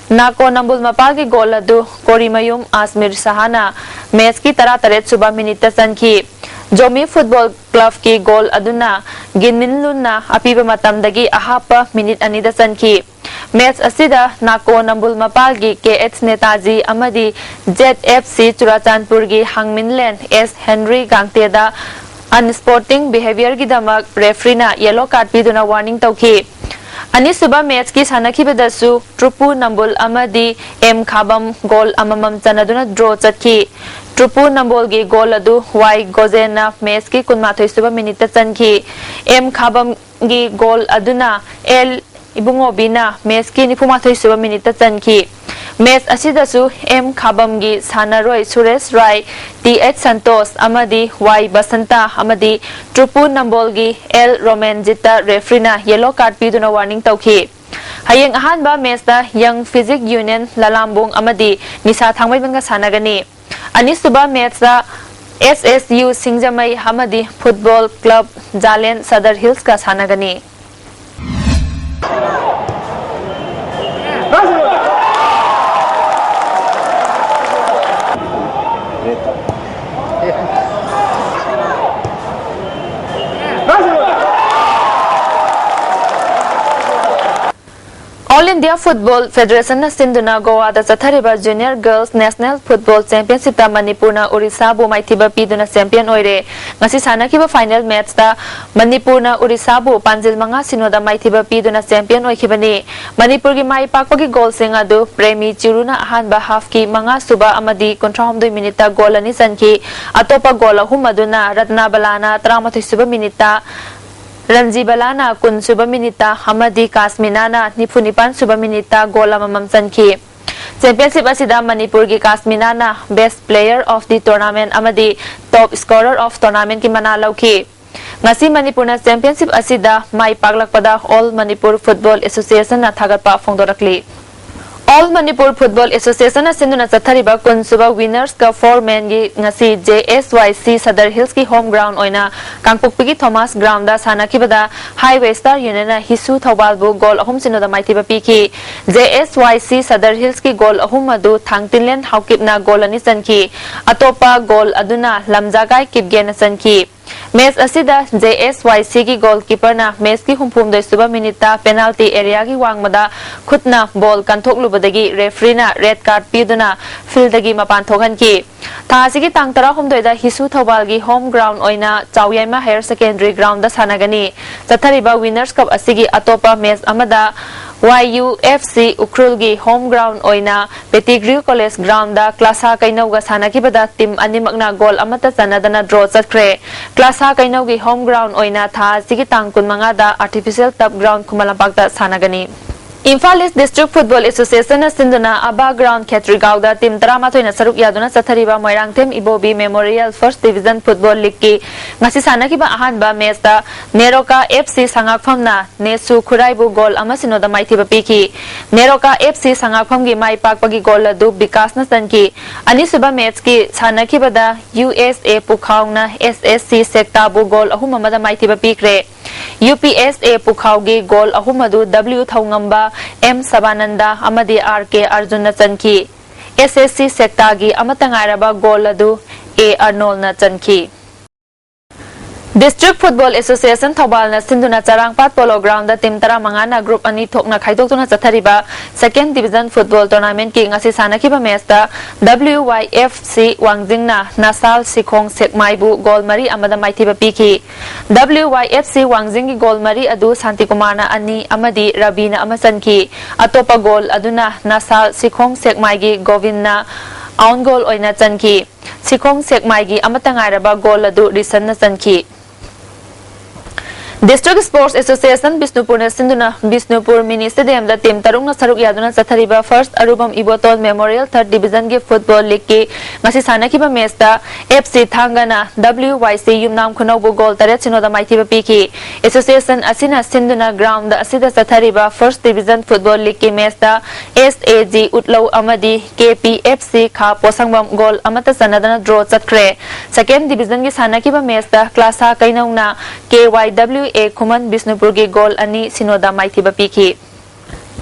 ꯅꯥꯀꯣ ꯅꯝꯕꯨꯜ ꯃꯄꯥꯜꯒꯤ ꯒꯣꯜ ꯑꯗꯨ ꯀꯣꯔꯤꯃꯌꯨꯝ ꯑꯁꯃꯤꯔ ꯁꯍꯥꯅ ꯃꯦꯆꯀꯤ ꯇꯔꯥꯇꯔꯦꯠ ꯁꯨꯕ ꯃꯤꯅꯤꯠꯇ ꯆꯟꯈꯤ꯫ ꯖꯣꯃꯤ ꯐꯨꯠꯕꯣꯜ ꯀ꯭ꯂꯕꯀꯤ ꯒꯣꯜ ꯑꯗꯨꯅ ꯒꯤꯟꯃꯤꯟ ꯂꯨꯟꯅ ꯑꯄꯤꯕ ꯃꯇꯝꯗꯒꯤ ꯑꯍꯥꯞꯄ ꯃꯤꯅꯤꯠ ꯑꯅꯤꯗ ꯆꯟꯈꯤ꯫ ꯃꯦꯆ ꯑꯁꯤꯗ ꯅꯥꯀꯣ ꯅꯝꯕꯨꯜ ꯃꯄꯥꯜꯒꯤ ꯀꯦ ꯑꯦꯆ ꯅꯦꯇꯥꯖꯤ ꯑꯃꯗꯤ ꯖꯦꯗ ꯑꯦꯐ ꯁꯤ ꯆꯨꯔꯥꯆꯥꯟꯄꯨꯔꯒꯤ ꯍꯥꯡꯃꯤꯟꯂꯦꯟ ꯑꯦꯁ ꯍꯦꯟꯔꯤ ꯒꯥꯡꯇꯦꯗ ꯑꯟꯁ꯭ꯄꯣꯔꯇꯤꯡ ꯕꯤꯍꯦꯕꯤꯌꯔꯒꯤꯗꯃꯛ ꯔꯦꯐ꯭ꯔꯤꯅ ꯌꯦꯂꯣ ꯀꯥꯔꯗ ꯄꯤꯗꯨꯅ ꯋꯥꯔꯅꯤꯡ ꯇꯧꯈꯤ꯫ ꯑꯅꯤꯁꯨꯕ ꯃꯦꯆꯀꯤ ꯁꯥꯟꯅꯈꯤꯕꯗꯁꯨ ꯇ꯭ꯔꯨꯄꯨ ꯅꯝꯕꯣꯜ ꯑꯃꯗꯤ ꯑꯦꯝ ꯈꯥꯕꯝ ꯒꯣꯜ ꯑꯃꯃꯝ ꯆꯟꯅꯗꯨꯅ ꯗ꯭ꯔꯣ ꯆꯠꯈꯤ꯫ ꯇ꯭ꯔꯨꯄꯨ ꯅꯝꯕꯣꯜꯒꯤ ꯒꯣꯜ ꯑꯗꯨ ꯋꯥꯏ ꯒꯣꯖꯦꯟꯅ ꯃꯦꯆꯀꯤ ꯀꯨꯟꯃꯥꯊꯣꯏ ꯁꯨꯕ ꯃꯤꯅꯤꯠꯇ ꯆꯟꯈꯤ꯫ ꯑꯦꯝ ꯈꯥꯕꯝꯒꯤ ꯒꯣꯜ ꯑꯗꯨꯅ ꯑꯦꯜ ꯏꯕꯨꯡꯉꯣꯕꯤꯅ ꯃꯦꯆꯀꯤ ꯅꯤꯐꯨꯃꯥꯊꯣꯏ ꯁꯨꯕ ꯃꯤꯅꯤꯠꯇ ꯆꯟꯈꯤ꯫ ꯃꯦꯆ ꯑꯁꯤꯗꯁꯨ ꯑꯦꯝ ꯈꯥꯕꯝꯒꯤ ꯁꯥꯟꯅꯔꯣꯏ ꯁꯨꯔꯦꯁ ꯔꯥꯏ, ꯇꯤ ꯑꯩꯆ ꯁꯟꯇꯣꯁ ꯑꯃꯗꯤ ꯋꯥꯏ ꯕꯁꯟꯇ ꯑꯃꯗꯤ ꯇ꯭ꯔꯨꯄꯨ ꯅꯝꯕꯣꯜꯒꯤ ꯑꯦꯜ ꯔꯣꯃꯦꯟꯖꯤꯠꯇ ꯔꯦꯐ꯭ꯔꯤꯅ ꯌꯦꯂꯣ ꯀꯥꯔꯗ ꯄꯤꯗꯨꯅ ꯋꯥꯔꯅꯤꯡ ꯇꯧꯈꯤ꯫ ꯍꯌꯦꯡ ꯑꯍꯥꯟꯕ ꯃꯦꯆꯇ ꯌꯪ ꯐꯤꯖꯤꯛ ꯌꯨꯅꯤꯌꯟ ꯂꯂꯥꯝꯕꯣꯡ ꯑꯃꯗꯤ ꯅꯤꯁꯥ ꯊꯥꯡꯃꯩꯕꯟꯒ ꯁꯥꯟꯅꯒꯅꯤ꯫ ꯑꯅꯤꯁꯨꯕ ꯃꯦꯆꯇ ꯑꯦꯁ ꯑꯦꯁ ꯌꯨ ꯁꯤꯡꯖꯃꯩ ꯑꯃꯗꯤ ꯐꯨꯠꯕꯣꯜ ꯀ꯭ꯂꯕ ꯖꯥꯂꯦꯟ ꯁꯗꯔ ꯍꯤꯜꯁꯀ ꯁꯥꯟꯅꯒꯅꯤ꯫ ꯑꯣꯜ ꯏꯟꯗꯤꯌꯥ ꯐꯨꯠꯕꯣꯜ ꯐꯦꯗꯔꯦꯁꯟꯅ ꯁꯤꯟꯗꯨꯅ ꯒꯣꯋꯥꯗ ꯆꯠꯊꯔꯤꯕ ꯖꯨꯅꯤꯌꯔ ꯒꯔꯜꯁ ꯅꯦꯁꯅꯦꯜ ꯐꯨꯠꯕꯣꯜ ꯆꯦꯝꯄꯤꯌꯟꯁꯤꯞꯇ ꯃꯅꯤꯄꯨꯔꯅ ꯑꯣꯔꯤꯁꯥꯕꯨ ꯃꯥꯏꯊꯤꯕ ꯄꯤꯗꯨꯅ ꯆꯦꯝꯄꯤꯌꯟ ꯑꯣꯏꯔꯦ꯫ ꯉꯁꯤ ꯁꯥꯟꯅꯈꯤꯕ ꯐꯥꯏꯅꯦꯜ ꯃꯦꯆꯇ ꯃꯅꯤꯄꯨꯔꯅ ꯑꯣꯔꯤꯁꯥꯕꯨ ꯄꯥꯟꯖꯤꯜ ꯃꯉꯥ ꯁꯤꯅꯣꯗ ꯃꯥꯏꯊꯤꯕ ꯄꯤꯗꯨꯅ ꯆꯦꯝꯄꯤꯌꯟ ꯑꯣꯏꯈꯤꯕꯅꯤ꯫ ꯃꯅꯤꯄꯨꯔꯒꯤ ꯃꯥꯏ ꯄꯥꯛꯄꯒꯤ ꯒꯣꯜꯁꯤꯡ ꯑꯗꯨ ꯄ꯭ꯔꯦꯃꯤ ꯆꯤꯔꯨꯅ ꯑꯍꯥꯟꯕ ꯍꯥꯐꯀꯤ ꯃꯉꯥ ꯁꯨꯕ ꯑꯃꯗꯤ ꯀꯨꯟꯊ꯭ꯔꯥ ꯍꯨꯝꯗꯣꯏ ꯃꯤꯅꯤꯠꯇ ꯒꯣꯜ ꯑꯅꯤ ꯆꯟꯈꯤ꯫ ꯑꯇꯣꯞꯄ ꯒꯣꯜ ꯑꯍꯨꯝ ꯑꯗꯨꯅ ꯔꯠꯅꯥꯕꯂꯥꯅ ꯇꯔꯥꯃꯥꯊꯣꯏ ꯁꯨꯕ ꯃꯤꯅꯤꯠꯇ, ꯔꯟꯖꯤꯕꯂꯥꯅ ꯀꯨꯟ ꯁꯨꯕ ꯃꯤꯅꯤꯠꯇ ꯑꯃꯗꯤ ꯀꯥꯁꯃꯤꯅꯥꯅ ꯅꯤꯐꯨ ꯅꯤꯄꯥꯟ ꯁꯨꯕ ꯃꯤꯅꯤꯠꯇ ꯒꯣꯜ ꯑꯃꯃꯝ ꯆꯟꯈꯤ꯫ ꯆꯦꯝꯄꯤꯌꯟꯁꯤꯞ ꯑꯁꯤꯗ ꯃꯅꯤꯄꯨꯔꯒꯤ ꯀꯥꯁꯃꯤꯅꯥꯅ Best Player of the Tournament ꯑꯃꯗꯤ Top Scorer of Tournamentꯀꯤ ꯃꯅꯥ ꯂꯧꯈꯤ꯫ ꯉꯁꯤ ꯃꯅꯤꯄꯨꯔꯅ ꯆꯦꯝꯄꯤꯌꯟꯁꯤꯞ ꯑꯁꯤꯗ ꯃꯥꯏ ꯄꯥꯛꯂꯛꯄꯗ All Manipur Football Associationꯅ ꯊꯥꯒꯠꯄ ꯐꯣꯡꯗꯣꯔꯛꯂꯤ꯫ All Manipur Football Associationꯅ ꯁꯤꯟꯗꯨꯅ ꯆꯠꯊꯔꯤꯕ ꯀꯨꯟ ꯁꯨꯕ Winners Cup four Menꯒꯤ ꯉꯁꯤ J S Y C Sadar Hillsꯀꯤ home ground ꯑꯣꯏꯅ ꯀꯥꯡꯄꯣꯛꯄꯤꯒꯤ Thomas Groundꯗ ꯁꯥꯟꯅꯈꯤꯕꯗ Highway Star Unionꯅ ꯍꯤꯁꯨ ꯊꯧꯕꯥꯜꯕꯨ ꯒꯣꯜ ꯑꯍꯨꯝ ꯁꯤꯅꯣꯗ ꯃꯥꯏꯊꯤꯕ ꯄꯤꯈꯤ꯫ J S Y C Sadar Hillsꯀꯤ ꯒꯣꯜ ꯑꯍꯨꯝ ꯑꯗꯨ ꯊꯥꯡꯇꯤꯟꯂꯦꯟ ꯍꯥꯎꯀꯤꯞꯅ ꯒꯣꯜ ꯑꯅꯤ ꯆꯟꯈꯤ꯫ ꯑꯇꯣꯞꯄ ꯒꯣꯜ ꯑꯗꯨꯅ ꯂꯝꯖꯥꯒꯥꯏ ꯀꯤꯞꯒꯦꯅ ꯆꯟꯈꯤ꯫ ꯃꯦꯆ ꯑꯁꯤꯗ JSYCꯒꯤ ꯒꯣꯜꯀꯤꯄꯔꯅ ꯃꯦꯆꯀꯤ ꯍꯨꯝꯐꯨꯍꯨꯝꯗꯣꯏ ꯁꯨꯕ ꯃꯤꯅꯤꯠꯇ ꯄꯦꯅꯥꯜꯇꯤ ꯑꯦꯔꯤꯌꯥꯒꯤ ꯋꯥꯡꯃꯗ ꯈꯨꯠꯅ ꯕꯣꯜ ꯀꯟꯊꯣꯛꯂꯨꯕꯗꯒꯤ ꯔꯦꯐ꯭ꯔꯤꯅ ꯔꯦꯗ ꯀꯥꯔꯗ ꯄꯤꯗꯨꯅ ꯐꯤꯜꯗꯒꯤ ꯃꯄꯥꯟ ꯊꯣꯛꯍꯟꯈꯤ꯫ ꯊꯥ ꯑꯁꯤꯒꯤ ꯇꯥꯡ ꯇꯔꯥꯍꯨꯝꯗꯣꯏꯗ ꯍꯤꯁꯨ ꯊꯧꯕꯥꯜꯒꯤ ꯍꯣꯝ ꯒ꯭ꯔꯥꯎꯟ ꯑꯣꯏꯅ ꯆꯥꯎꯌꯥꯏꯃ ꯍꯥꯌꯔ ꯁꯦꯀꯦꯟꯗꯔꯤ ꯒ꯭ꯔꯥꯎꯟꯗ ꯁꯥꯟꯅꯒꯅꯤ꯫ ꯆꯠꯊꯔꯤꯕ ꯋꯤꯅꯔꯁ ꯀꯞ ꯑꯁꯤꯒꯤ ꯑꯇꯣꯞꯄ ꯃꯦꯆ ꯑꯃꯗ YUFC ꯎꯈ꯭ꯔꯨꯜꯒꯤ ꯍꯣꯝ ꯒ꯭ꯔꯥꯎꯟ ꯑꯣꯏꯅ ꯄꯦꯇꯤꯒ꯭ꯔꯤꯌꯨ ꯀꯣꯂꯦꯖ ꯒ꯭ꯔꯥꯎꯟꯗ ꯀ꯭ꯂꯥꯁꯥ ꯀꯩꯅꯧꯒ ꯁꯥꯟꯅꯈꯤꯕꯗ ꯇꯤꯝ ꯑꯅꯤꯃꯛꯅ ꯒꯣꯜ ꯑꯃꯠꯇ ꯆꯟꯅꯗꯅ ꯗ꯭ꯔꯣ ꯆꯠꯈ꯭ꯔꯦ꯫ ꯀ꯭ꯂꯥꯁꯥ ꯀꯩꯅꯧꯒꯤ ꯍꯣꯝ ꯒ꯭ꯔꯥꯎꯟ ꯑꯣꯏꯅ ꯊꯥ ꯑꯁꯤꯒꯤ ꯇꯥꯡ ꯀꯨꯟꯃꯉꯥꯗ ꯑꯥꯔꯇꯤꯐꯤꯁꯤꯌꯦꯜ ꯇꯔꯐ ꯒ꯭ꯔꯥꯎꯟ ꯈꯨꯃꯟ ꯂꯝꯄꯥꯛꯇ ꯁꯥꯟꯅꯒꯅꯤ꯫ ꯏꯝꯐꯥꯜ ꯏꯁ ꯗꯤꯁꯇ꯭ꯔꯤꯛ ꯐꯨꯠꯕꯣꯜ ꯑꯦꯁꯣꯁꯤꯌꯦꯁꯟꯅ ꯁꯤꯟꯗꯨꯅ ꯑꯕꯥ ꯒ꯭ꯔꯥꯎꯟ ꯈꯦꯇ꯭ꯔꯤꯒꯥꯎꯗ ꯇꯤꯝ ꯇꯔꯥꯃꯥꯊꯣꯏꯅ ꯁꯔꯨꯛ ꯌꯥꯗꯨꯅ ꯆꯠꯊꯔꯤꯕ Moirangthem Ibobi memorial first division football ꯂꯤꯒꯀꯤ ꯉꯁꯤ ꯁꯥꯟꯅꯈꯤꯕ ꯑꯍꯥꯟꯕ ꯃꯦꯆꯇ ꯅꯦꯔꯣꯀꯥ FC ꯁꯉꯥꯛꯐꯝꯅ ꯅꯦꯁꯨ ꯈꯨꯔꯥꯏꯕꯨ ꯒꯣꯜ ꯑꯃ ꯁꯤꯅꯣꯗ ꯃꯥꯏꯊꯤꯕ ꯄꯤꯈꯤ꯫ ꯅꯦꯔꯣꯀꯥ FC ꯁꯉꯥꯛꯐꯝꯒꯤ ꯃꯥꯏ ꯄꯥꯛꯄꯒꯤ ꯒꯣꯜ ꯑꯗꯨ ꯕꯤꯀꯥꯁꯅ ꯆꯟꯈꯤ꯫ ꯑꯅꯤꯁꯨꯕ ꯃꯦꯆꯀꯤ ꯁꯥꯟꯅꯈꯤꯕꯗ USA ꯄꯨꯈꯥꯎꯅ SSC ꯁꯦꯛꯇꯥꯕꯨ ꯒꯣꯜ ꯑꯍꯨꯝ ꯑꯃꯗ ꯃꯥꯏꯊꯤꯕ ꯄꯤꯈ꯭ꯔꯦ꯫ UPSA ꯄꯨꯈꯥꯎꯒꯤ ꯒꯣꯜ ꯑꯍꯨꯝ ꯑꯗꯨ W ꯊꯧꯉꯝꯕ, M ꯁꯕꯥꯅꯟꯗ ꯑꯃꯗꯤ R K ꯑꯔꯖꯨꯟꯅ ꯆꯟꯈꯤ꯫ SSC ꯁꯦꯛꯇꯥꯒꯤ ꯑꯃꯠꯇ ꯉꯥꯏꯔꯕ ꯒꯣꯜ ꯑꯗꯨ A ꯑꯔꯅꯣꯜꯅ ꯆꯟꯈꯤ꯫ ꯗꯤꯁꯇ꯭ꯔꯤꯛ ꯐꯨꯠꯕꯣꯜ ꯑꯦꯁꯣꯁꯤꯌꯦꯁꯟ ꯊꯧꯕꯥꯜꯅ ꯁꯤꯟꯗꯨꯅ ꯆꯔꯥꯡꯄꯥꯠ ꯄꯣꯂꯣ ꯒ꯭ꯔꯥꯎꯟꯗ ꯇꯤꯝ ꯇꯔꯥꯃꯉꯥꯅ ꯒ꯭ꯔꯨꯞ ꯑꯅꯤ ꯊꯣꯛꯅ ꯈꯥꯏꯗꯣꯛꯇꯨꯅ ꯆꯠꯊꯔꯤꯕ ꯁꯦꯀꯦꯟ ꯗꯤꯕꯤꯖꯟ ꯐꯨꯠꯕꯣꯜ ꯇꯣꯔꯅꯥꯃꯦꯟꯠꯀꯤ ꯉꯁꯤ ꯁꯥꯟꯅꯈꯤꯕ ꯃꯦꯆꯇ WYFC ꯋꯥꯡꯖꯤꯡꯅ ꯅꯁꯥꯜ ꯁꯤꯈꯣꯡ ꯁꯦꯛꯃꯥꯏꯕꯨ ꯒꯣꯜ ꯃꯔꯤ ꯑꯃꯗ ꯃꯥꯏꯊꯤꯕ ꯄꯤꯈꯤ꯫ WYFC ꯋꯥꯡꯖꯤꯡꯒꯤ ꯒꯣꯜ ꯃꯔꯤ ꯑꯗꯨ ꯁꯥꯟꯇꯤꯀꯨꯃꯥꯔꯅ ꯑꯅꯤ ꯑꯃꯗꯤ ꯔꯕꯤꯅ ꯑꯃ ꯆꯟꯈꯤ꯫ ꯑꯇꯣꯞꯄ ꯒꯣꯜ ꯑꯗꯨꯅ ꯅꯁꯥꯜ ꯁꯤꯈꯣꯡ ꯁꯦꯛꯃꯥꯏꯒꯤ ꯒꯣꯕꯤꯟꯅ ꯑꯥꯎꯟ ꯒꯣꯜ ꯑꯣꯏꯅ ꯆꯟꯈꯤ꯫ ꯁꯤꯈꯣꯡ ꯁꯦꯛꯃꯥꯏꯒꯤ ꯑꯃꯠꯇ ꯉꯥꯏꯔꯕ ꯒꯣꯜ ꯑꯗꯨ ꯔꯤꯁꯟꯅ ꯆꯟꯈꯤ꯫ ꯗꯤꯁꯇ꯭ꯔꯤꯛ ꯁ꯭ꯄꯣꯔꯠꯁ ꯑꯦꯁꯣꯁꯤꯌꯦꯁꯟ ꯕꯤꯁꯅꯨꯄꯨꯔꯅ ꯁꯤꯟꯗꯨꯅ ꯕꯤꯁꯅꯨꯄꯨꯔ ꯃꯤꯅꯤ ꯁ꯭ꯇꯦꯗꯤꯌꯝꯗ ꯇꯤꯝ ꯇꯔꯨꯛꯅ ꯁꯔꯨꯛ ꯌꯥꯗꯨꯅ ꯆꯠꯊꯔꯤꯕ ꯐꯥꯔꯁꯠ ꯑꯔꯨꯕꯝ ꯏꯕꯣꯇꯣꯟ ꯃꯦꯃꯣꯔꯤꯌꯦꯜ ꯊꯥꯔꯠ ꯗꯤꯕꯤꯖꯟꯒꯤ ꯐꯨꯠꯕꯣꯜ ꯂꯤꯒꯀꯤ ꯉꯁꯤ ꯁꯥꯟꯅꯈꯤꯕ ꯃꯦꯆꯇ FC ꯊꯥꯡꯒꯅ WYC ꯌꯨꯝꯅꯥꯝ ꯈꯨꯅꯧꯕꯨ ꯒꯣꯜ ꯇꯔꯦꯠ ꯁꯤꯅꯣꯗ ꯃꯥꯏꯊꯤꯕ ꯄꯤꯈꯤ꯫ ꯑꯦꯁꯣꯁꯤꯌꯦꯁꯟ ꯑꯁꯤꯅ ꯁꯤꯟꯗꯨꯅ ꯒ꯭ꯔꯥꯎꯟꯗ ꯑꯁꯤꯗ ꯆꯠꯊꯔꯤꯕ ꯐꯥꯔꯁꯠ ꯗꯤꯕꯤꯖꯟ ꯐꯨꯠꯕꯣꯜ ꯂꯤꯒꯀꯤ ꯃꯦꯆꯇ SAG ꯎꯠꯂꯧ ꯑꯃꯗꯤ KPFC ꯈꯥ ꯄꯣꯁꯪꯕꯝ ꯒꯣꯜ ꯑꯃꯠꯇ ꯆꯟꯅꯗꯅ ꯗ꯭ꯔꯣ ꯆꯠꯈ꯭ꯔꯦ꯫ ꯁꯦꯀꯦꯟ ꯗꯤꯕꯤꯖꯟꯒꯤ ꯁꯥꯟꯅꯈꯤꯕ ꯃꯦꯆꯇ ꯀ꯭ꯂꯥꯁꯥ ꯀꯩꯅꯧꯅ KYWA ꯈꯨꯃꯟ ꯕꯤꯁꯅꯨꯄꯨꯔꯒꯤ ꯒꯣꯜ ꯑꯅꯤ ꯁꯤꯅꯣꯗ ꯃꯥꯏꯊꯤꯕ ꯄꯤꯈꯤ꯫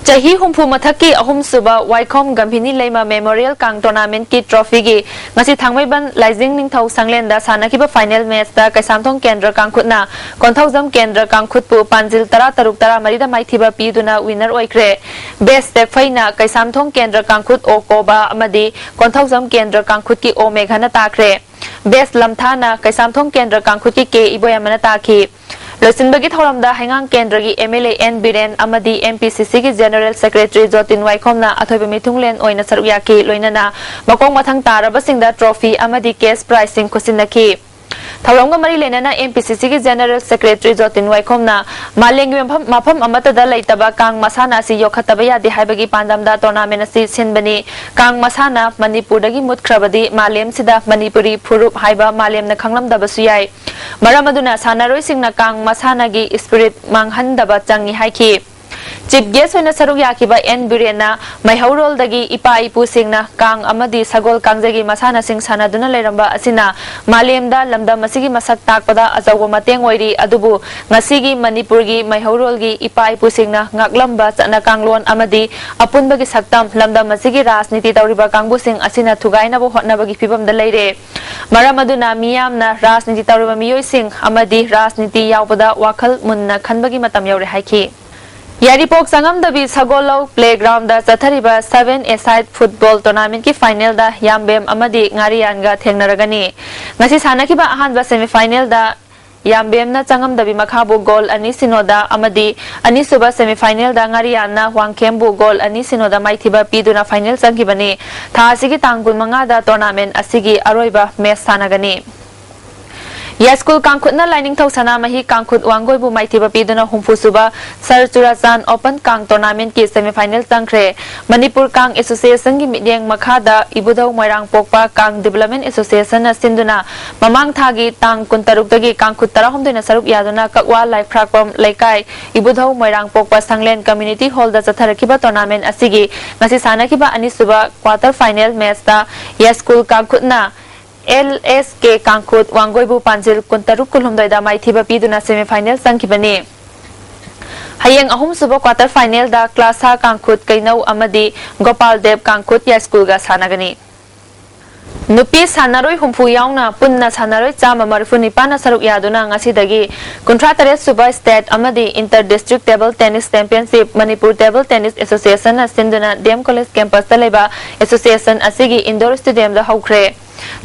ꯆꯍꯤ ꯍꯨꯝꯐꯨ ꯃꯊꯛꯀꯤ ꯑꯍꯨꯝꯁꯨꯕ ꯋꯥꯏꯈꯣꯝ ꯒꯝꯚꯤꯅꯤ ꯂꯩꯃ ꯃꯦꯃꯣꯔꯤꯌꯦꯜ ꯀꯥꯡ ꯇꯣꯔꯅꯥꯃꯦꯟꯠꯀꯤ ꯇ꯭ꯔꯣꯐꯤꯒꯤ ꯉꯁꯤ ꯊꯥꯡꯃꯩꯕꯟ ꯂꯥꯏꯖꯤꯡ ꯅꯤꯡꯊꯧ ꯁꯪꯂꯦꯟꯗ ꯁꯥꯟꯅꯈꯤꯕ ꯐꯥꯏꯅꯦꯜ ꯃꯦꯆꯇ ꯀꯩꯁꯥꯝꯊꯣꯡ ꯀꯦꯟꯗ꯭ꯔ ꯀꯥꯡꯈꯨꯠꯅ ꯀꯣꯟꯊꯧꯖꯝ ꯀꯦꯟꯗ꯭ꯔ ꯀꯥꯡꯈꯨꯠꯄꯨ ꯄꯥꯟꯖꯤꯜ ꯇꯔꯥ ꯇꯔꯨꯛ, ꯇꯔꯥ ꯃꯔꯤꯗ ꯃꯥꯏꯊꯤꯕ ꯄꯤꯗꯨꯅ ꯋꯤꯟꯅꯔ ꯑꯣꯏꯈ꯭ꯔꯦ꯫ ꯕꯦꯁ ꯇꯦꯛꯐꯩꯅ ꯀꯩꯁꯥꯝꯊꯣꯡ ꯀꯦꯟꯗ꯭ꯔ ꯀꯥꯡꯈꯨꯠ ꯑꯣ ꯀꯣꯕꯥ ꯑꯃꯗꯤ ꯀꯣꯟꯊꯧꯖꯝ ꯀꯦꯟꯗ꯭ꯔ ꯀꯥꯡꯈꯨꯠꯀꯤ ꯑꯣ ꯃꯦꯘꯅ ꯇꯥꯈ꯭ꯔꯦ꯫ ꯕꯦꯁ ꯂꯝꯊꯥꯅ ꯀꯩꯁꯥꯝꯊꯣꯡ ꯀꯦꯟꯗ꯭ꯔ ꯀꯥꯡꯈꯨꯠꯀꯤ ꯀꯦ ꯏꯕꯣꯌꯥꯃꯅ ꯇꯥꯈꯤ꯫ ꯂꯣꯏꯁꯤꯟꯕꯒꯤ ꯊꯧꯔꯝꯗ ꯍꯩꯉꯥꯡ ꯀꯦꯟꯗ꯭ꯔꯒꯤ M L A N Biren ꯑꯃꯗꯤ ꯑꯦꯝ ꯄꯤ ꯁꯤ ꯁꯤꯒꯤ ꯖꯦꯅꯔꯦꯜ ꯁꯦꯀ꯭ꯔꯦꯇꯔꯤ ꯖꯣꯇꯤꯟ ꯋꯥꯏꯈꯣꯝꯅ ꯑꯊꯣꯏꯕ ꯃꯤꯊꯨꯡꯂꯦꯟ ꯑꯣꯏꯅ ꯁꯔꯨꯛ ꯌꯥꯈꯤ꯫ ꯂꯣꯏꯅꯅ ꯃꯈꯣꯡ ꯃꯊꯪ ꯇꯥꯔꯕꯁꯤꯡꯗ ꯇ꯭ꯔꯣꯐꯤ ꯑꯃꯗꯤ ꯀꯦꯁ ꯄ꯭ꯔꯥꯏꯖꯁꯤꯡ ꯈꯨꯠꯁꯤꯟꯅꯈꯤ꯫ ꯊꯧꯔꯝꯒ ꯃꯔꯤ ꯂꯩꯅꯅ ꯑꯦꯝ ꯄꯤ ꯁꯤ ꯁꯤꯒꯤ ꯖꯦꯅꯔꯦꯜ ꯁꯦꯀ꯭ꯔꯦꯇꯔꯤ ꯖꯣꯇꯤꯟ ꯋꯥꯏꯈꯣꯝꯅ ꯃꯥꯂꯦꯝꯒꯤ ꯃꯐꯝ, ꯃꯐꯝ ꯑꯃꯠꯇꯗ ꯂꯩꯇꯕ ꯀꯥꯡ ꯃꯁꯥꯟꯅ ꯑꯁꯤ ꯌꯣꯛꯈꯠꯇꯕ ꯌꯥꯗꯦ ꯍꯥꯏꯕꯒꯤ ꯄꯥꯟꯗꯝꯗ ꯇꯣꯔꯅꯥꯃꯦꯟ ꯑꯁꯤ ꯁꯤꯟꯕꯅꯤ꯫ ꯀꯥꯡ ꯃꯁꯥꯟꯅ ꯃꯅꯤꯄꯨꯔꯗꯒꯤ ꯃꯨꯠꯈ꯭ꯔꯕꯗꯤ ꯃꯥꯂꯦꯝꯁꯤꯗ ꯃꯅꯤꯄꯨꯔꯤ ꯐꯨꯔꯨꯞ ꯍꯥꯏꯕ ꯃꯥꯂꯦꯝꯅ ꯈꯪꯂꯝꯗꯕꯁꯨ ꯌꯥꯏ꯫ ꯃꯔꯝ ꯑꯗꯨꯅ ꯁꯥꯟꯅꯔꯣꯏꯁꯤꯡꯅ ꯀꯥꯡ ꯃꯁꯥꯟꯅꯒꯤ ꯏꯁꯄꯤꯔꯤꯠ ꯃꯥꯡꯍꯟꯗꯕ ꯆꯪꯏ ꯍꯥꯏꯈꯤ꯫ ꯆꯤꯐ ꯒꯦꯁ ꯑꯣꯏꯅ ꯁꯔꯨꯛ ꯌꯥꯈꯤꯕ ꯑꯦꯟ ꯕꯤꯔꯦꯟꯅ ꯃꯩꯍꯧꯔꯣꯜꯗꯒꯤ ꯏꯄꯥ ꯏꯄꯨꯁꯤꯡꯅ ꯀꯥꯡ ꯑꯃꯗꯤ ꯁꯒꯣꯜ ꯀꯥꯡꯖꯩꯒꯤ ꯃꯁꯥꯟꯅꯁꯤꯡ ꯁꯥꯟꯅꯗꯨꯅ ꯂꯩꯔꯝꯕ ꯑꯁꯤꯅ ꯃꯥꯂꯦꯝꯗ ꯂꯝꯗꯝ ꯑꯁꯤꯒꯤ ꯃꯁꯛ ꯇꯥꯛꯄꯗ ꯑꯆꯧꯕ ꯃꯇꯦꯡ ꯑꯣꯏꯔꯤ꯫ ꯑꯗꯨꯕꯨ ꯉꯁꯤꯒꯤ ꯃꯅꯤꯄꯨꯔꯒꯤ ꯃꯩꯍꯧꯔꯣꯜꯒꯤ ꯏꯄꯥ ꯏꯄꯨꯁꯤꯡꯅ ꯉꯥꯛꯂꯝꯕ ꯆꯠꯅ ꯀꯥꯡꯂꯣꯟ ꯑꯃꯗꯤ ꯑꯄꯨꯟꯕꯒꯤ ꯁꯛꯇꯝ ꯂꯝꯗꯝ ꯑꯁꯤꯒꯤ ꯔꯥꯖꯅꯤꯇꯤ ꯇꯧꯔꯤꯕ ꯀꯥꯡꯕꯨꯁꯤꯡ ꯑꯁꯤꯅ ꯊꯨꯒꯥꯏꯅꯕ ꯍꯣꯠꯅꯕꯒꯤ ꯐꯤꯕꯝꯗ ꯂꯩꯔꯦ꯫ ꯃꯔꯝ ꯑꯗꯨꯅ ꯃꯤꯌꯥꯝꯅ ꯔꯥꯖꯅꯤꯇꯤ ꯇꯧꯔꯤꯕ ꯃꯤꯑꯣꯏꯁꯤꯡ ꯑꯃꯗꯤ ꯔꯥꯖꯅꯤꯇꯤ ꯌꯥꯎꯕꯗ ꯋꯥꯈꯜ ꯃꯨꯟꯅ ꯈꯟꯕꯒꯤ ꯃꯇꯝ ꯌꯧꯔꯦ ꯍꯥꯏꯈꯤ꯫ ꯌꯥꯏꯔꯤꯄꯣꯛ ꯆꯪꯉꯝꯗꯕꯤ ꯁꯒꯣꯜꯂꯧ ꯄ꯭ꯂꯦꯒ꯭ꯔꯥꯎꯟꯗ ꯆꯠꯊꯔꯤꯕ ꯁꯚꯦꯟ ꯑꯦ ꯁꯥꯏꯠ ꯐꯨꯠꯕꯣꯜ ꯇꯣꯔꯅꯥꯃꯦꯟꯠꯀꯤ ꯐꯥꯏꯅꯦꯜꯗ ꯌꯥꯝꯕꯦꯝ ꯑꯃꯗꯤ ꯉꯥꯔꯤꯌꯥꯟꯒ ꯊꯦꯡꯅꯔꯒꯅꯤ꯫ ꯉꯁꯤ ꯁꯥꯟꯅꯈꯤꯕ ꯑꯍꯥꯟꯕ ꯁꯦꯃꯤꯐꯥꯏꯅꯦꯜꯗ ꯌꯥꯝꯕꯦꯝꯅ ꯆꯪꯉꯝꯗꯕꯤ ꯃꯈꯥꯕꯨ ꯒꯣꯜ ꯑꯅꯤ ꯁꯤꯅꯣꯗ ꯑꯃꯗꯤ ꯑꯅꯤꯁꯨꯕ ꯁꯦꯃꯤꯐꯥꯏꯅꯦꯜꯗ ꯉꯥꯔꯤꯌꯥꯟꯅ ꯋꯥꯡꯈꯦꯝꯕꯨ ꯒꯣꯜ ꯑꯅꯤ ꯁꯤꯅꯣꯗ ꯃꯥꯏꯊꯤꯕ ꯄꯤꯗꯨꯅ ꯐꯥꯏꯅꯦꯜ ꯆꯪꯈꯤꯕꯅꯤ꯫ ꯊꯥ ꯑꯁꯤꯒꯤ ꯇꯥꯡ ꯀꯨꯟꯃꯉꯥꯗ ꯇꯣꯔꯅꯥꯃꯦꯟꯠ ꯑꯁꯤꯒꯤ ꯑꯔꯣꯏꯕ ꯃꯦꯆ ꯁꯥꯟꯅꯒꯅꯤ꯫ ꯌꯥꯏꯁ꯭ꯀꯨꯜ ꯀꯥꯡꯈꯨꯠꯅ ꯂꯥꯏꯅꯤꯡꯊꯧ ꯁꯅꯥꯃꯍꯤ ꯀꯥꯡꯈꯨꯠ ꯋꯥꯡꯒꯣꯏꯕꯨ ꯃꯥꯏꯊꯤꯕ ꯄꯤꯗꯨꯅ ꯍꯨꯝꯐꯨꯁꯨꯕ ꯁꯔ ꯆꯨꯔꯥꯆꯥꯟ ꯑꯣꯄꯟ ꯀꯥꯡ ꯇꯣꯔꯅꯥꯃꯦꯟꯠꯀꯤ ꯁꯦꯃꯤꯐꯥꯏꯅꯦꯜ ꯆꯪꯈ꯭ꯔꯦ꯫ ꯃꯅꯤꯄꯨꯔ ꯀꯥꯡ ꯑꯦꯁꯣꯁꯤꯌꯦꯁꯟꯒꯤ ꯃꯤꯠꯌꯦꯡ ꯃꯈꯥꯗ ꯏꯕꯨꯙꯧ ꯃꯣꯏꯔꯥꯡꯄꯣꯛꯄ ꯀꯥꯡ ꯗꯤꯕꯂꯞꯃꯦꯟ ꯑꯦꯁꯣꯁꯤꯌꯦꯁꯟꯅ ꯁꯤꯟꯗꯨꯅ ꯃꯃꯥꯡ ꯊꯥꯒꯤ ꯇꯥꯡ ꯀꯨꯟꯇꯔꯨꯛꯇꯒꯤ ꯀꯥꯡꯈꯨꯠ ꯇꯔꯥꯍꯨꯝꯗꯣꯏꯅ ꯁꯔꯨꯛ ꯌꯥꯗꯨꯅ ꯀꯛꯋꯥ ꯂꯥꯏꯐ꯭ꯔꯥꯛꯄꯝ ꯂꯩꯀꯥꯏ ꯏꯕꯨꯙꯧ ꯃꯣꯏꯔꯥꯡꯄꯣꯛꯄ ꯁꯪꯂꯦꯟ ꯀꯝꯃ꯭ꯌꯨꯅꯤꯇꯤ ꯍꯣꯜꯗ ꯆꯠꯊꯔꯛꯈꯤꯕ ꯇꯣꯔꯅꯥꯃꯦꯟꯠ ꯑꯁꯤꯒꯤ ꯉꯁꯤ ꯁꯥꯟꯅꯈꯤꯕ ꯑꯅꯤꯁꯨꯕ ꯀ꯭ꯋꯥꯇꯔ ꯐꯥꯏꯅꯦꯜ ꯃꯦꯆꯇ ꯌꯥꯏꯁ꯭ꯀꯨꯜ ꯀꯥꯡꯈꯨꯠꯅ ꯑꯦꯜ ꯑꯦꯁ ꯀꯦ ꯀꯥꯡꯈꯨꯠ ꯋꯥꯡꯒꯣꯏꯕꯨ ꯄꯥꯟꯖꯤꯜ ꯀꯨꯟꯇꯔꯨꯛ ꯀꯨꯟꯍꯨꯝꯗꯣꯏꯗ ꯃꯥꯏꯊꯤꯕ ꯄꯤꯗꯨꯅ ꯁꯦꯃꯤꯐꯥꯏꯅꯦꯜ ꯆꯪꯈꯤꯕꯅꯤ꯫ ꯍꯌꯦꯡ ꯑꯍꯨꯝꯁꯨꯕ quarter finalꯗ ꯀ꯭ꯂꯥꯁꯥ ꯀꯥꯡꯈꯨꯠ ꯀꯩꯅꯧ ꯑꯃꯗꯤ ꯒꯣꯄꯥꯜ ꯗꯦꯕ ꯀꯥꯡꯈꯨꯠ ꯌꯥꯏꯁ꯭ꯀꯨꯜꯒ ꯁꯥꯟꯅꯒꯅꯤ꯫ ꯅꯨꯄꯤ ꯁꯥꯟꯅꯔꯣꯏ ꯍꯨꯝꯐꯨ ꯌꯥꯎꯅ ꯄꯨꯟꯅ ꯁꯥꯟꯅꯔꯣꯏ ꯆꯥꯝꯃ ꯃꯔꯤꯐꯨ ꯅꯤꯄꯥꯟꯅ ꯁꯔꯨꯛ ꯌꯥꯗꯨꯅ ꯉꯁꯤꯗꯒꯤ ꯀꯨꯟꯊ꯭ꯔꯥ ꯇꯔꯦꯠ ꯁꯨꯕ State ꯑꯃꯗꯤ Inter District Table Tennis Championship Manipur Table Tennis Associationꯅ ꯁꯤꯟꯗꯨꯅ D M College campusꯇ ꯂꯩꯕ association ꯑꯁꯤꯒꯤ indoor stadiumꯗ ꯍꯧꯈ꯭ꯔꯦ꯫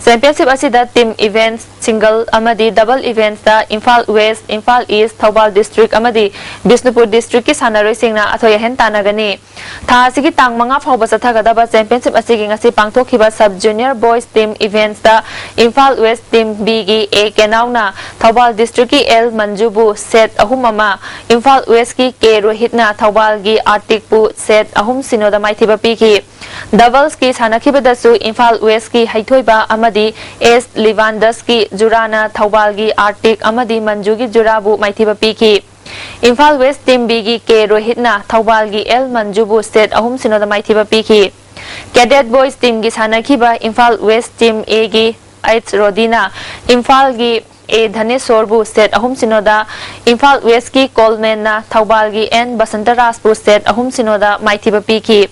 Championship ꯑꯁꯤꯗ team events, single ꯑꯃꯗꯤ double eventsꯇ Imphal West, Imphal East, Thoubal District ꯑꯃꯗꯤ ꯕꯤꯁꯅꯨꯄꯨꯔ Districtꯀꯤ ꯁꯥꯟꯅꯔꯣꯏꯁꯤꯡꯅ ꯑꯊꯣꯏ ꯑꯍꯦꯟ ꯇꯥꯟꯅꯒꯅꯤ꯫ ꯊꯥ ꯑꯁꯤꯒꯤ ꯇꯥꯡ ꯃꯉꯥ ꯐꯥꯎꯕ ꯆꯠꯊꯒꯗꯕ championship ꯑꯁꯤꯒꯤ ꯉꯁꯤ ꯄꯥꯡꯊꯣꯛꯈꯤꯕ Sub Junior Boys Team eventsꯇ Imphal West Team Bꯒꯤ A ꯀꯦꯅꯥꯎꯅ Thoubal Districtꯀꯤ L ꯃꯟꯖꯨꯕꯨ set ꯑꯍꯨꯝ ꯑꯃ, ꯏꯝꯐꯥꯜ Westꯀꯤ K ꯔꯣꯍꯤꯠꯅ ꯊꯧꯕꯥꯜꯒꯤ ꯑꯥꯔꯇꯤꯛꯄꯨ set ꯑꯍꯨꯝ ꯁꯤꯅꯣꯗ ꯃꯥꯏꯊꯤꯕ ꯄꯤꯈꯤ꯫ Doublesꯀꯤ ꯁꯥꯟꯅꯈꯤꯕꯗꯁꯨ ꯏꯝꯐꯥꯜ Westꯀꯤ ꯍꯩꯊꯣꯏꯕ ꯑꯃꯗꯤ S ꯂꯤꯚꯥꯟꯗꯁꯀꯤ ꯖꯨꯔꯥꯅ ꯊꯧꯕꯥꯜꯒꯤ ꯑꯥꯔꯇꯤꯛ ꯑꯃꯗꯤ ꯃꯟꯖꯨꯒꯤ ꯖꯨꯔꯥꯕꯨ ꯃꯥꯏꯊꯤꯕ ꯄꯤꯈꯤ꯫ Imphal West Team Bꯒꯤ K ꯔꯣꯍꯤꯠꯅ ꯊꯧꯕꯥꯜꯒꯤ L ꯃꯟꯖꯨꯕꯨ set ꯑꯍꯨꯝ ꯁꯤꯅꯣꯗ ꯃꯥꯏꯊꯤꯕ ꯄꯤꯈꯤ꯫ Cadet Boys Teamꯒꯤ ꯁꯥꯟꯅꯈꯤꯕ ꯏꯝꯐꯥꯜ West Team Aꯒꯤ H ꯔꯣꯗꯤꯅ ꯏꯝꯐꯥꯜꯒꯤ A ꯙꯅꯦꯁꯣꯔꯕꯨ set ꯑꯍꯨꯝ ꯁꯤꯅꯣꯗ, ꯏꯝꯐꯥꯜ Westꯀꯤ Colemanꯅ ꯊꯧꯕꯥꯜꯒꯤ N ꯕꯁꯟꯇꯔꯥꯖꯄꯨ set ꯑꯍꯨꯝ ꯁꯤꯅꯣꯗ ꯃꯥꯏꯊꯤꯕ ꯄꯤꯈꯤ꯫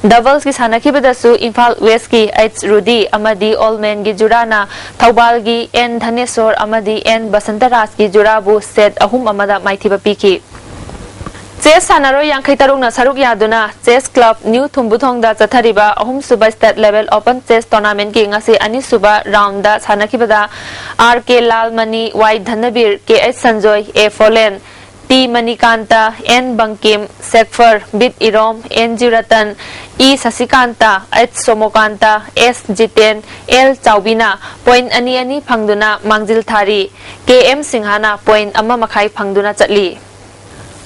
Doublesꯀꯤ ꯁꯥꯟꯅꯈꯤꯕꯗꯁꯨ ꯏꯝꯐꯥꯜ Westꯀꯤ H ꯔꯨꯗꯤ ꯑꯃꯗꯤ Colemanꯒꯤ ꯖꯨꯔꯥꯅ ꯊꯧꯕꯥꯜꯒꯤ N ꯙꯅꯦꯁꯣꯔ ꯑꯃꯗꯤ N ꯕꯁꯟꯇꯔꯥꯖꯀꯤ ꯖꯨꯔꯥꯕꯨ set ꯑꯍꯨꯝ ꯑꯃꯗ ꯃꯥꯏꯊꯤꯕ ꯄꯤꯈꯤ꯫ Chess ꯁꯥꯟꯅꯔꯣꯏ ꯌꯥꯡꯈꯩ ꯇꯔꯨꯛꯅ ꯁꯔꯨꯛ ꯌꯥꯗꯨꯅ Chess Club New ꯊꯨꯝꯕꯨꯊꯣꯡꯗ ꯆꯠꯊꯔꯤꯕ ꯑꯍꯨꯝꯁꯨꯕ State Level Open Chess Tournamentꯀꯤ ꯉꯁꯤ ꯑꯅꯤꯁꯨꯕ roundꯗ ꯁꯥꯟꯅꯈꯤꯕꯗ R K Lalmani, Y ꯙꯅꯕꯤꯔ, K H Sanjoy, A ꯐꯣꯂꯦꯟ, T Manikanta, N Bangkim, ꯁꯦꯛꯐꯔ, bit Irom, N ꯖꯤꯔꯇꯟ, E ꯁꯁꯤꯀꯥꯟꯇ, H ꯁꯣꯃꯣꯀꯥꯟꯇ, S Jiten, L ꯆꯥꯎꯕꯤꯅ point ꯑꯅꯤ ꯑꯅꯤ ꯐꯪꯗꯨꯅ ꯃꯥꯡꯖꯤꯜ ꯊꯥꯔꯤ꯫ K M ꯁꯤꯡꯍꯅ point ꯑꯃ ꯃꯈꯥꯏ ꯐꯪꯗꯨꯅ ꯆꯠꯂꯤ꯫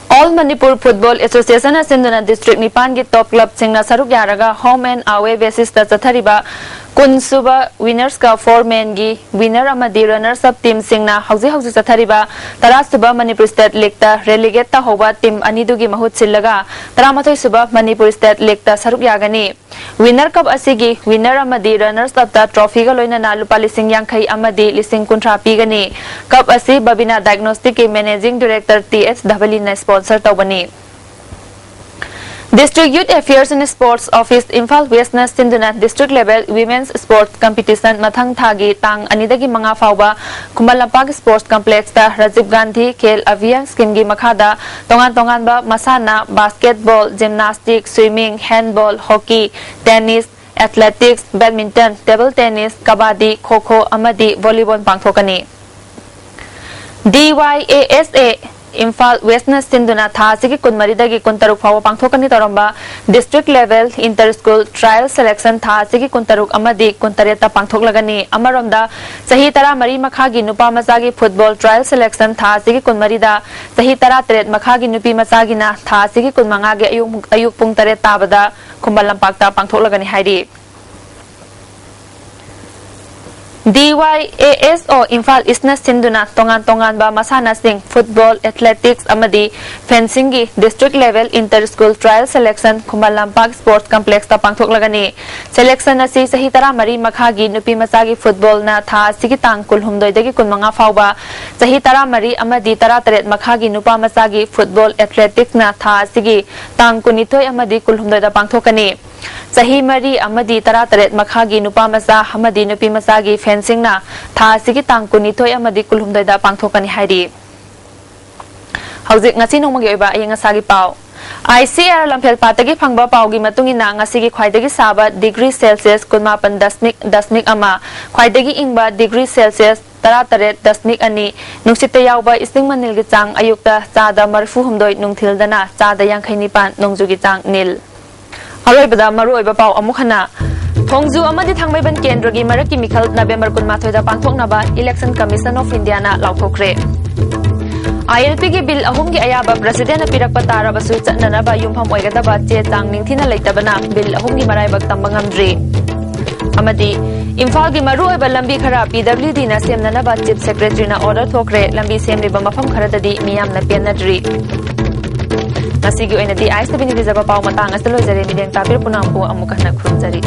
All Manipur Football Associationꯅ ꯁꯤꯟꯗꯨꯅ district ꯅꯤꯄꯥꯟꯒꯤ top clubꯁꯤꯡꯅ ꯁꯔꯨꯛ ꯌꯥꯔꯒ home and away basisꯇ ꯆꯠꯊꯔꯤꯕ ꯀꯨꯟ ꯁꯨꯕ Winners Cup four menꯒꯤ winner ꯑꯃꯗꯤ runners up teamꯁꯤꯡꯅ ꯍꯧꯖꯤꯛ ꯍꯧꯖꯤꯛ ꯆꯠꯊꯔꯤꯕ ꯇꯔꯥ ꯁꯨꯕ Manipur State Leagueꯇ relegate ꯇꯧꯍꯧꯕ team ꯑꯅꯤꯗꯨꯒꯤ ꯃꯍꯨꯠ ꯁꯤꯜꯂꯒ ꯇꯔꯥꯃꯥꯊꯣꯏ ꯁꯨꯕ Manipur State Leagueꯇ ꯁꯔꯨꯛ ꯌꯥꯒꯅꯤ꯫ Winner Cup ꯑꯁꯤꯒꯤ winner ꯑꯃꯗꯤ runners upꯇ trophyꯒ ꯂꯣꯏꯅꯅ ꯂꯨꯄꯥ ꯂꯤꯁꯤꯡ ꯌꯥꯡꯈꯩ ꯑꯃꯗꯤ ꯂꯤꯁꯤꯡ ꯀꯨꯟꯊ꯭ꯔꯥ ꯄꯤꯒꯅꯤ꯫ Cup ꯑꯁꯤ Babina Diagnosticꯀꯤ managing director ꯇꯤ ꯑꯦꯁ ꯙꯕꯂꯤꯅ sponsor ꯇꯧꯕꯅꯤ꯫ District Youth Affairs and Sports Office Imphal Westꯅ ꯁꯤꯟꯗꯨꯅ district level women's sports competition ꯃꯊꯪ ꯊꯥꯒꯤ ꯇꯥꯡ ꯑꯅꯤꯗꯒꯤ ꯃꯉꯥ ꯐꯥꯎꯕ Khuman Lampak sports complexꯇ Rajiv Gandhi Khel Abhiyan schemeꯒꯤ ꯃꯈꯥꯗ ꯇꯣꯉꯥꯟ ꯇꯣꯉꯥꯟꯕ ꯃꯁꯥꯟꯅ basketball, gymnastics, swimming, handball, hockey, tennis, athletics, badminton, table tennis, kabaddi, kho kho ꯑꯃꯗꯤ volleyball ꯄꯥꯡꯊꯣꯛꯀꯅꯤ꯫ ꯗꯤ ꯋꯥꯏ ꯑꯦ ꯑꯦꯁ ꯑꯦ ꯏꯝꯐꯥꯜ ꯋꯦꯁꯅ ꯁꯤꯟꯗꯨꯅ ꯊꯥ ꯑꯁꯤꯒꯤ ꯀꯨꯟꯃꯔꯤꯗꯒꯤ ꯀꯨꯟꯇꯔꯨꯛ ꯐꯥꯎꯕ ꯄꯥꯡꯊꯣꯛꯀꯅꯤ ꯇꯧꯔꯝꯕ district level inter school trial selection ꯊꯥ ꯑꯁꯤꯒꯤ ꯀꯨꯟꯇꯔꯨꯛ ꯑꯃꯗꯤ ꯀꯨꯟꯇꯔꯦꯠꯇ ꯄꯥꯡꯊꯣꯛꯂꯒꯅꯤ꯫ ꯑꯃꯔꯣꯝꯗ, ꯆꯍꯤ ꯇꯔꯥꯃꯔꯤ ꯃꯈꯥꯒꯤ ꯅꯨꯄꯥ ꯃꯆꯥꯒꯤ football trial selection ꯊꯥ ꯑꯁꯤꯒꯤ ꯀꯨꯟꯃꯔꯤꯗ, ꯆꯍꯤ ꯇꯔꯥꯇꯔꯦꯠ ꯃꯈꯥꯒꯤ ꯅꯨꯄꯤ ꯃꯆꯥꯒꯤꯅ ꯊꯥ ꯑꯁꯤꯒꯤ ꯀꯨꯟꯃꯉꯥꯒꯤ ꯑꯌꯨꯛ, ꯑꯌꯨꯛ ꯄꯨꯡ ꯇꯔꯦꯠ ꯇꯥꯕꯗ ꯈꯨꯃꯟ ꯂꯝꯄꯥꯛꯇ ꯄꯥꯡꯊꯣꯛꯂꯒꯅꯤ ꯍꯥꯏꯔꯤ꯫ ꯗꯤ ꯋꯥꯏ ꯑꯦ ꯑꯦꯁ ꯑꯣ ꯏꯝꯐꯥꯜ ꯏꯁꯅ ꯁꯤꯟꯗꯨꯅ ꯇꯣꯉꯥꯟ ꯇꯣꯉꯥꯟꯕ ꯃꯁꯥꯟꯅꯁꯤꯡ football, athletics ꯑꯃꯗꯤ fencingꯒꯤ district level inter school trial selection Khuman Lampak sports complexꯇ ꯄꯥꯡꯊꯣꯛꯂꯒꯅꯤ꯫ Selection ꯑꯁꯤ ꯆꯍꯤ ꯇꯔꯥꯃꯔꯤ ꯃꯈꯥꯒꯤ ꯅꯨꯄꯤ ꯃꯆꯥꯒꯤ footballꯅ ꯊꯥ ꯑꯁꯤꯒꯤ ꯇꯥꯡ ꯀꯨꯟꯍꯨꯝꯗꯣꯏꯗꯒꯤ ꯀꯨꯟꯃꯉꯥ ꯐꯥꯎꯕ, ꯆꯍꯤ ꯇꯔꯥꯃꯔꯤ ꯑꯃꯗꯤ ꯇꯔꯥꯇꯔꯦꯠ ꯃꯈꯥꯒꯤ ꯅꯨꯄꯥ ꯃꯆꯥꯒꯤ football, athleticsꯅ ꯊꯥ ꯑꯁꯤꯒꯤ ꯇꯥꯡ ꯀꯨꯟꯅꯤꯊꯣꯏ ꯑꯃꯗꯤ ꯀꯨꯟꯍꯨꯝꯗꯣꯏꯗ ꯄꯥꯡꯊꯣꯛꯀꯅꯤ꯫ ꯆꯍꯤ ꯃꯔꯤ ꯑꯃꯗꯤ ꯇꯔꯥꯇꯔꯦꯠ ꯃꯈꯥꯒꯤ ꯅꯨꯄꯥ ꯃꯆꯥ ꯑꯃꯗꯤ ꯅꯨꯄꯤ ꯃꯆꯥꯒꯤ fencingꯅ ꯊꯥ ꯑꯁꯤꯒꯤ ꯇꯥꯡ ꯀꯨꯟꯅꯤꯊꯣꯏ ꯑꯃꯗꯤ ꯀꯨꯟꯍꯨꯝꯗꯣꯏꯗ ꯄꯥꯡꯊꯣꯛꯀꯅꯤ ꯍꯥꯏꯔꯤ꯫ ꯍꯧꯖꯤꯛ ꯉꯁꯤ ꯅꯣꯡꯃꯒꯤ ꯑꯣꯏꯕ ꯑꯏꯪ ꯑꯁꯥꯒꯤ ꯄꯥꯎ꯫ ꯑꯥꯏ ꯁꯤ ꯑꯥꯔ ꯂꯝꯐꯦꯜ ꯄꯥꯠꯇꯒꯤ ꯐꯪꯕ ꯄꯥꯎꯒꯤ ꯃꯇꯨꯡ ꯏꯟꯅ, ꯉꯁꯤꯒꯤ ꯈ꯭ꯋꯥꯏꯗꯒꯤ ꯁꯥꯕ degree Celsius ꯀꯨꯟꯃꯥꯄꯟ ꯗꯁꯃꯤꯛ, ꯗꯁꯃꯤꯛ ꯑꯃ, ꯈ꯭ꯋꯥꯏꯗꯒꯤ ꯏꯪꯕ degree Celsius ꯇꯔꯥꯇꯔꯦꯠ ꯗꯁꯃꯤꯛ ꯑꯅꯤ, ꯅꯨꯡꯁꯤꯠꯇ ꯌꯥꯎꯕ ꯏꯁꯤꯡ ꯃꯅꯤꯜꯒꯤ ꯆꯥꯡ ꯑꯌꯨꯛꯇ ꯆꯥꯗ ꯃꯔꯤꯐꯨ ꯍꯨꯝꯗꯣꯏ, ꯅꯨꯡꯊꯤꯜꯗꯅ ꯆꯥꯗ ꯌꯥꯡꯈꯩ ꯅꯤꯄꯥꯟ, ꯅꯣꯡꯖꯨꯒꯤ ꯆꯥꯡ ꯅꯤꯜ꯫ ꯑꯔꯣꯏꯕꯗ ꯃꯔꯨꯑꯣꯏꯕ ꯄꯥꯎ ꯑꯃꯨꯛ ꯍꯟꯅ꯫ ꯊꯣꯡꯖꯨ ꯑꯃꯗꯤ ꯊꯥꯡꯃꯩꯕꯟ ꯀꯦꯟꯗ꯭ꯔꯒꯤ ꯃꯔꯛꯀꯤ ꯃꯤꯈꯜ November ꯀꯨꯟꯃꯥꯊꯣꯏꯗ ꯄꯥꯡꯊꯣꯛꯅꯕ Election Commission of Indiaꯅ ꯂꯥꯎꯊꯣꯛꯈ꯭ꯔꯦ꯫ ꯑꯥꯏ ꯑꯦꯜ ꯄꯤꯒꯤ bill ꯑꯍꯨꯝꯒꯤ ꯑꯌꯥꯕ Presidentꯅ ꯄꯤꯔꯛꯄ ꯇꯥꯔꯕꯁꯨ, ꯆꯠꯅꯅꯕ ꯌꯨꯝꯐꯝ ꯑꯣꯏꯒꯗꯕ ꯆꯦ ꯆꯥꯡ ꯅꯤꯡꯊꯤꯅ ꯂꯩꯇꯕꯅ bill ꯑꯍꯨꯝꯒꯤ ꯃꯔꯥꯏꯕꯛ ꯇꯝꯕ ꯉꯝꯗ꯭ꯔꯤ꯫ ꯑꯃꯗꯤ ꯏꯝꯐꯥꯜꯒꯤ ꯃꯔꯨꯑꯣꯏꯕ ꯂꯝꯕꯤ ꯈꯔ ꯄꯤ ꯗꯕ꯭ꯂꯤꯎ ꯗꯤꯅ ꯁꯦꯝꯅꯅꯕ ꯆꯤꯐ ꯁꯦꯀ꯭ꯔꯦꯇꯔꯤꯅ ꯑꯣꯔꯗꯔ ꯊꯣꯛꯈ꯭ꯔꯦ꯫ ꯂꯝꯕꯤ ꯁꯦꯝꯂꯤꯕ ꯃꯐꯝ ꯈꯔꯗꯗꯤ ꯃꯤꯌꯥꯝꯅ ꯄꯦꯟꯅꯗ꯭ꯔꯤ꯫ ꯉꯁꯤꯒꯤ ꯑꯣꯏꯅꯗꯤ ꯑꯥꯏ ꯑꯦꯁ ꯇꯤ ꯚꯤꯅ ꯄꯤꯖꯕ ꯄꯥꯎ ꯃꯇꯥꯡ ꯑꯁꯤꯗ ꯂꯣꯏꯖꯔꯦ꯫ ꯃꯤꯠꯌꯦꯡ ꯇꯥꯕꯤꯔ ꯄꯨꯝꯅꯃꯛꯄꯨ ꯑꯃꯨꯛ ꯍꯟꯅ ꯈꯨꯔꯨꯝꯖꯔꯤ꯫